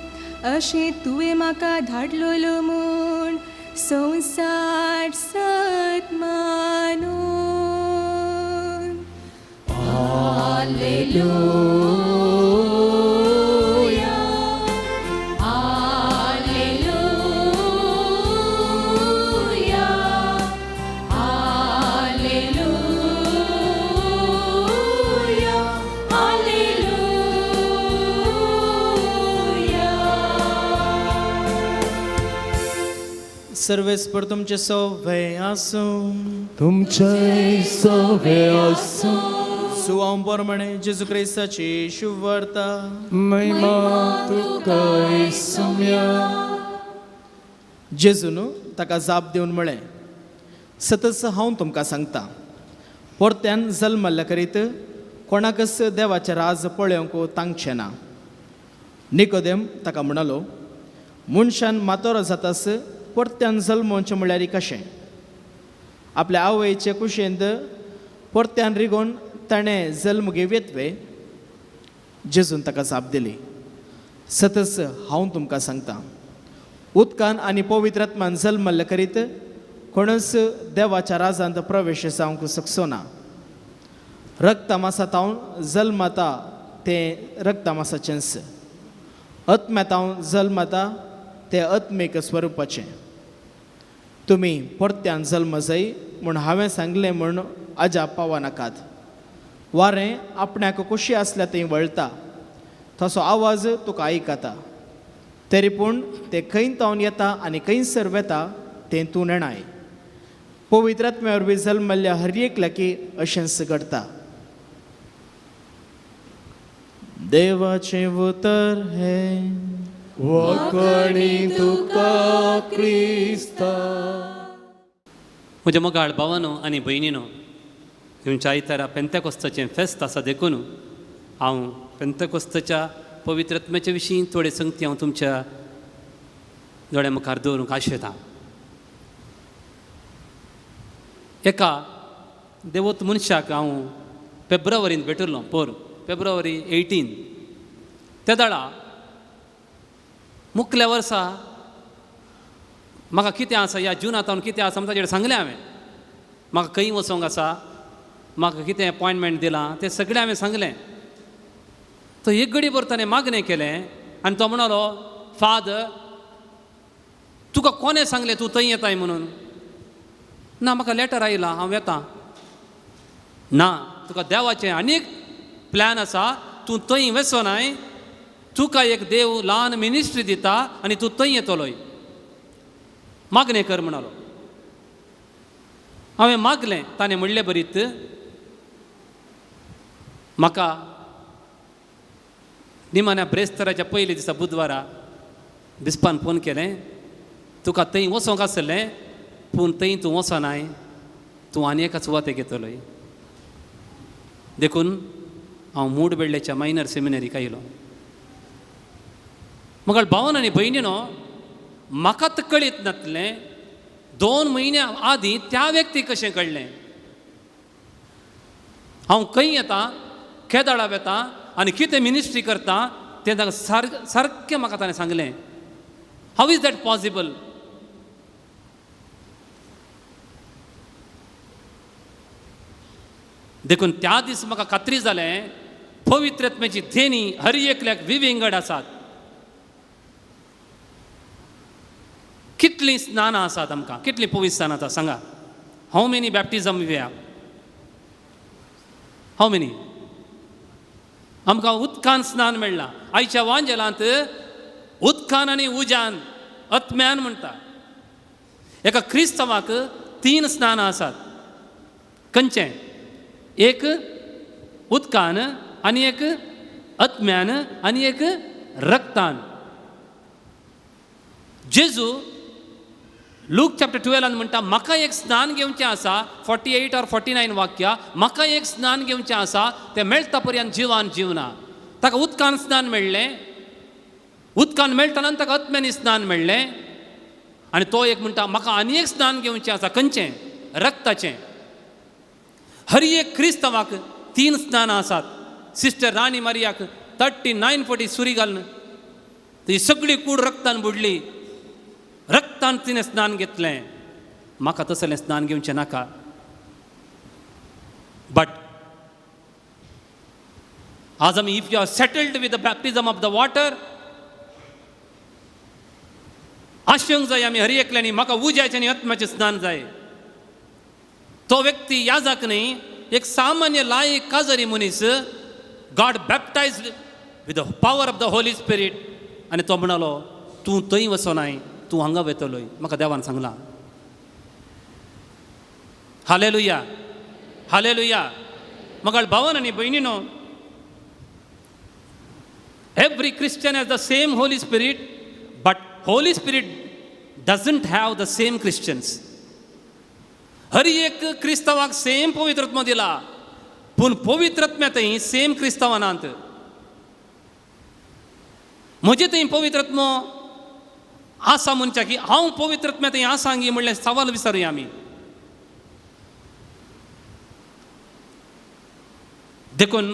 अशें तुवें म्हाका धाडलोलो म्हूण संवसार सत मानून. Hallelujah, hallelujah, hallelujah, hallelujah. सर्वेस्पर तुमचे सवे आसूं. तुमचे सवे आसूं. सुवां प्रमाणे जेजू क्रिस्ताची शुभवार्ता. महिमा तुका येसुम्या. जेजून ताका जाप दिवन म्हळें, सतच हांव तुमकां सांगता, परत्यान जल्मल्ल्या करीत कोणाकच देवाचें राज पळोवंक तांकचें ना. निकोदेम ताका म्हणालो, मनशान मातोरो जातास परत्यान जल्मोवचें म्हळ्यार कशें? आपल्या आवयचे कुशेंत परत्यान रिगोवन ताणें जल्म घेवयेत वे? जेजून ताका जाप दिली, सतच हांव तुमकां सांगता, उदकान आनी पवित्र आत्मान जल्मल्ले करीत कोणूच देवाच्या राजांत प्रवेश जावंक शकचो ना. रक्तमासातावन जल्मता तें रक्तमासाचेंच, आत्म्यातावन जल्मता तें आत्मीक स्वरुपाचें. तुमी परत्यान जल्म जाय म्हूण हांवें सांगलें म्हूण अजाप पावनाकात. वारें आपणाक खोशी आसल्यार थंय वळटा, तसो आवाज तुका आयकता, तरी पूण तें खंय तावन येता आनी खंयसर वेता तें तूं नेणाय. पवित्र आत्म्या वरवीं जल्मल्ल्या हर एकल्याकी अशेंच घडटा. देवाचें उतर हें. वाकणी तुका क्रिस्ता. म्हज्या मोगाळ भावानो आनी भयणीनो, तुमच्या आयतारा पेंतेकोस्ताचें फेस्त आसा देखून हांव पेंतेकोस्ताच्या पवित्र आत्म्याच्या विशीं थोडे संगती हांव तुमच्या दोळ्या मुखार दवरूंक आशेतां. एका देवत मनशाक हांव फेब्रुवारींत भेटिल्लो, पोर फेब्रुवारी 18. त्या दळा मुखल्या वर्सा म्हाका कितें आसा ह्या जुनांत हांव कितें आसा ताजेर सांगलें हांवें. म्हाका खंय वचोंक आसा, म्हाका कितें एपॉयंटमेंट दिलां तें सगळें हांवें सांगलें. तो एक घडी भर ताणें मागणें केलें आनी तो म्हणालो, फादर तुका कोणें सांगलें तूं थंय येताय म्हणून? ना, म्हाका लेटर आयलां, हांव येता. ना, तुका देवाचें आनीक प्लॅन आसा, तूं थंय वचनाय, तुका एक देव ल्हान मिनिस्ट्री दिता आनी तूं थंय येतलोय, मागणें कर म्हणालो. हांवें मागलें, ताणें म्हणलें बरीत म्हाका निमाण्या ब्रेस्तराच्या पयले दिसा बुधवारा बिस्पान फोन केलें, तुका थंय वचोंक आसलें पूण थंय तूं वचनाय, तूं आनी एका सुवातेक येतलोय. देखून हांव मूड वेडल्याच्या मायनर सेमिनरीक आयलो. मगळ भावन आनी भयणीनो, म्हाका तर कळीत नासलें 2 म्हयन्या आदीं त्या व्यक्तीक कशें कळ्ळें हांव खंय येता, केदाळा वेता आनी कितें मिनिस्ट्री करता तें ताका सारकें म्हाका ताणें सांगलें. How is that possible? देखून त्या दीस म्हाका खात्री जालें पवित्र आत्म्याची देणी हर एकल्याक विविंगड आसात. कितलीं स्नानां आसात आमकां, कितलीं पवित्र स्नानां आसात सांगा? How many baptism we have? How many? आमकां उदकान स्नान मेळ्ळां. आयच्या वांजेलांत उदकान आनी उज्यान आत्म्यान म्हणटा. एका क्रिस्तांवाक 3 स्नानां आसात. खंयचें? एक उदकान आनी एक आत्म्यान आनी एक रक्तान. जेजू लूक चॅप्टर 12 म्हणटा म्हाका एक स्नान घेवचें आसा, 48 or 49 वाक्य, म्हाका एक स्नान घेवचें आसा तें मेळटा पर्यंत जिवान जिवना. ताका उदकान स्नान मेळ्ळें, उदकान मेळटना ताका आत्म्यानी स्नान मेळ्ळें आनी तो एक म्हणटा म्हाका आनी एक स्नान घेवचें आसा. खंयचें? रक्ताचें. हर एक क्रिस्तांवाक 3 स्नानां आसात. सिस्टर राणी मारियाक 39 40 सुरी घालून ती सगळी कूड रक्तान बुडली, रक्तान तिणें स्नान घेतलें. म्हाका तसलें स्नान घेवचें नाका. बट आज आमी if you are settled with the baptism of the water, आशेवंक जाय आमी हर एकल्यांनी म्हाका उज्याचें आनी आत्म्याचें स्नान जाय. तो व्यक्ती याजक न्ही, एक सामान्य लायक काजरी मनीस, God baptized with the power of the Holy Spirit आनी तो म्हणालो तूं थंय वचनाय, तूं हांगा वेतलोय, म्हाका देवान सांगलां. Hallelujah, hallelujah. मगळ भावन आनी भयणीनो, every Christian has the same Holy Spirit, but Holy Spirit doesn't have the same Christians. हर एक क्रिस्तांवाक सेम पवित्र आत्मो दिला, पूण पवित्र आत्म्या थंय सेम क्रिस्तांवानात. म्हजे थंय पवित्र आत्मो आसा म्हणच्या की हांव पवित्र आत्म्या थंय आसा गी म्हणलें सवाल विचारुया आमी. देखून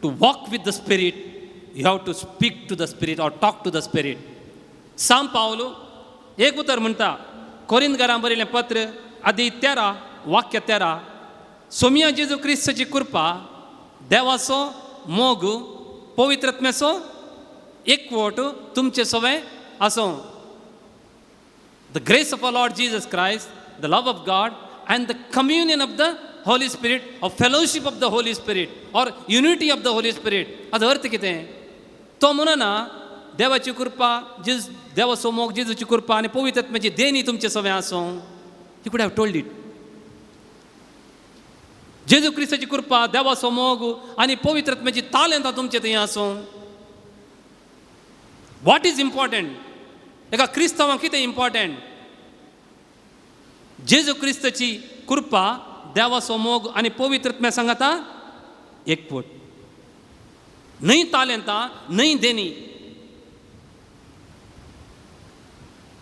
to walk with the Spirit you have to speak to the Spirit or talk to the Spirit. सांव पावलो एक उतर म्हणटा, कोरिंदकारां बरयलें पत्र आदी 13 वाक्य 13, सोमिया जेजू क्रिस्ताची कृपा, देवाचो मोग, पवित्र आत्म्याचो एकवट तुमचे सवे आसूं. The grace of our Lord Jesus Christ, the love of God and the communion of the Holy Spirit or fellowship of the Holy Spirit or unity of the Holy Spirit. हाचो अर्थ कितें? तो म्हणना देवाची कृपा, जेजू देवाचो मोग, जेजूची कृपा आनी पवित्र आत्म्याची देणी तुमचे सवे आसूं. He could have told it. जेजू क्रिस्ताची कृपा, देवाचो मोग आनी पवित्र आत्म्याची तालेंतां तुमचे थंय आसूं. What is important? एका क्रिस्तांवाक कितें इम्पॉर्टंट? जेजू क्रिस्ताची कृपा, देवाचो मोग आनी पवित्र आत्म्या सांगाता एकवट. न्हय तालेंतां, न्हय देणी.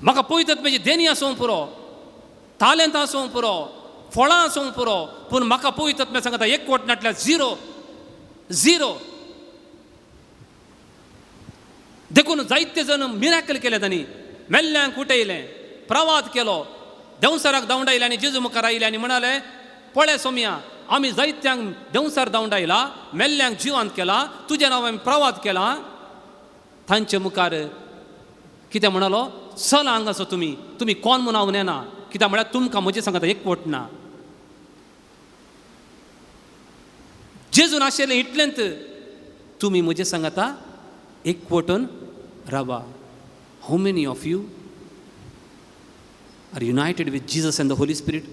म्हाका पवित्र आत्म्याची देणी आसूंक पुरो, तालेंतां आसूंक पुरो, फळां आसूंक पुरो, पूण म्हाका पवित्र आत्म्या सांगाता एकवट नाटल्यार झिरो, झिरो. देखून जायते जण मिराकल केले तांणी, मेल्ल्यांक उठयलें, प्रवाद केलो, देंवसाराक धांवडायले आनी जेजू मुखार आयले आनी म्हणाले पळय सोमया, आमी जायत्यांक देंवसार धांवडायला, मेल्ल्यांक जिवांत केला, तुजें नांव आमी प्रवाद केला. तांचे मुखार कितें म्हणालो? चल हांगासो तुमी, तुमी कोण म्हूण हांव नेना, कित्याक म्हळ्यार तुमकां म्हजें सांगता एकवट ना. जेजून आशिल्लें इतलेंत तुमी म्हजें सांगता एकवटून रावा. How many of you are united with Jesus and the Holy Spirit?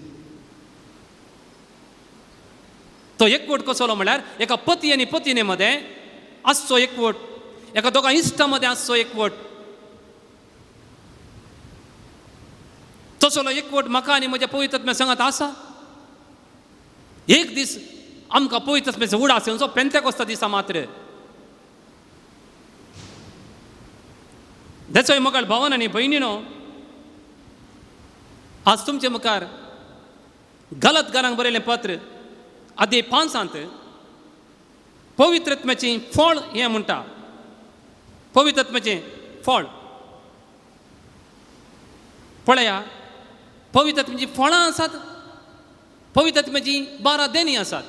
तो एकवट कसलो म्हळ्यार एका पती आनी पतिने मदें आसचो एकवट, एका दोगां इश्टा मदें आसचो एकवट. तसलो एकवट म्हाका आनी म्हज्या पवित्र आत्म्या संगात आसा. एक दीस आमकां पवित्र आत्म्याचो उडास येवचो पेंतेकोस्ता दिसा मात्र. That's why मोगाळ भावन आनी भयणीनो, आज तुमचे मुखार गलत गारांक बरयलें पत्र आदी 5 पवित्र आत्म्याचें फळ हें म्हणटा. पवित्र आत्म्याचें फळ पळया, पवित्र आत्म्याचीं फळां आसात, पवित्र आत्म्याचीं 12 देणी आसात.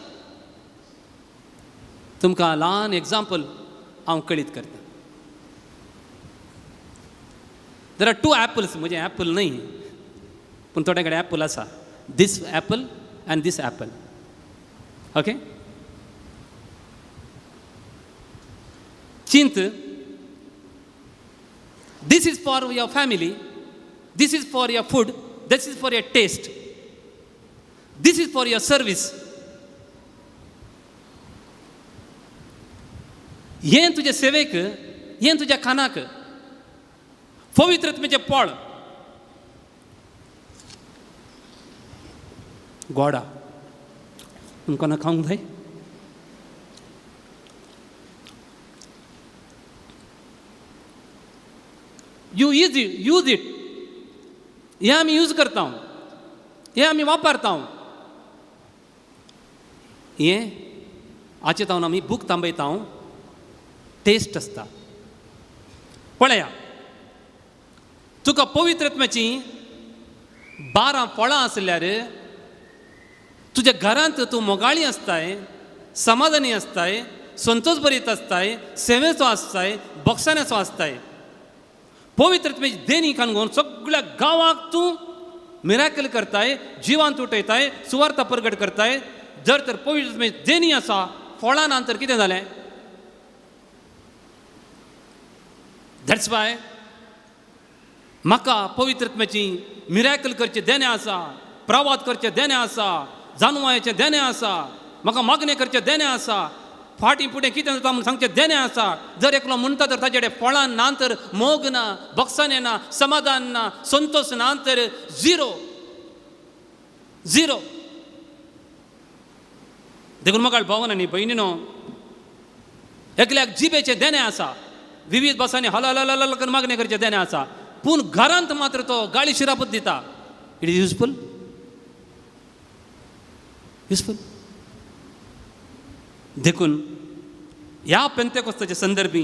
तुमकां ल्हान एग्जाम्पल हांव कळीत करता. There are 2 apples, म्हजें एपल न्हय पूण थोड्या कडेन एपल आसा, this apple and this apple. Okay, चिंत, this is for your family, this is for your food, this is for your taste, this is for your service. हें तुजे सेवेक, हें तुज्या खाणाक. पवित्र आत्म्याचें फळ गोडा, तुमकां ना खावंक जाय? You use it, use it. हें आमी यूज करता, हें आमी वापरता. हें हाचे तावन आमी बूक तांबयता, टेस्ट आसता. पळया, तुका पवित्र आत्म्याची 12 फळां आसल्यार तुज्या घरांत तूं मोगाळी आसताय, समाधानी आसताय, संतोष भरीत आसताय, सेवेचो आसताय, बक्षाण्याचो आसताय. पवित्र आत्म्याची देणी काणून सगळ्या गांवाक तूं मिराकल करताय, जिवांत उठयताय, सुवार्ता परगट करताय. जर तर पवित्र आत्म्याची देणी आसा, फळां ना तर कितें जालें? That's why म्हाका पवित्र आत्म्याची मिराकल करचें देणें आसा, प्रवाद करचें देणें आसा, जानवायचें देणें आसा, म्हाका मागणें करचें देणें आसा, फाटीं फुडें कितें जाता म्हूण सांगचें देणें आसा. जर एकलो म्हणटा तर ताचे कडेन फळां ना तर मोग ना, बक्षाणें ना, समाधान ना, संतोश ना तर झिरो, झिरो. देखून म्हाका भावन आनी भयणीनो, एकल्याक जिबेचें देणें आसा, विविध भासांनी हल हल हल करून मागणें करचें देणें आसा, पूण घरांत मात्र तो गाळी शिरापूच दिता. It is useful? Useful? देखून ह्या पेंतेकोस्ताच्या संदर्भी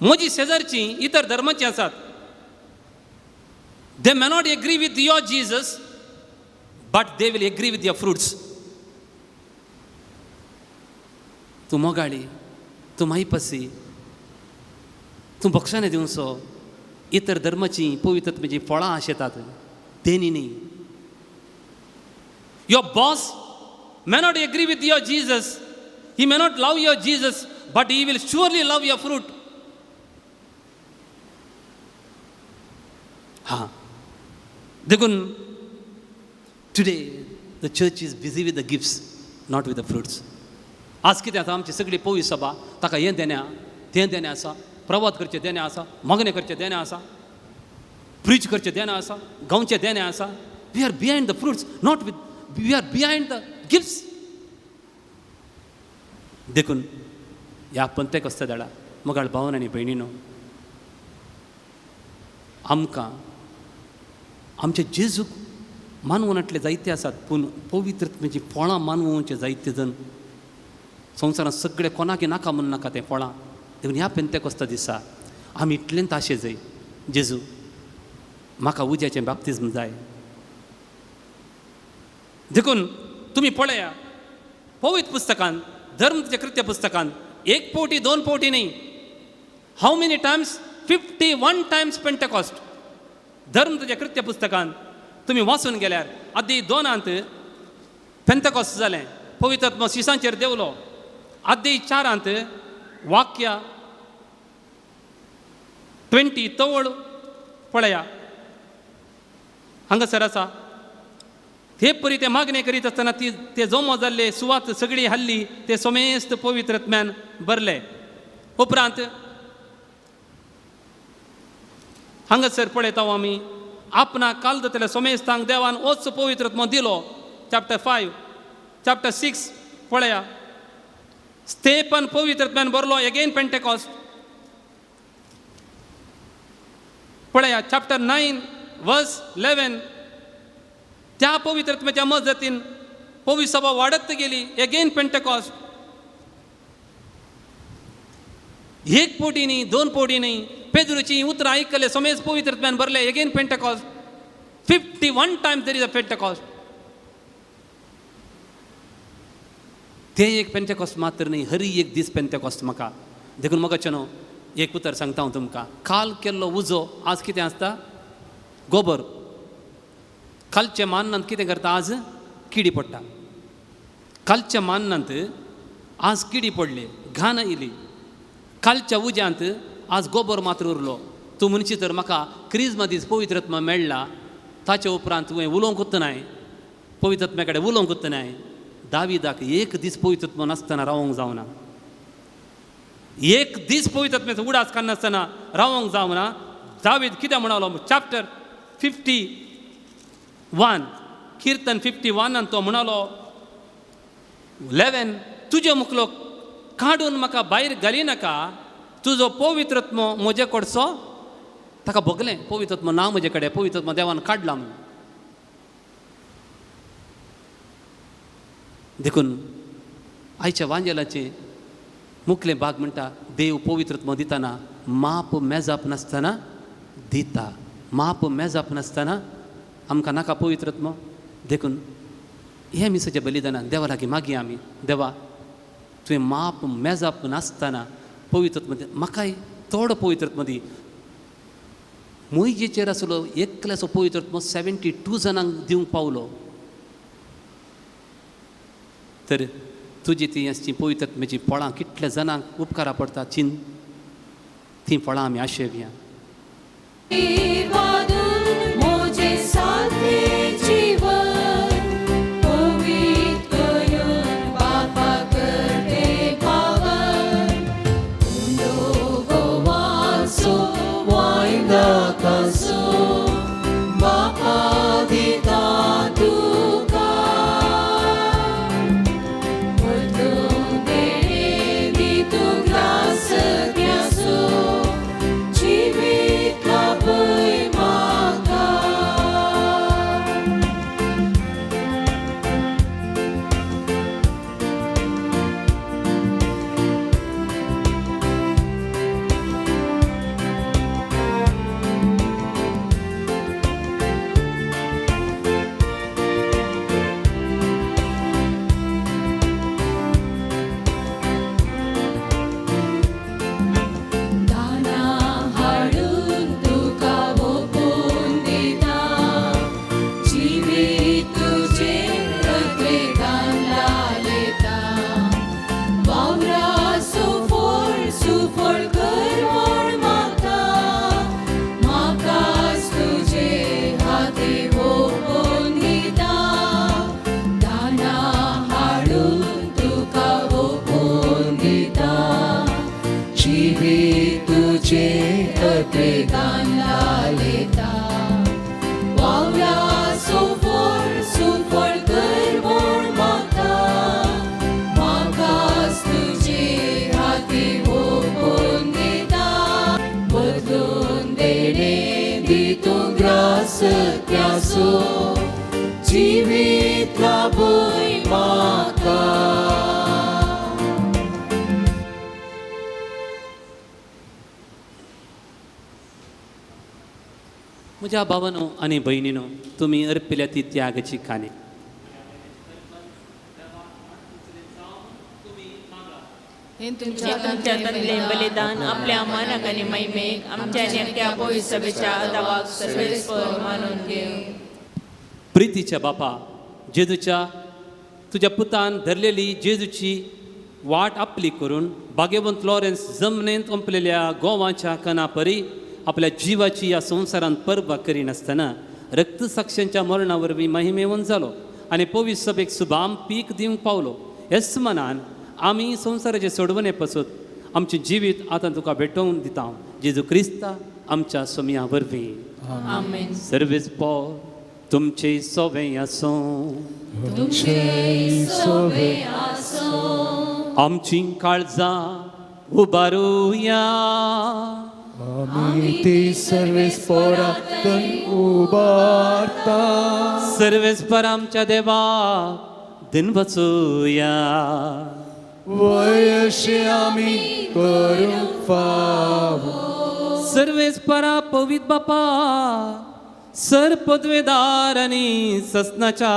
म्हजी शेजारची इतर धर्माची आसात, they may not agree with your Jesus but they will agree with your fruits. तूं मोगाळी, तूं मायपासी, तूं बक्षाणें दिवचो. इतर धर्माची पवित्र आत्म्याचीं फळां आशेतात, देणी न्ही. Your boss may not agree with your Jesus, he may not love your Jesus, but he will surely love your fruit. हां, देखून today the church is busy with the gifts, not with the fruits. आज कितें आसा, आमची सगळी पवित्र सभा ताका हें देणें तें देणें आसा, प्रवाद करचें देणें आसा, मागणें करचें देणें आसा, प्रीच करचें देणें आसा, गावचें देणें आसा. We are behind the fruits, not with, we are behind the gifts. देखून ह्या पंतेकोस्ता दाडा मोगाळ भावन आनी भयणीनो, आमकां आमच्या जेजूक मानवनांतले जायते आसात, पूण पवित्र आत्म्याचीं फळां मानवचे जायते जण संवसारांत सगळे कोणाक नाका म्हूण नाका तें फळां. देखून ह्या पेंतेकोस्ता दिसा आमी इतलेंच आशे जाय, जेजू म्हाका उज्याचें बाप्तिज्म जाय. देखून तुमी पळया पवित्र पुस्तकान, धर्मच्या कृत्य पुस्तकान 1 फावटी 2 फावटी न्ही, how many times? 51 times Pentecost. धर्मच्या कृत्य पुस्तकान तुमी वाचून गेल्यार आदी 2 पेंतेकोस्ट जालें, पवित्र आत्मो शिसांचेर देंवलो. आदी 4 वाक्य 20 तवळ पळया हांगासर आसा. हे परी ते मागणे करीत आसतना ती ते जमो जाल्ले सुवात सगळी हाल्ली, ते समेस्त पवित्रत्म्यान भरले. उपरांत हांगासर पळयता आमी आपणाक काल जातल्या सोमेस्तांक देवान ओच पवित्रत्म दिलो. चॅप्टर 5 चॅप्टर 6 पळया, स्तेपन पवित्रत्म्यान भरलो, एगेन पेंटेकॉस्ट. पळया चॅप्टर 9 वर्स 11, त्या पवित्रत्म्याच्या मजतीन पवित्र सभा वाडत गेली, एगेन पेंटेकॉस्ट. एक पोटी न्ही, 2 पोटी न्ही, पेद्रूची उतरां आयकले समेज पवित्रत्म्यान भरले, again Pentecost. 51 times there is a Pentecost. ते एक पेंटेकॉस्ट मात्र न्ही, हरी एक दीस पेंटेकॉस्ट म्हाका. देखून म्हाका न्हू एक उतर सांगता हांव तुमकां, काल केल्लो उजो आज कितें आसता? गोबर. कालच्या मान्नांत कितें करता? आज किडी पडटा. कालच्या मान्नांत आज किडी पडली, घाण येयली. कालच्या उज्यांत आज गोबर मात्र उरलो. तूं म्हणशी तर म्हाका क्रिज्मा दीस पवित्रत्मा मेळ्ळा, ताचे उपरांत तुवें उलोवंकूच नाय, पवित्रत्म्या कडेन उलोवंकूच नाय. दाविदाक एक दीस पवित्रत्म नासतना रावोंक जावना, एक दीस पवित्रत्म्याचो उडास काडनासतना रावोंक जावना. दावीद कितें म्हणालो? चॅप्टर 51 किर्तन 51 तो म्हणालो 11, तुजे मुखलो काडून म्हाका भायर घाली नाका, तुजो पवित्रत्म म्हजे कडचो. ताका भोगलें पवित्रत्म ना म्हजे कडेन, पवित्रत्म देवान काडला म्हणून. देखून आयच्या वांजेलाचे मुखले भाग म्हणटा, देव पवित्रत्म दितना माप मेजाप नासतना दिता, माप मेजाप नासतना आमकां नाका पवित्रत्म. देखून हे मिसाच्या बलिदानान देवा लागीं मागया आमी, देवा तुवें माप मेजाप नासतना पवित्रत्म म्हाकाय थोडो पवित्रत्म दी. मोहिजेचेर आसलो एकल्याचो पवित्रत्म 72 जाणांक दिवंक पावलो. तर तुजी ती आसची पवित्रत्म्याची फळां कितल्या जाणांक उपकारा पडटा, चिन तीं फळां आमी आशेवया. जीवित लाभय म्हाका. म्हज्या भावानो आनी भयणीनो, तुमी अर्पिल्या ती त्यागाची काणी. तुमच्या तंतलें बलिदान आपल्या मानाक आनी महिमेक आमच्या आनी पवित्र सभेच्या दावाक सर्वेस्पर मानून घेवं. प्रितीच्या बापा, जेजूच्या तुज्या पुतान धरलेली जेजूची वाट आपली करून भाग्यवंत लॉरेन्स जमनींत ओंपलेल्या गोवाच्या कणा परी आपल्या जिवाची ह्या संवसारांत परबा करिनासतना रक्तसाक्षांच्या मरणा वरवीं महिमेवन जालो. आनी पवित्र सभेक सुबाम पीक दिवंक पावलो. हेच मनान आमी संवसाराचे सोडवणे पसत आमचें जिवीत आतां तुका भेटोवन दिता, जेजू क्रिस्ता आमच्या सोमया वरवीं. आमेन. सर्वेस पॉ तुमचे सोवे आसूं. तुमचे सोवे आसूं. आमची काळजां उबारुया. आमी ती सर्वेस पोरातन उबारता. सर्वेस पर आमच्या देवाक दिन वचुया. वयशे आमी करूंक फावो. सर्वेस परा पवित बापा, सर पदवेदार आनी ससनाच्या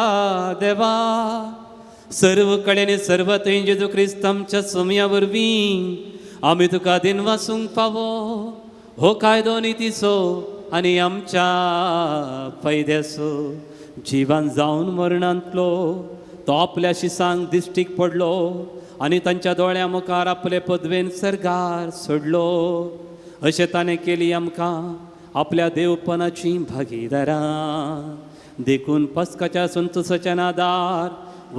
देवा, सर्व कडेन सर्व थंय जेजू क्रिस्त आमच्या सोमया वरवीं आमी तुका दिन वासूंक फावो. हो कायदो नितीचो आनी आमच्या फायद्याचो. जिवान जावन मरणांतलो तो आपल्या शिसांक दिश्टीक पडलो आनी तांच्या दोळ्या मुखार आपले पदवेन सर्गार सोडलो. अशें ताणें केली आमकां आपल्या देवपणाची भागीदारां. देखून पस्काच्या संतोसाच्या नादार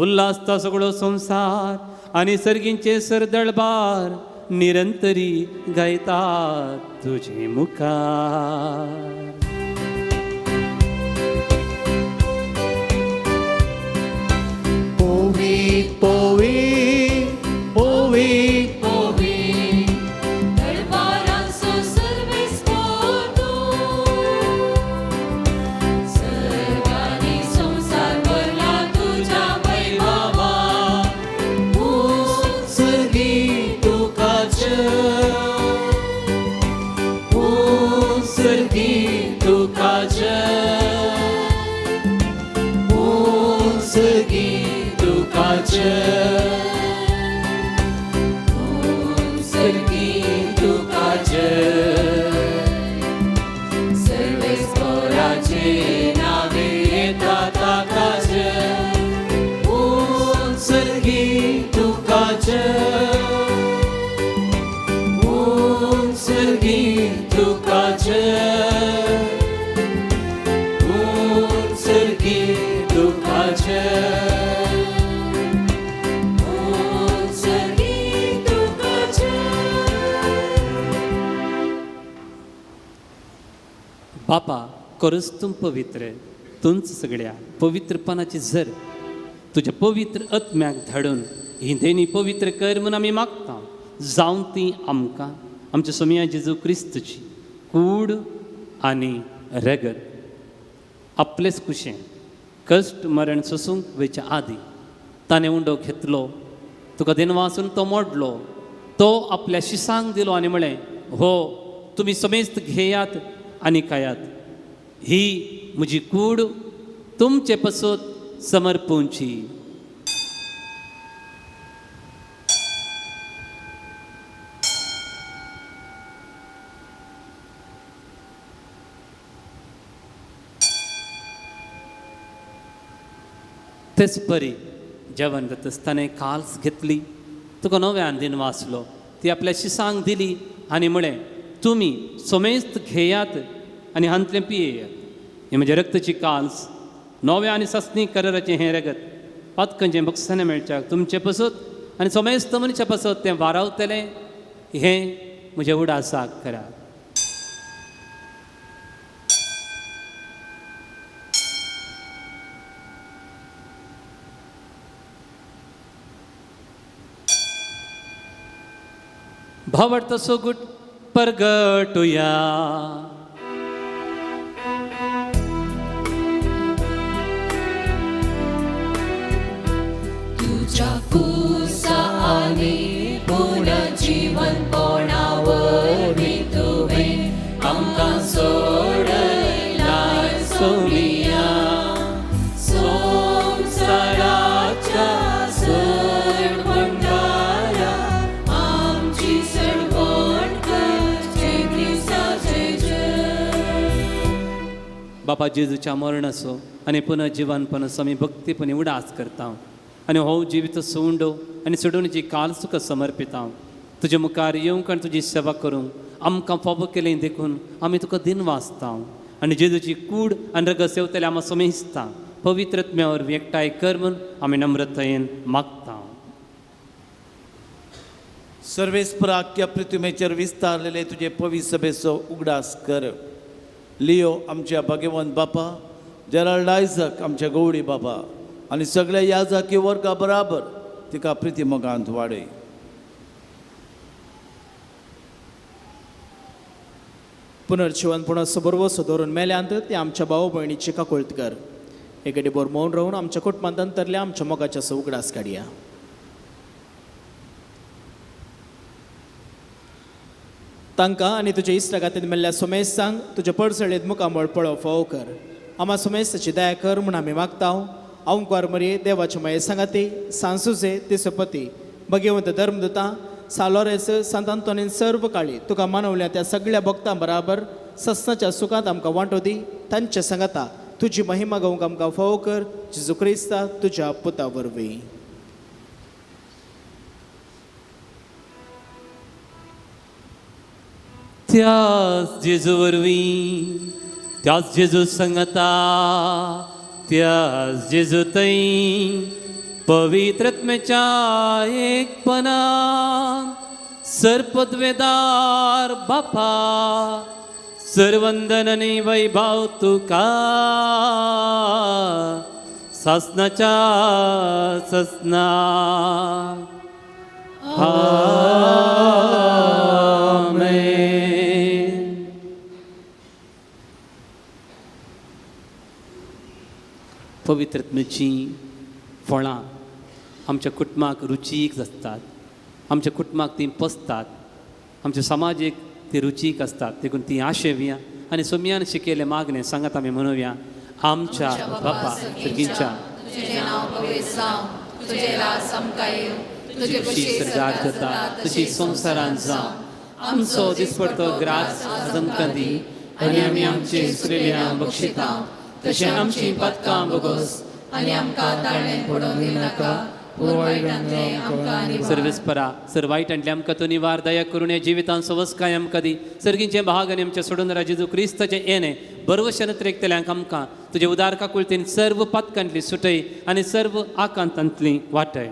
उल्हासता सगळो संवसार आनी सर्गींचे सरदळबार निरंतरी गायतात तुजे मुखार. पवित पवित पवित पवित दरबारांचो सर्वेस तूं, सर्वांनी संवसार भरला तुज्या वैभवान. सर्गी तुका जय, सर्गी तुका जय, सर्गी तुका जय, सर्गी तुका जय. सर्वेस्पराचे नावे येता ताका जय. सर्गी तुका जय, सर्गी तुका जय, सर्गी तुका जय, सर्गी तुका जय. बापा करूच तूं पवित्र, तूंच सगळ्या पवित्रपणाची झर तुज्या पवित्र आत्म्याक धाडून ही देणी पवित्र कर म्हूण आमी मागता. जावं ती आमकां आमच्या सोमया जेजू क्रिस्तची कूड आनी रगत. आपलेच कुशें कश्ट मरण सोसूंक वयच्या आदीं ताणें उंडो घेतलो, तुका दिनवासून तो मोडलो, तो आपल्या शिसांक दिलो आनी म्हळें, हो तुमी समेस्त घेयात आनी खायात, ही म्हजी कूड तुमचे पसत समर्पूंची. तेच परी जेवण जाता ताणें काल्स घेतली, तुका नव्यान दिन वाचलो, ती आपल्या शिसांक दिली आनी म्हळें, तुमी समेस्त घेयात आनी हांतलें पियेयात, हें म्हज्या रक्ताची काल्स, नव्या आनी सासणी कराराचें हें रगत पातकांचें बक्षाणें मेळच्याक तुमचे पसत आनी समेस्त मनशा पसत तें वारावतलें, हें म्हज्या उडासाक करात. भावार्थ सोगूट परगटुया. तुझ्या कुसा आनी पुनर्जीवनपणा वरवीं तुवें आमकां सोडयलाय सोमिया. संवसाराच्या सडवणदारा आमची सडवण करचे क्रिस्ताचे जय. बापा जेजूच्या मरणाचो आनी पुनर्जीवनपणाचो आमी भक्तीपणी उडास करता आनी हो जिवीत सोंडो आनी सोडोवण्याची काल तुका समर्पिता. तुजे मुखार येवंक आनी तुजी सेवा करूंक आमकां फावो केलें देखून आमी तुका दिन वाचता आनी जेजूची कूड आनी रगत सेवतले आमकां समेजता. पवित्रत्म्या वरवीं एकठांय कर म्हूण आमी नम्रतायेन मागता. सर्वेस्पराक्य पृथ्वीचेर विस्तारलेले तुजे पवित्र सभेचो उगडास कर. लियो आमच्या भाग्यवंत बापा, जेराल्ड आयजक आमच्या गौडी बाबा आनी सगळ्या याजाकी वर्गा बराबर तिका प्रिती मोगांत वाडय. पुनर्जिवनपणा बरवसो दवरून मेल्यांत ते आमच्या भाव भयणीची काकुळट कर. एकेडी बोर मौन रावून आमच्या कुटुंबांत अंतरल्या आमच्या मोगाच्या उगडास काडया. तांकां आनी तुज्या इश्टागातीन मेल्ल्या सोमेस्तांक तुज्या पडसळेत मुखामळ पळोव फावो कर. आमा सोमेस्ताची दया कर म्हूण आमी मागता. अंकुर मरये देवाचे माये सांगाती सांसुजे तिसपती भगवंत धर्मदुता सालोरेस सांत आंतोनीन सर्व काळी तुका मानवल्या त्या सगळ्या भक्तां बराबर सस्नाच्या सुखांत आमकां वांटो दी. तांचे सांगाता तुजी महिमा गावंक आमकां फावो कर. जेजू क्रिस्ता तुज्या पुता वरवीं. त्याच जेजू वरवीं, त्याच जेजू संगता, त्याच जेजू थंय पवित्रत्मेच्या एकपणान सर्पद्वेदार बापा सर्वंदन आनी वैभव तुका सासनाच्या ससना. आमेन. पवित्रत्मेची फळां आमच्या कुटुंबाक रुचीक आसतात, आमच्या कुटुंबाक तीं पसतात, आमच्या समाजीक ती रुचीक आसतात. देखून ती आशेवया आनी सोम्यान शिकयलें मागणें सांगात आमी म्हणुया. आमच्या बापा सर्गीच्या तुजी सरदार जाता तशी संवसारांत जावं. आमचो दिसपडतो ग्रास आज आमकां दी आनी आमी आमचे सुरेल्या बक्षिता तशें आमची पातकां बगोस आनी आमकां ताळें पडोवंक दिनाका. सर्वेस्परा सर वायटांतले आमकां तूं निवार दया करून ह्या जिवितान सवस्काय आमकां दी. सर्गींचे भाग आनी आमच्या सोडून जेजू क्रिस्ताचें येणें बरवशान त्रेकतल्यांक आमकां तुजे उदार काकुळतेन सर्व पातकांतली सुटय आनी सर्व आकांतांतली वाटय.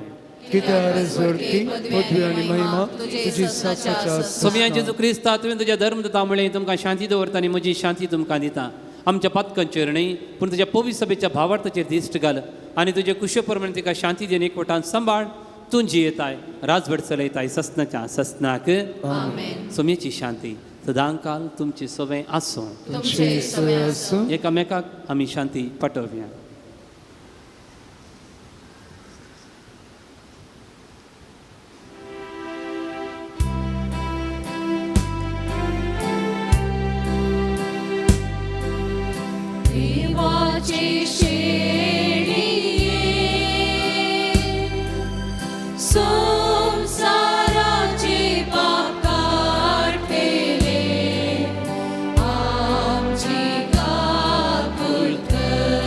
सोम्या जेजू क्रिस्ता तुवें तुज्या धर्म दिता म्हळें तुमकां शांती दवरता आनी म्हजी शांती तुमकां दिता. आमच्या पातकांचेर न्हय पूण तुज्या पवित्र सभेच्या भावार्थाचेर दिश्ट घाल आनी तुजे कुशे प्रमाणे तिका शांती दिवन एकवटान सांबाळ. तूं जियेताय राजवट चलयताय ससनाच्या ससनाक. सोम्याची शांती सदांकाल तुमची सवय आसूं. एकामेकाक आमी शांती पाठोवया. संसाराचे पाप काडटले आमची काकुळट कर.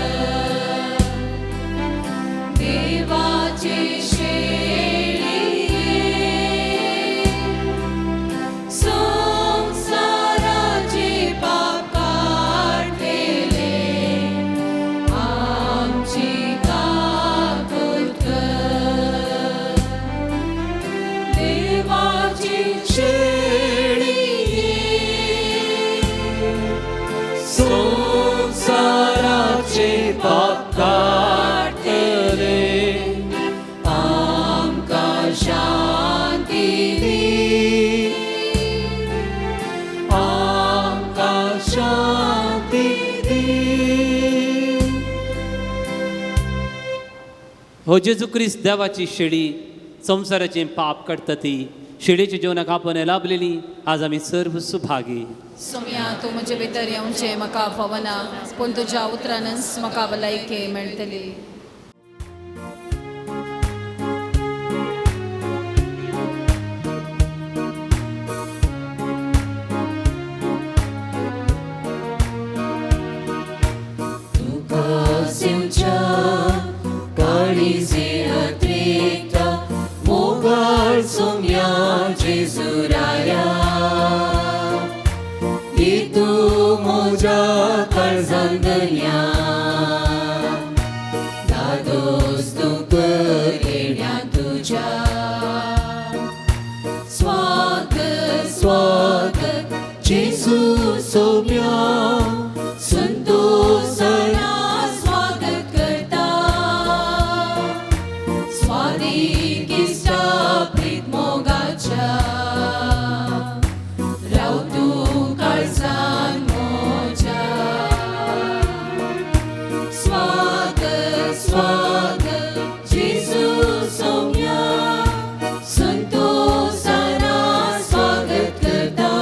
देवाचे शेळये संसाराचे पाप काडटले आमची काकुळट कर. देवाची शेळये संसाराचे पाप काडटले आमकां शांती दी. आमकां शांती दी. हो जेजू क्रिस्त देवाची शेळी संवसाराचें पाप काडटा ती शेळीच्या जेवणाक आपण लाभलेली आज आमी सर्व सुभागी. सोम्या तूं म्हजे भितर येवचें म्हाका फावना पूण तुज्या उतरानच म्हाका भलायकी मेळटली. तुका सिंच्या काळीजे अत्रेकता मोगाळ सोम्या जेजुराया तूं म्हज्या काळजान दर्या. सोम्या संतोषाना स्वागत करता स्वादीक इश्टा प्रीत मोगाच्या राव तूं काळजान म्हज्या स्वागत स्वागत जेजू सोम्या संतोषाना स्वागत करता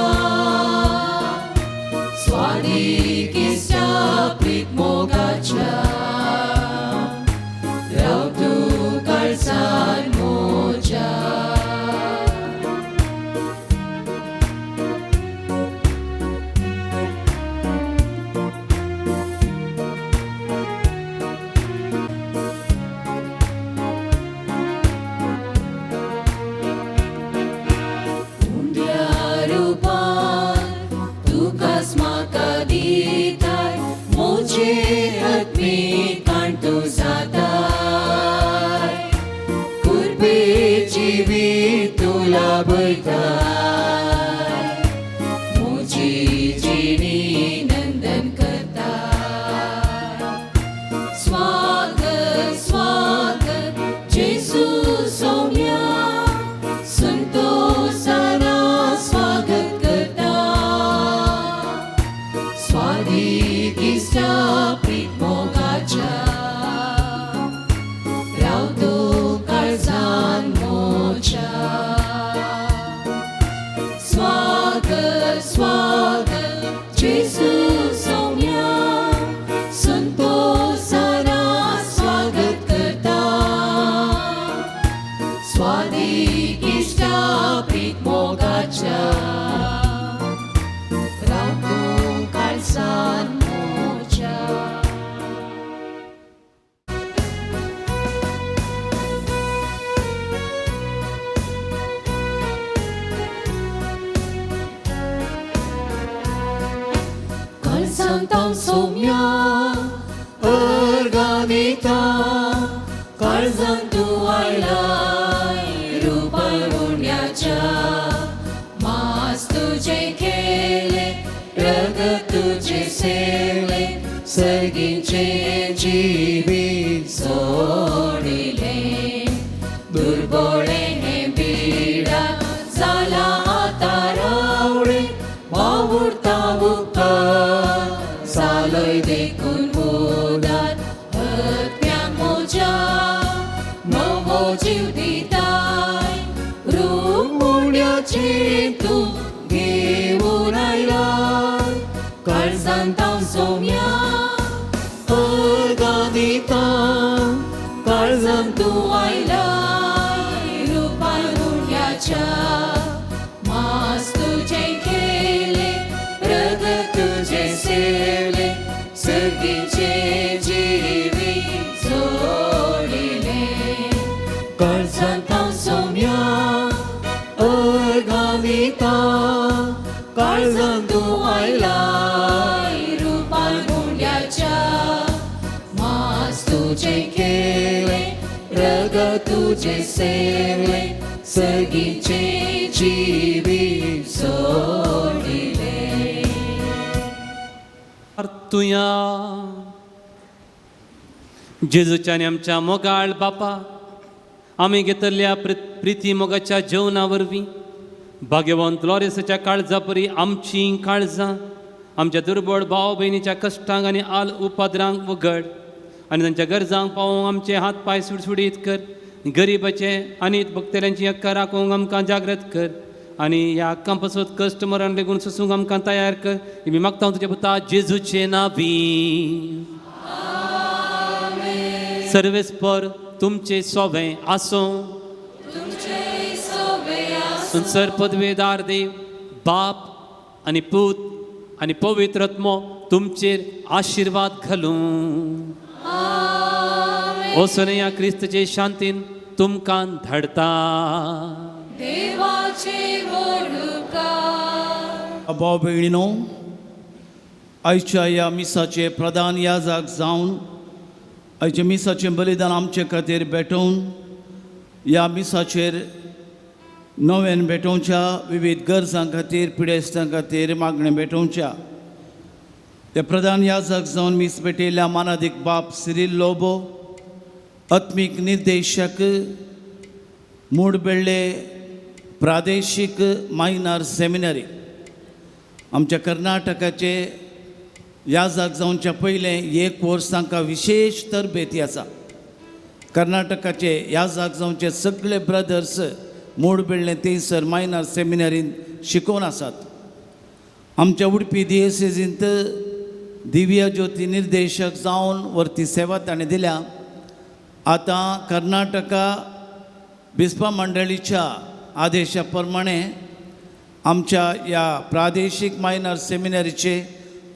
स्वादीक इश्टा प्रीत मोगाच्या राव तूं काळजान म्हज्या. उंड्या रुपान तुकाच म्हाका दिताय म्हजे आत्मीक कांटो जाताय कुर्बेची वीत तूं लाभयताय म्हजी जिणी नंदन करताय. स्वागत स्वागत जेजू सोम्या संतोषाना स्वागत करता स्वादीक इश्टा प्रीत मोगाच्या राव तूं काळजान म्हज्या. स्वागत स्वागत जेजू सोम्या संतोषाना स्वागत करता स्वादीक इश्टा प्रीत मोगाच्या राव तूं काळजान म्हज्या. काळजांत हांव सोम्या अर्गां दिता काळजांत तूं आयलाय रुपान उण्याच्या मास तुजें केलें रगत तुजें सेवलें सर्गीचें जिवीत सोडिलें दुर्बोळें हें बिडा जालां आतां रावळें वावुरता उपकार जालोय देखून उदार हत्म्याक म्हज्या नवो जीव दिताय रूप उण्याचें तूं घेवन आयलाय काळजांत हांव सोम्या अर्गां दिता काळजांत तूं आयलाय रुपान उण्याच्या मास तुजें केलें रगत तुजें सेवलें सर्गीचें जिवीत जोडिलें काळजांत हांव सोम्या अर्गां दिता काळजांत तूं आयलाय रुपान उण्याच्या मास तुजें केलें रगत तुजें सेवलें सर्गीचें जिवीत सोडिलें. तुया जेजूच्या आनी आमच्या मोगाळ बापा आमी घेतल्या प्रिती मोगाच्या जेवणा वरवीं भाग्यवंत लॉरेसाच्या काळजा परी आमचीं काळजां आमच्या दुर्बळ भाव भयणीच्या कश्टांक आनी आल उपाद्रांक उगड आनी तांच्या गरजांक पावोवंक आमचे हात पांय सुडसुडीत कर गरिबाचे आनी भक्तेल्यांची हक्कां राखूंक आमकां जागृत कर आनी ह्या हक्कां पासत कश्ट मरण लेगून सोसूंक आमकां तयार कर. आमी मागता तुज्या पुता जेजूचे नांवी. सर्वेस्पर तुमचे सोबें आसूं. संसर पदवेदार देव बाप आनी पूत आनी पवित्र आत्मो तुमचेर आशिर्वाद घालूं. ओसनया क्रिस्तचे शांतीन तुमकां धाडता. देवाचे वडुकार भाव भयणीनो, आयच्या ह्या मिसाचे प्रधान याजक जावन आयच्या मिसाचें बलिदान आमचे खातीर भेटोवन ह्या मिसाचेर नव्यान भेटोवच्या विविध गरजां खातीर पिडेस्तां खातीर मागणें भेटोवच्या ते प्रधान याजक जावन मीस भेटयल्ल्या मानादीक बाप सिरील लोबो, आत्मीक निर्देशक मुडबेल्ले प्रादेशीक मायनर सेमिनरी, आमच्या कर्नाटकाचे याजक जावच्या पयलें एक वर्स तांकां विशेश तरबेती आसा. कर्नाटकाचे याजक जावचे सगळे ब्रदर्स मुडबेल्ले थंयसर मायनर सेमिनरींत शिकोवन आसात. आमच्या उडपी दियेसेजींत दिव्य ज्योती निर्देशक जावन वरती सेवा ताणें दिल्या. आतां कर्नाटका बिस्पा मंडळीच्या आदेशा प्रमाणे आमच्या ह्या प्रादेशीक मायनर सेमिनरीचे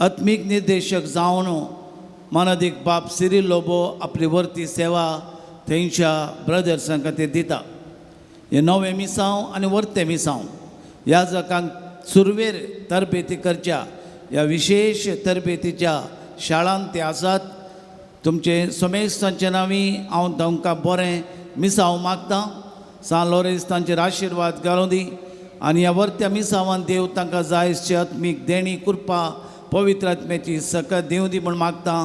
आत्मीक निर्देशक जावन मानादीक बाप सिरील लोबो आपली वरती सेवा थंयच्या ब्रदर्सां खातीर दिता. हे नवें मिसांव आनी वरतें मिसांव ह्या जकांक सुरवेर तरबेती करच्या ह्या विशेश तरबेतीच्या शाळांत ते आसात. तुमचे सोमेस्तांचे नांवी हांव तांकां बरें मिसांव मागतां. सान लोरेंस तांचेर आशिर्वाद घालूं दी आनी ह्या वरत्या मिसांवान देव तांकां जायचे आत्मीक देणी कृपा पवित्र आत्म्याची सकत दिवं दी म्हूण मागतां.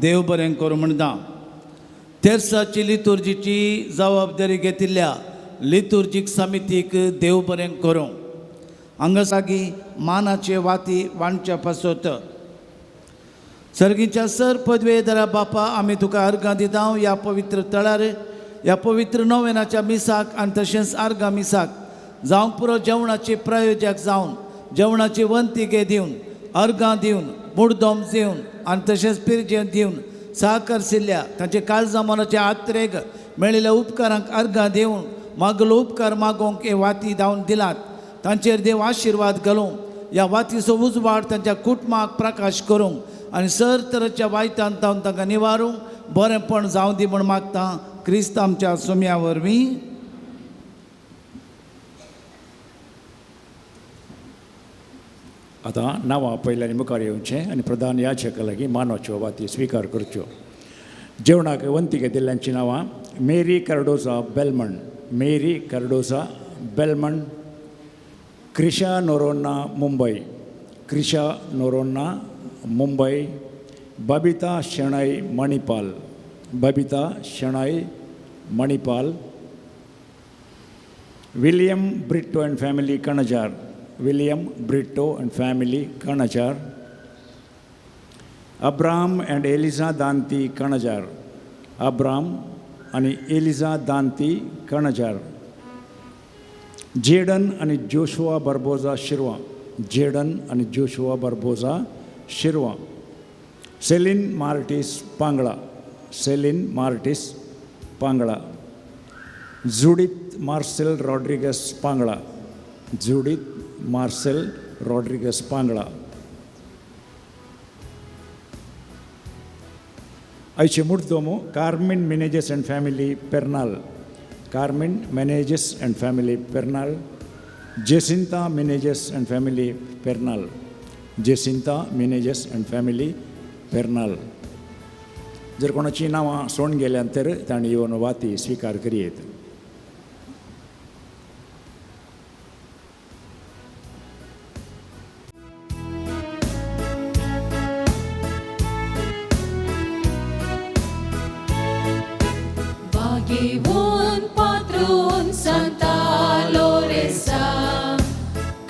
देव बरें करूं म्हणटा. तेर्साची लितुर्जीची जबाबदारी घेतिल्ल्या लितुर्जीक समितीक देव बरें करूं. हांगा सागी मानाचे वाती वांटच्या पासत सर्गीच्या सर पदवेधरा बापा आमी तुका अर्गां दिता ह्या पवित्र तळार ह्या पवित्र नोवेनाच्या मिसाक आनी तशेंच आर्गां मिसाक जावंक पुरो जेवणाचे प्रायोजक जावन जेवणाची वंती गे दिवन अर्गां दिवन मुडदोम दिवन आनी तशेंच पिरजें दिवन सहकरशिल्ल्या तांचे काळजा मनाचे आत्रेग मेळिल्ल्या उपकारांक अर्गां दिवन मागलो उपकार मागोवंक हे वाती धांवन दिलात. तांचेर देव आशिर्वाद घालूंक ह्या वातीचो उजवाड तांच्या कुटुंबाक प्रकाश करूंक आनी सर तरेच्या वायटान तावन तांकां निवारूंक बरेंपण जावं दी म्हूण मागता क्रिस्त आमच्या सोम्या वरवीं. आतां नांवां पयल्यान मुखार येवचें आनी प्रधान याचका लागीं मानवाच्यो वाती स्विकार करच्यो. जेवणाक वंती घेतिल्ल्यांचीं नांवां Mary Cardoza Belman, Mary Cardoza Belman, Krisha Noronha Mumbai, Krisha Noronha Mumbai, Babita Shenoy Manipal, Babita Shenoy Manipal, William Britto and family Kanajar, William Britto and family Kanajar, Abraham and Eliza Danti Kanajar, Abraham आनी Elijah Danti कणजार, Jadon आनी Joshua बर्बोजा शिरवा, Jadon आनी Joshua Barbosa Shirva, Celine Martis Pangla, Celine Martis Pangla, Judith Marcel Rodrigues Pangla, Judith Marcel Rodrigues Pangla. आयचे मुर्दोमो Carmen Menezes and family Pernal, Carmen Menezes and family Pernal, Jacinta Menezes and family Pernal, Jacinta Menezes and family Pernal. जर कोणाची नांवां सोडून गेल्यान तर तांणी येवन वाती स्विकार करयेत. भाग्यवंत पात्रून सांता लोरेसा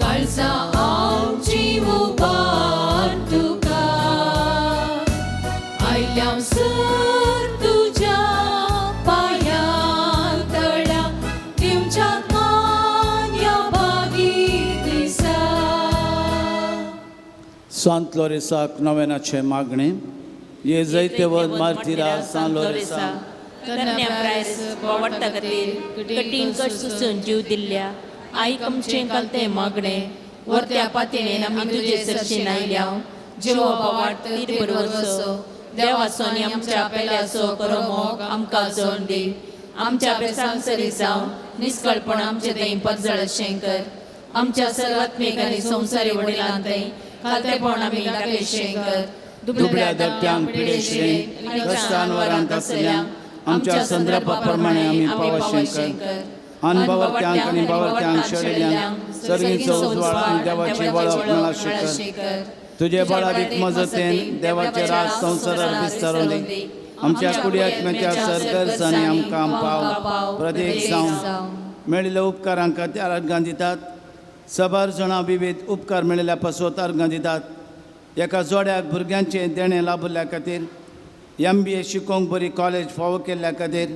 काळजा आमची उबार तुका आयल्या सर तुज्या पांयां तळा दिवच्या मान ह्या भागी दिसा. सांत लोरेसाक नवेनाचें मागणें. ये जैतेवंत मार्तिरा सान लोरेसा तरण्या प्रायस बोवाडटा खातीर कठीण कश्ट सोसून जीव दिल्ल्या आईक आमचें कालतें मागणें वरत्या पातयेन आमी तुजे सरशीन आयल्या. जिवो बोवाट तीर बरोवचो देवाचो आनी आमच्या पेल्याचो करो मोग आमकां जोड दी. आमच्या बेसांक सरी जावन निस्कळपण आमचे थंय परजळशें कर. आमच्या सर्वात्मीक आनी संवसारी वडिलां थंय खालतेपण आमी दाखयशें कर. दुबळ्या धाकट्यांक पिडेशिल्लें कश्टान वरांत आसल्या आमच्या संदर्भा प्रमाणे आमी पावशें कर. अनभावत्यांक आनी भावत्यांक शरिल्यांक सर्गीचो उजवाड आनी देवाची वळख मेळाशें कर. तुजे बळारीक मजतीन देवाचे राज संवसारार विस्तारून दी. आमच्या कुडी आत्म्याच्या सरगर्जांनी आमकां पाव प्रदेश जावं. मेळिल्ल्या उपकारांक खातीर अर्गां दितात. सबार जाणां विविध उपकार मेळिल्ल्या पासत अर्गां दितात. एका जोड्याक भुरग्यांचें देणें लाभिल्ल्या खातीर, MBA शिकोवंक बरी कॉलेज फावो केल्ल्या खातीर,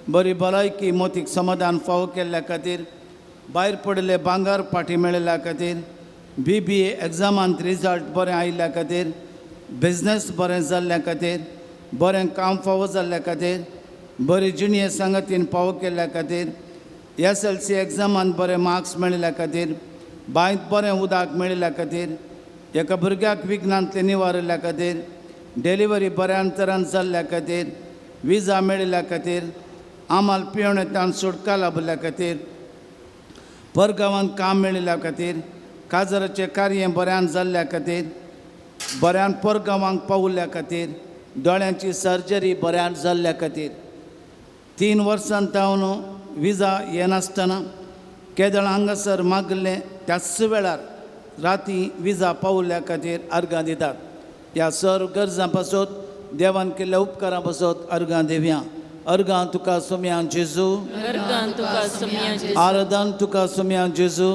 बरी भलायकी मोतीक समाधान फावो केल्ल्या खातीर, भायर पडिल्ले भांगर फाटीं मेळिल्ल्या खातीर, BBA एग्जामांत रिजल्ट बरें आयिल्ल्या खातीर, बिजनेस बरें जाल्ल्या खातीर, बरें काम फावो जाल्ल्या खातीर, बरी जिणये सांगातीन फावो केल्ल्या खातीर, SLC एग्जामांत बरे मार्क्स मेळिल्ल्या खातीर, बांयत बरें उदक मेळिल्ल्या खातीर, एका भुरग्याक विघ्नांतलें निवारिल्ल्या खातीर, डिलिव्हरी बऱ्या अंतरान जाल्ल्या खातीर, विजा मेळिल्ल्या खातीर, आमाल पिवणेंतल्यान सुटका लाभिल्ल्या खातीर, परगांवांत काम मेळिल्ल्या खातीर, काजराचें कार्य बऱ्यान जाल्ल्या खातीर, बऱ्यान परगांवांक पावल्ल्या खातीर, दोळ्यांची सर्जरी बऱ्यान जाल्ल्या खातीर, 3 वर्सां तावन विजा येनासतना केदळ हांगासर मागलें त्याच वेळार राती विजा पावल्ल्या खातीर अर्गां दितात. ह्या सर्व गरजां पासत देवान केल्ल्या उपकारां पासत अर्गां दिवया. अर्गां तुका सोम्या जेजू, आराधन तुका सोम्या जेजू,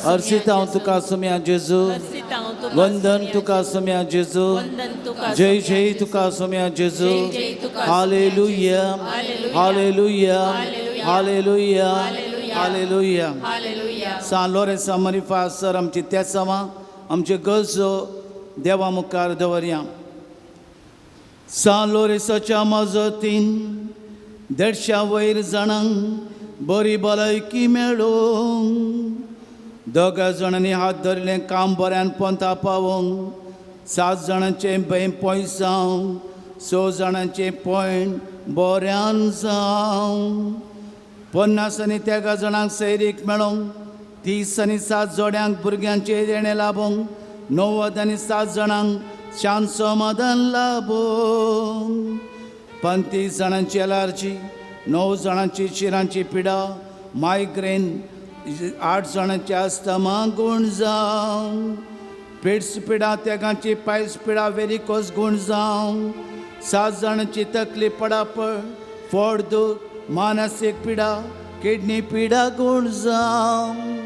अर्सितांव तुका सोम्या जेजू, वंदन तुका सोम्या जेजू, जय जय तुका सोम्या जेजू. Hallelujah, hallelujah, hallelujah, hallelujah. सान लोरेंसा मरिफा सर आमची तेसांवां आमच्यो गरजो देवा मुखार दवरया. सान लोरेंसाच्या मजतीन 150 वयर जाणांक बरी भलायकी मेळोवंक, 2 जाणांनी हात धरलें काम बऱ्यान पोंता पावोवंक, 7 जाणांचें भंय पयस जावंक, 6 जाणांचें पॉयंट बऱ्यान जावंक, 50 आनी 13 जाणांक सैरीक मेळोवंक, 30 आनी 7 जोड्यांक भुरग्यांचें देणें लाभोवंक, 90 आनी 7 जाणांक शांत समाधान लाभोवंक, 35 जाणांची एलर्जी, 9 जाणांची शिरांची पिडा, मायग्रेन, 8 जाणांची आस्थमा गूण जावं, पिड्स पिडा, तेगांची पायस पिडा, वेरिकोस गूण जावं, 7 जाणांची तकली पडापड, फोड दूख, मानसीक पिडा, किडनी पिडा गूण जावं.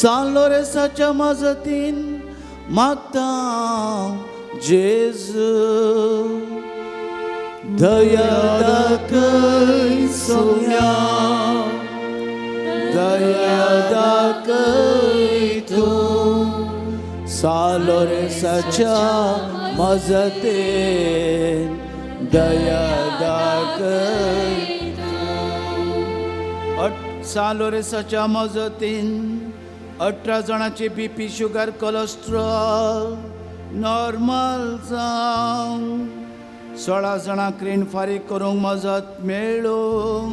सान लोरेंसाच्या मजतीन मागता जेजू, दया दाखय सोम्या, दया दाखय तूं, सान लोरेंसाच्या मजतीन दया दाखय तूं. सान लोरेंसाच्या मजतीन 18 जाणांची BP, sugar, cholesterol normal जावं, 16 जाणांक रीण फारीक करूंक मजत मेळूंक,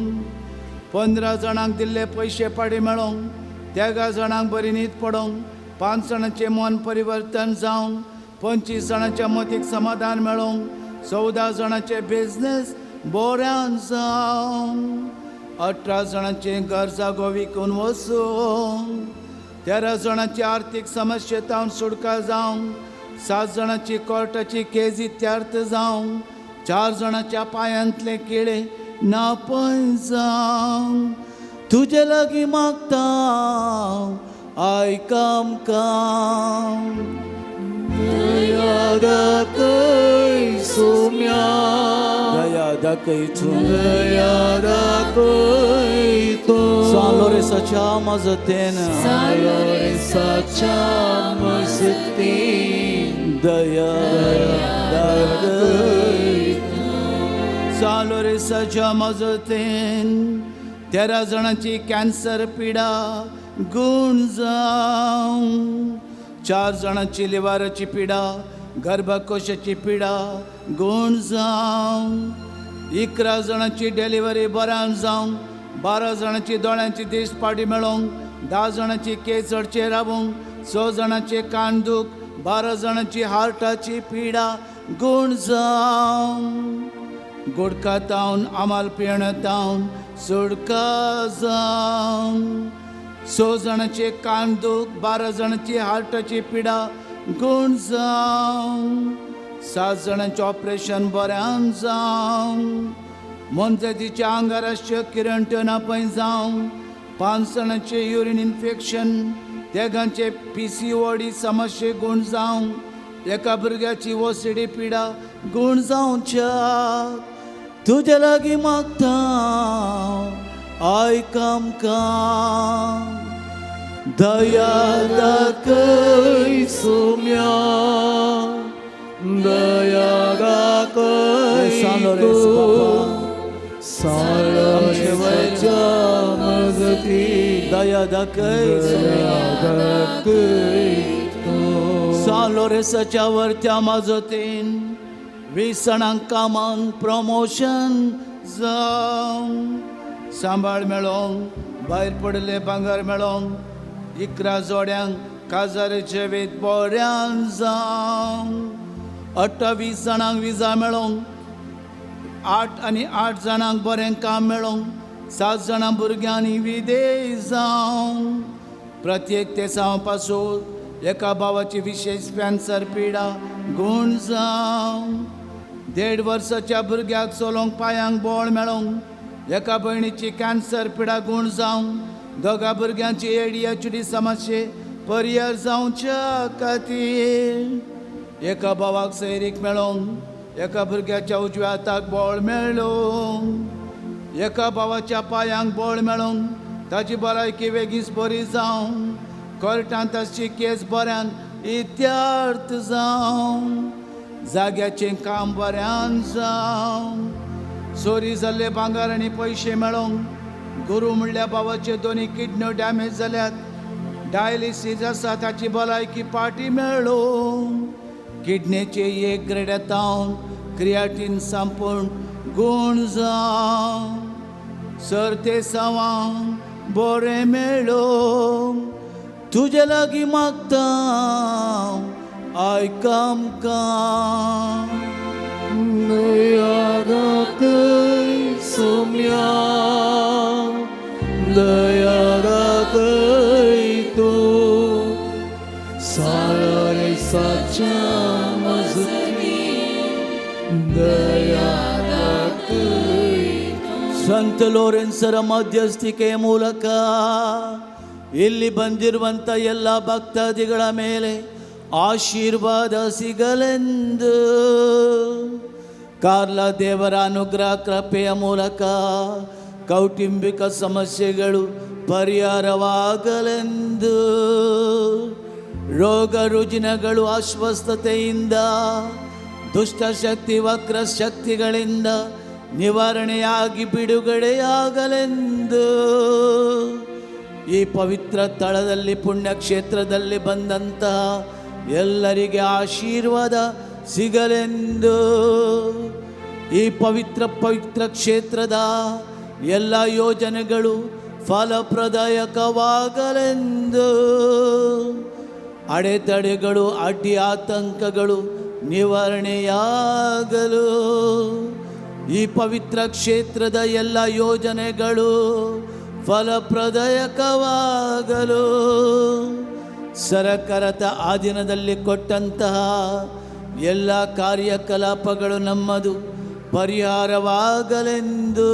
15 जाणांक दिल्ले पयशे पाडी मेळोंक, 13 जाणांक बरी न्हीद पडोंक, 5 जाणांचें मन परिवर्तन जावंक, 25 जाणांच्या मतीक समाधान मेळोंक, 14 जाणांचे बिजनेस बऱ्यान जावंक, 18 जाणांचें घर जागो विकून वचूंक, 13 जाणांची आर्थीक समस्येतावन सुटका जावंक, 7 जाणांची कोर्टाची केजी त्यार्थ जावंक, 4 जाणांच्या पांयांतले किळे नापय जावंक. तुजे लागीं मागता आयक आमकां, दया दाखय सोम्या, दया दाखय तूं, दया दाखय तूं, सान लोरेंसाच्या मजतीन, सान लोरेंसाच्या मजतीन दया दाखय तूं. सान लोरेंसाच्या मजतीन 13 जाणांची कॅन्सर पिडा गूण जावं, 4 जाणांची लिव्हराची पिडा, गर्भकोशाची पिडा गूण जावं, 11 जाणांची डिलिव्हरी बऱ्यान जावं, 12 जाणांची दोळ्यांची दिश्ट पाटी मेळोवंक, 10 जाणांची केस चडचे रावूंक, 6 जाणांचे कान दूख, 12 जाणांची हार्टाची पिडा गूण जावं. गुडका तावन आमाल पियण तावन सुडका जावं, 6 जाणांचे कान दूख, 12 जाणांची हार्टाची पिडा गूण जावं 7 जाणांचें ऑपरेशन बऱ्यान जावं मोनजातीच्या आंगार आसच्यो किरण आपय जावं 5 जाणांचें युरीन इन्फेक्शन तेगांचे PCOD समस्ये गूण जावं एका भुरग्याची OCD पिडा गूण जावच्या तुजे लागीं मागता आयक आमकां दया दाखय सोम्या दया दाखय तूं साळच्या मजती दया दाखय तूं सान लोरेसाच्या वरत्या मजतीन 20 जाणांक कामांक प्रमोशन जावं सांबाळ मेळोंक भायर पडिल्लें भांगर मेळोंक 11 जोड्यांक काजाराचे वेद बऱ्यान जावं 28 जाणांक विजा मेळोंक 8 आनी 8 जाणांक बरें काम मेळोंक 7 जाणां भुरग्यांनी विदेश जावं प्रत्येक तेसांव पासून एका भावाची विशेश कॅन्सर पिडा गूण जावं 1.5 वर्साच्या भुरग्याक चलोवंक पांयांक बळ मेळोंक एका भयणीची कॅन्सर पिडा गूण जावं 2 भुरग्यांची ADHD समस्ये परिहार जावच्या खातीर एका भावाक सैरीक मेळोंक एका भुरग्याच्या उजव्या हाताक बळ मेळोंक एका भावाच्या पांयांक बळ मेळोंक ताची भलायकी वेगींच बरी जावं कोर्टांत आसची केस बऱ्यान इत्यार्थ जावं जाग्याचें काम बऱ्यान जावं चोरी जाल्ले भांगर आनी पयशे मेळोंक गुरू म्हणल्या भावाचे 2 किडन्यो डॅमेज जाल्यात डायलिसीस आसा ताची भलायकी पाटी मेळोंक किडनेचे 1 ग्रेड येतावन क्रियाटीन संपूर्ण गूण जावं सर ते सवांक बरें मेळोंक तुजे लागीं मागता आयक आमकां दया दाखय सोम्या दया दाखय तूं साळेसाच्या मजती दया दाखय. ಸಂತ ಲೋರೆನ್ಸರ ಮಧ್ಯಸ್ಥಿಕೆಯ ಮೂಲಕ ಇಲ್ಲಿ ಬಂದಿರುವಂಥ ಎಲ್ಲ ಭಕ್ತಾದಿಗಳ ಮೇಲೆ ಆಶೀರ್ವಾದ ಸಿಗಲೆಂದು ಕಾರ್ಲ ದೇವರ ಅನುಗ್ರಹ ಕೃಪೆಯ ಮೂಲಕ ಕೌಟುಂಬಿಕ ಸಮಸ್ಯೆಗಳು ಪರಿಹಾರವಾಗಲೆಂದು ರೋಗ ರುಜಿನಗಳು ಅಸ್ವಸ್ಥತೆಯಿಂದ ದುಷ್ಟಶಕ್ತಿ ವಕ್ರ ಶಕ್ತಿಗಳಿಂದ ನಿವಾರಣೆಯಾಗಿ ಬಿಡುಗಡೆಯಾಗಲೆಂದು ಈ ಪವಿತ್ರ ಸ್ಥಳದಲ್ಲಿ ಪುಣ್ಯಕ್ಷೇತ್ರದಲ್ಲಿ ಬಂದಂತಹ ಎಲ್ಲರಿಗೆ ಆಶೀರ್ವಾದ ಸಿಗಲೆಂದು ಈ ಪವಿತ್ರ ಪವಿತ್ರ ಕ್ಷೇತ್ರದ ಎಲ್ಲ ಯೋಜನೆಗಳು ಫಲಪ್ರದಾಯಕವಾಗಲೆಂದು ಅಡೆತಡೆಗಳು ಅಡ್ಡಿ ಆತಂಕಗಳು ನಿವಾರಣೆಯಾಗಲು ಈ ಪವಿತ್ರ ಕ್ಷೇತ್ರದ ಎಲ್ಲ ಯೋಜನೆಗಳು ಫಲಪ್ರದಾಯಕವಾಗಲು ಸರಕಾರದ ಆಧೀನದಲ್ಲಿ ಕೊಟ್ಟಂತಹ ಎಲ್ಲ ಕಾರ್ಯಕಲಾಪಗಳು ನಮ್ಮದು ಪರಿಹಾರವಾಗಲೆಂದು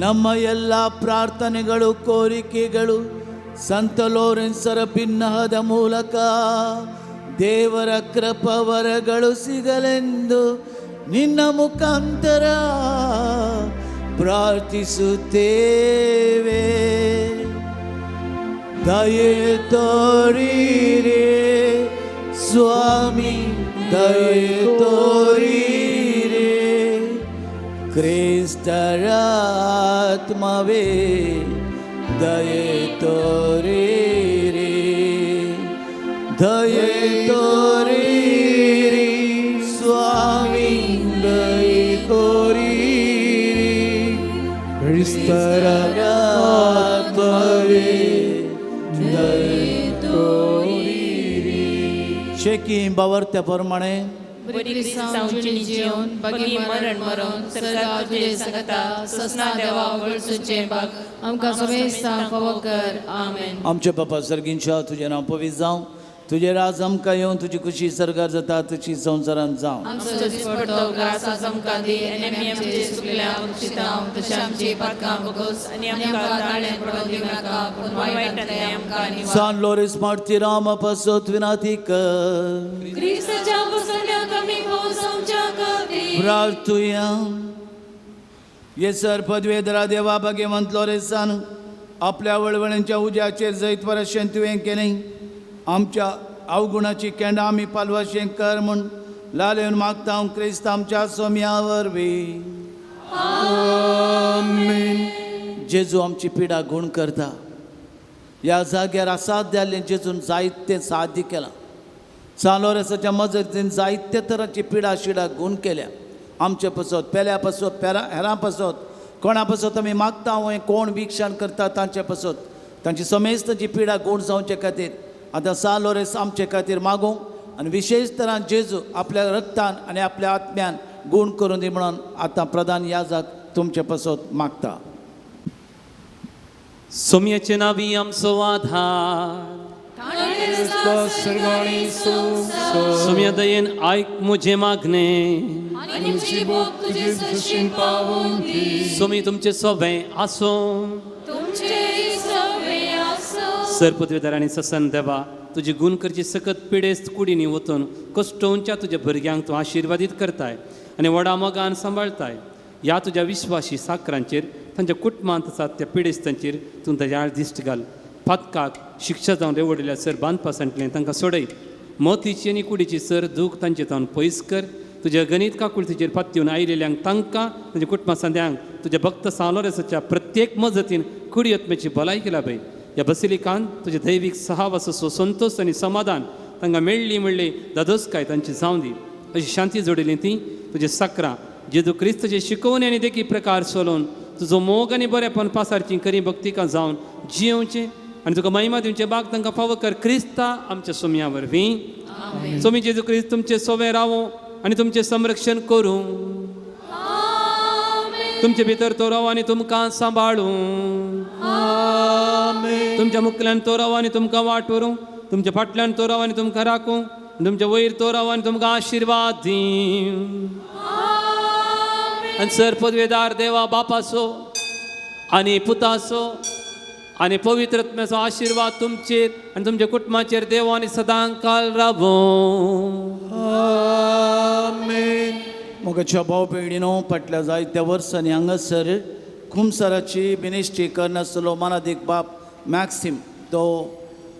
ನಮ್ಮ ಎಲ್ಲ ಪ್ರಾರ್ಥನೆಗಳು ಕೋರಿಕೆಗಳು ಸಂತ ಲೋರೆನ್ಸರ ಭಿನ್ನಹದ ಮೂಲಕ ದೇವರ ಕೃಪವರಗಳು ಸಿಗಲೆಂದು ನಿನ್ನ ಮುಖಾಂತರ ಪ್ರಾರ್ಥಿಸುತ್ತೇವೆ. ದಯೆ ತೋರಿರಿ ಸ್ವಾಮಿ, ದಯೆ ತೋರಿರಿ, ಕ್ರಿಸ್ತರ ಆತ್ಮವೇ ದಯೆ ತೋರಿರಿ, ದಯೆ ತೋರಿರಿ ಸ್ವಾಮಿ, ದಯೆ ತೋರಿರಿ, ಕ್ರಿಸ್ತರ ಆತ್ಮವೇ ದಯೆ ತೋರಿರಿ. ಶೇಕಿ ಬಾವರ್ತ್ಯ ಪ್ರಮಾಣೆ बरी क्रिस्तांवची जेवन बगी मरण मरण सरकार तुजे संगता ससना देवा वळसूचें बाग आमकां समेस्तांक फावो कर. आमेन. आमचे बापा सर्गींच्या तुजें नांव पवित्र जावं, तुजें राज आमकां येवन तुजी खुशी सरकार जाता तशी संवसारांत जावं. आमचो दिसपडतो ग्रास आज आमकां दी आनी आमी आमचे चुकल्या बक्षितांव तशें आमची पातकां बगोस आनी आमकां ताळ्यान पडोवंक दिवं नाका पूण वायटांतल्यान आमकां निवार. सान लोरेस मार्तीराम पासत विनाती कर. क्रिस्ताच्या बसण्याक आमी खोस आमच्या खातीर. प्रार्थुया. येसर पदवेधरा देवा भाग्यवंत लोरेसान आपल्या वळवळ्यांच्या उज्याचेर जैत वरशें तुवें केलें. आमच्या अवगुणाची केंडां आमी पालवाशें कर म्हूण लालेवन मागता हांव क्रिस्त आमच्या सोम्या वरवीं. जेजू आमची पिडा गूण करता. ह्या जाग्यार आसात जाल्लें जेजून जायतें साध्य केलां. सान लोरेसाच्या मजतीन जायते तरांची पिडा शिडा गूण केल्या. आमचे पासत पेल्या पासत पेरा हेरां पासत कोणा पासत आमी मागता वय कोण विक्षण करता तांचे पासत तांची समेस्ताची पिडा गूण जावचे खातीर आतां सान लोरेस आमचे खातीर मागूंक आनी विशेश तरान जेजू आपल्या रक्तान आनी आपल्या आत्म्यान गूण करून दी म्हणून आतां प्रधान याजक तुमचे पासत मागता. सोम्याचे नावी आमचो आधार. सोम्या दयेन आयक म्हजें मागणें. सोमी तुमचें सोबें आसूं. सर पदवेदार आनी ससन देवा तुजी गूण करची सकत पिडेस्त कुडींनी वचून कश्टोवच्या तुज्या भुरग्यांक तूं आशिर्वादीत करताय आनी व्हडा मोगान सांबाळताय. ह्या तुज्या विश्वासी साकरांचेर तांच्या कुटुंबांत आसात त्या पिडेस्तांचेर तूं दयाळ दिश्ट घाल. पातकाक शिक्षा जावन रेवडिल्ल्या सर बांदपासांतल्यान तांकां सोडय. मोतीची आनी कुडीची सर दूख तांचे जावन पयस कर. तुज्या गणीत काकुळतीचेर पातयेवन आयिल्ल्यांक तांकां तांच्या कुटुंबा सांद्यांक तुज्या भक्त सालोरेसाच्या प्रत्येक मजतीन कुडी आत्म्याची भलायकी लाभय. ह्या बसिलिकान तुज्या दैवीक सहावासाचो संतोश आनी समाधान तांकां मेळ्ळी म्हणली दादोसकाय तांची जावं दी. अशी शांती जोडिल्ली ती तुजे साकरां जेजू क्रिस्ताचे शिकोवणी आनी देखी प्रकार चलोवन तुजो मोग आनी बरेपण पासारची करी भक्तिकां जावन जियेवचें आनी तुका महिमा दिवचें बाग तांकां फावो कर क्रिस्ता आमच्या सोम्या वरवीं. सोमी जेजू क्रिस्त तुमचें सोवें रावूं आनी तुमचें संरक्षण करूं. तुमचे भितर तो राव आनी तुमकां सांबाळूं. तुमच्या मुखल्यान तो राव आनी तुमकां वाट व्हरूं. तुमच्या फाटल्यान तो राव आनी तुमकां राखूं. तुमच्या वयर तो राव आनी तुमकां आशिर्वाद दीवं. आनी सर पदवेदार देवा बापाचो आनी पुताचो आनी पवित्र आत्म्याचो आशिर्वाद तुमचेर आनी तुमच्या कुटुंबाचेर देव आनी सदां काल रावूं. मोगाच्या भाव भयणीनो फाटल्या जायत्या वर्सांनी हांगासर खुमसाराची मिनिस्ट्री करनासलो मानादीक बाप मॅक्सिम तो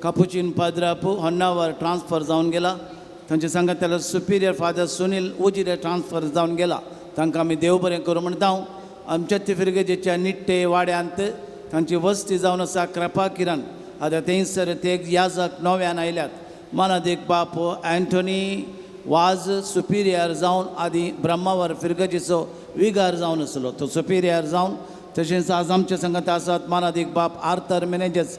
कापुचीन पाद्राप होन्नावर ट्रान्सफर जावन गेला. तांचे सांगात त्याला Superior father Sunil Ujire transfer जावन गेला. तांकां आमी देव बरें करूं म्हणटा. आमच्या फिरगेजेच्या निट्टे वाड्यांत तांची वस्ती जावन आसा कृपा किरण. आतां थंयसर ते याजक नव्यान आयल्यात. मानादीक बाप अँटोनी वाज सुपिरियर जावन आदी ब्रह्मावर फिरगजेचो विगार जावन आसलो तो सुपिरियर जावन. तशेंच आज आमच्या संगात आसात मानादीक बाप आर्थर मेनेजस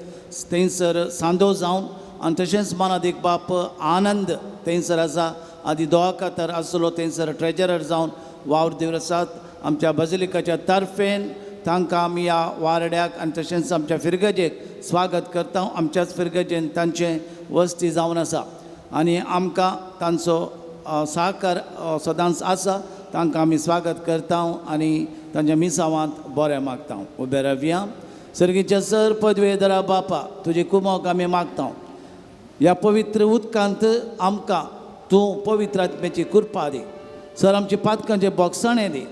थंयसर सांदो जावन आनी तशेंच मानादीक बाप आनंद थंयसर आसा. आदी दोवाकातर आसलो थंयसर ट्रेजरर जावन वावर दिवन आसात. आमच्या बजलिकाच्या तर्फेन तांकां आमी ह्या वारड्याक आनी तशेंच आमच्या फिरगजेक स्वागत करता. आमच्याच फिरगजेन तांचें वस्ती जावन आसा आनी आमकां तांचो सहकार सदांच आसा. तांकां आमी स्वागत करता आनी तांच्या मिसावांत बरें मागता. उबे रावया. सर्गीच्या सर पदवेधरा बापा तुजी कुमोक आमी मागता. ह्या पवित्र उदकांत आमकां तूं पवित्र आत्म्याची कृपा दी. सर आमची पातकांचे बोगसाणें दी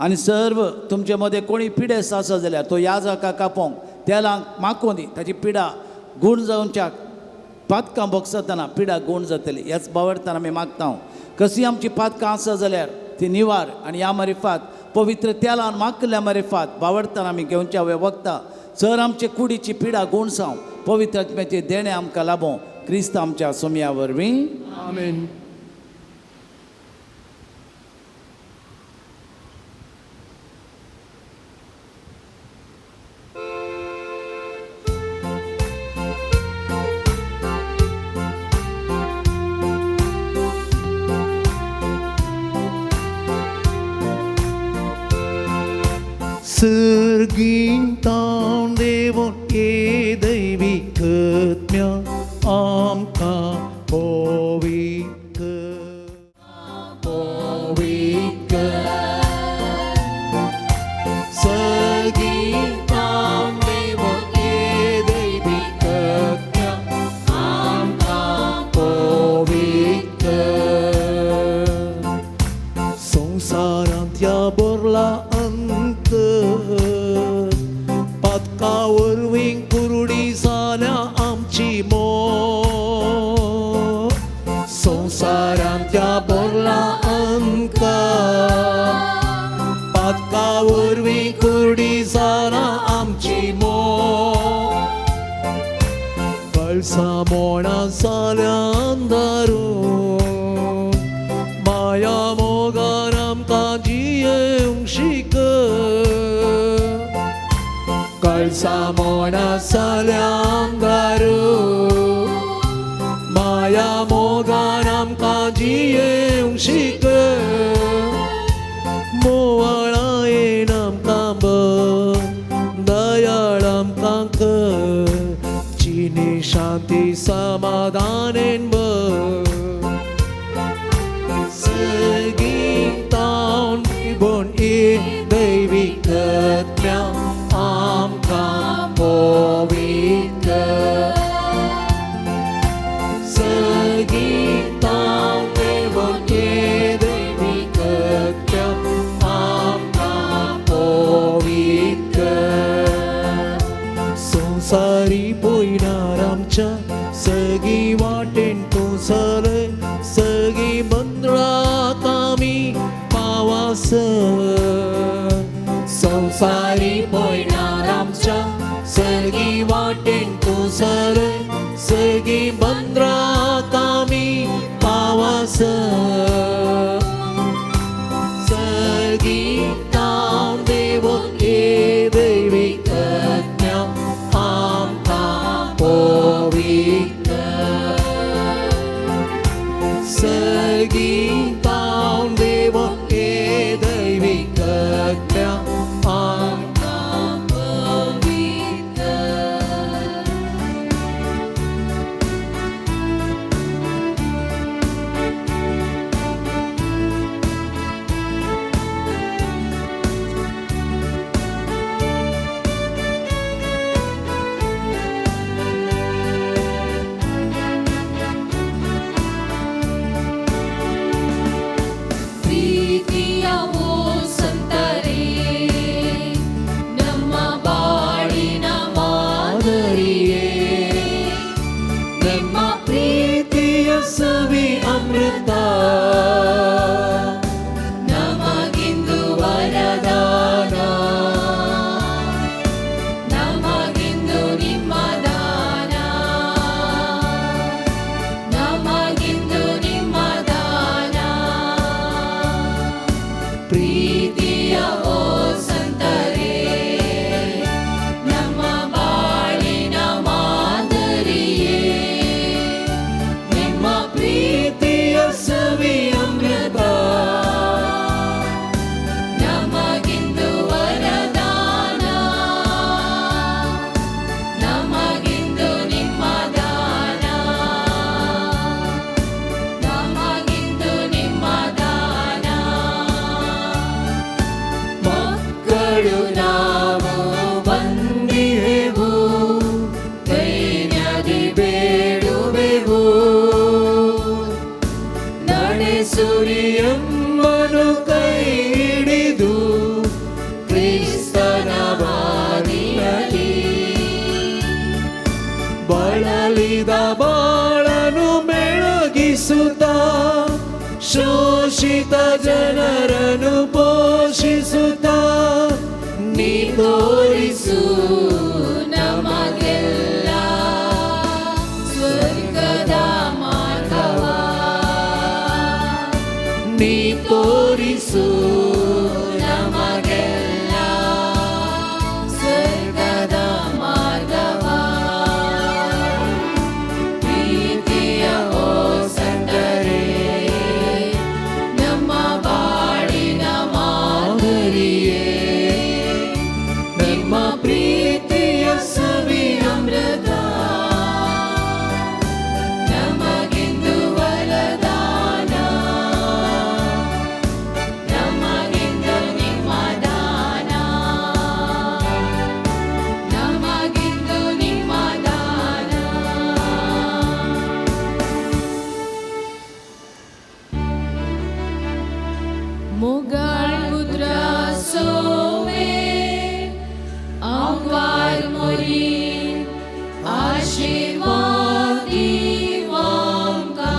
आनी सर्व तुमचे मदें कोणी पिडेस्त आसा जाल्यार तो याजका कापोंक तेलांक माकों दी. ताची पिडा गूण जावच्याक पातकां बोगसतना पिडा गूण जातली ह्याच बावडताना आमी मागता. कशी आमची पातकां आसा जाल्यार ती निवार आनी ह्या मारिफात पवित्र तेलान मागल्या मारिफात बावडताना आमी घेवच्या वखता. सर आमचे कुडीची पिडा गूण जावं पवित्र आत्म्याचे देणें आमकां लाभों क्रिस्त आमच्या सोमया वरवीं. आमेन. सर्गींतावन देवून ये दैवी आत्म्या आमकां पवित्र सगीतां देव ये दैविकत्या आमकां पवित्र संवसारांत ह्या भरला अंत पातका वरवीं कुरडी जाल्या आमची मोग संवसारांत ह्या भरला अंत पातका वरवीं कुरडी जाल्या आमची मोग कळसा मोणा जाल्या अंधारू माया मोगान आमकां जियेवंक शिक कळसा मोणा जाल्या अंधारू माया मोगान आमकां जियेवंक शिक मोवाळायेन आमकां बर दयाळ आमकां कर चिनी शांती समाधानेन बर सगीतां बोन दैविकत्या आमकां पवित्र सगीतां देवोन दैविकत्या आमकां पवित्र संवसारी पयणार आमच्या सगळी वाटेन तूं चलय सगळी बंदराक आमी पावासर संवसारी पयणार आमच्या सगळी वाटेन तूं चलय सगळी बंदराक आमी पावासर सगीतां देव ये दैविकज्ञा आमकां पवित्र सगीतां देव ये दैविकज्ञा आमकां पवित्र. ಪ್ರೀತಿಯ ಓ ಸಂತರೇ ನಮ್ಮ ಬಾಳಿನ ಮಾದರಿಯೇ ನಿಮ್ಮ ಪ್ರೀತಿಯ ಸವಿ ಅಮೃತ ನಮಗಿಂದು ವರದಾನ ನಮಗಿಂದು ನಿಮ್ಮ ದಾನ ನಮಗಿಂದು ನಿಮ್ಮ ದಾನ ಪ್ರೀತಿಯ ಓ ಸಂತರೇ ನಮ್ಮ ಬಾಳಿನ ಮಾದರಿಯೇ ನಿಮ್ಮ ಪ್ರೀತಿಯ ಸವಿ ಅಮೃತ ನಮಗಿಂದು ವರದಾನ ನಮಗಿಂದು ನಿಮ್ಮ ದಾನ ನಮಗಿಂದು ನಿಮ್ಮ ದಾನ ಮಕ್ಕಳು ನಾವು ಬಂದಿಹೆವು ದೈನ್ಯದಿ ಬೇಡುವೆವು ನಡೆಸುರಿಯಮ್ಮನು ಕೈ ಹಿಡಿದು ಕ್ರಿಸ್ತನ ಬಾರಿಯಲ್ಲಿ ಬಳಲಿದ ಬಾಳನು ಬೆಳಗಿಸುತ್ತ ಶೋಷಿತ ಜನರನ್ನು ಪೋಷಿಸುತ್ತ ನೀ ತೋರಿಸು ನಮಗೆಲ್ಲ ಸ್ವರ್ಗದ ಮಾರ್ಗವ ನೀ ತೋರಿಸು ನಮಗೆಲ್ಲ ಸ್ವರ್ಗದ ಮಾರ್ಗವ ಪ್ರೀತಿಯ ಓ ಸಂತರೇ ನಮ್ಮ ಬಾಳಿನ ಮಾದರಿಯೇ ನಿಮ್ಮ ಪ್ರೀತಿಯ ಸವಿ ಅಮೃತ ನಮಗಿಂದು ವರದಾನ. मोगाळ पुत्रा सोवे आंवार मोरी आशीर्वाद दिवांका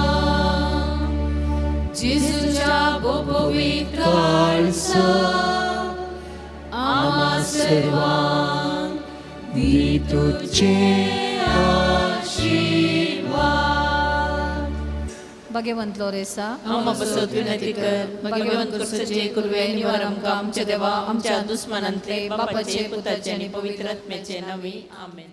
जेजूच्या पवित्र काळसा आमा सर्वांक दी तुझे आशीर्वाद. भगवंत लोरेसा आमा बसत विनंती कर. भगवंत कुर्सचे कुर्वे निवार आमकां आमच्या देवा आमच्या दुस्मनांतले बापाचे पुताचे आनी पवित्र आत्म्याचे नांवी आमेन.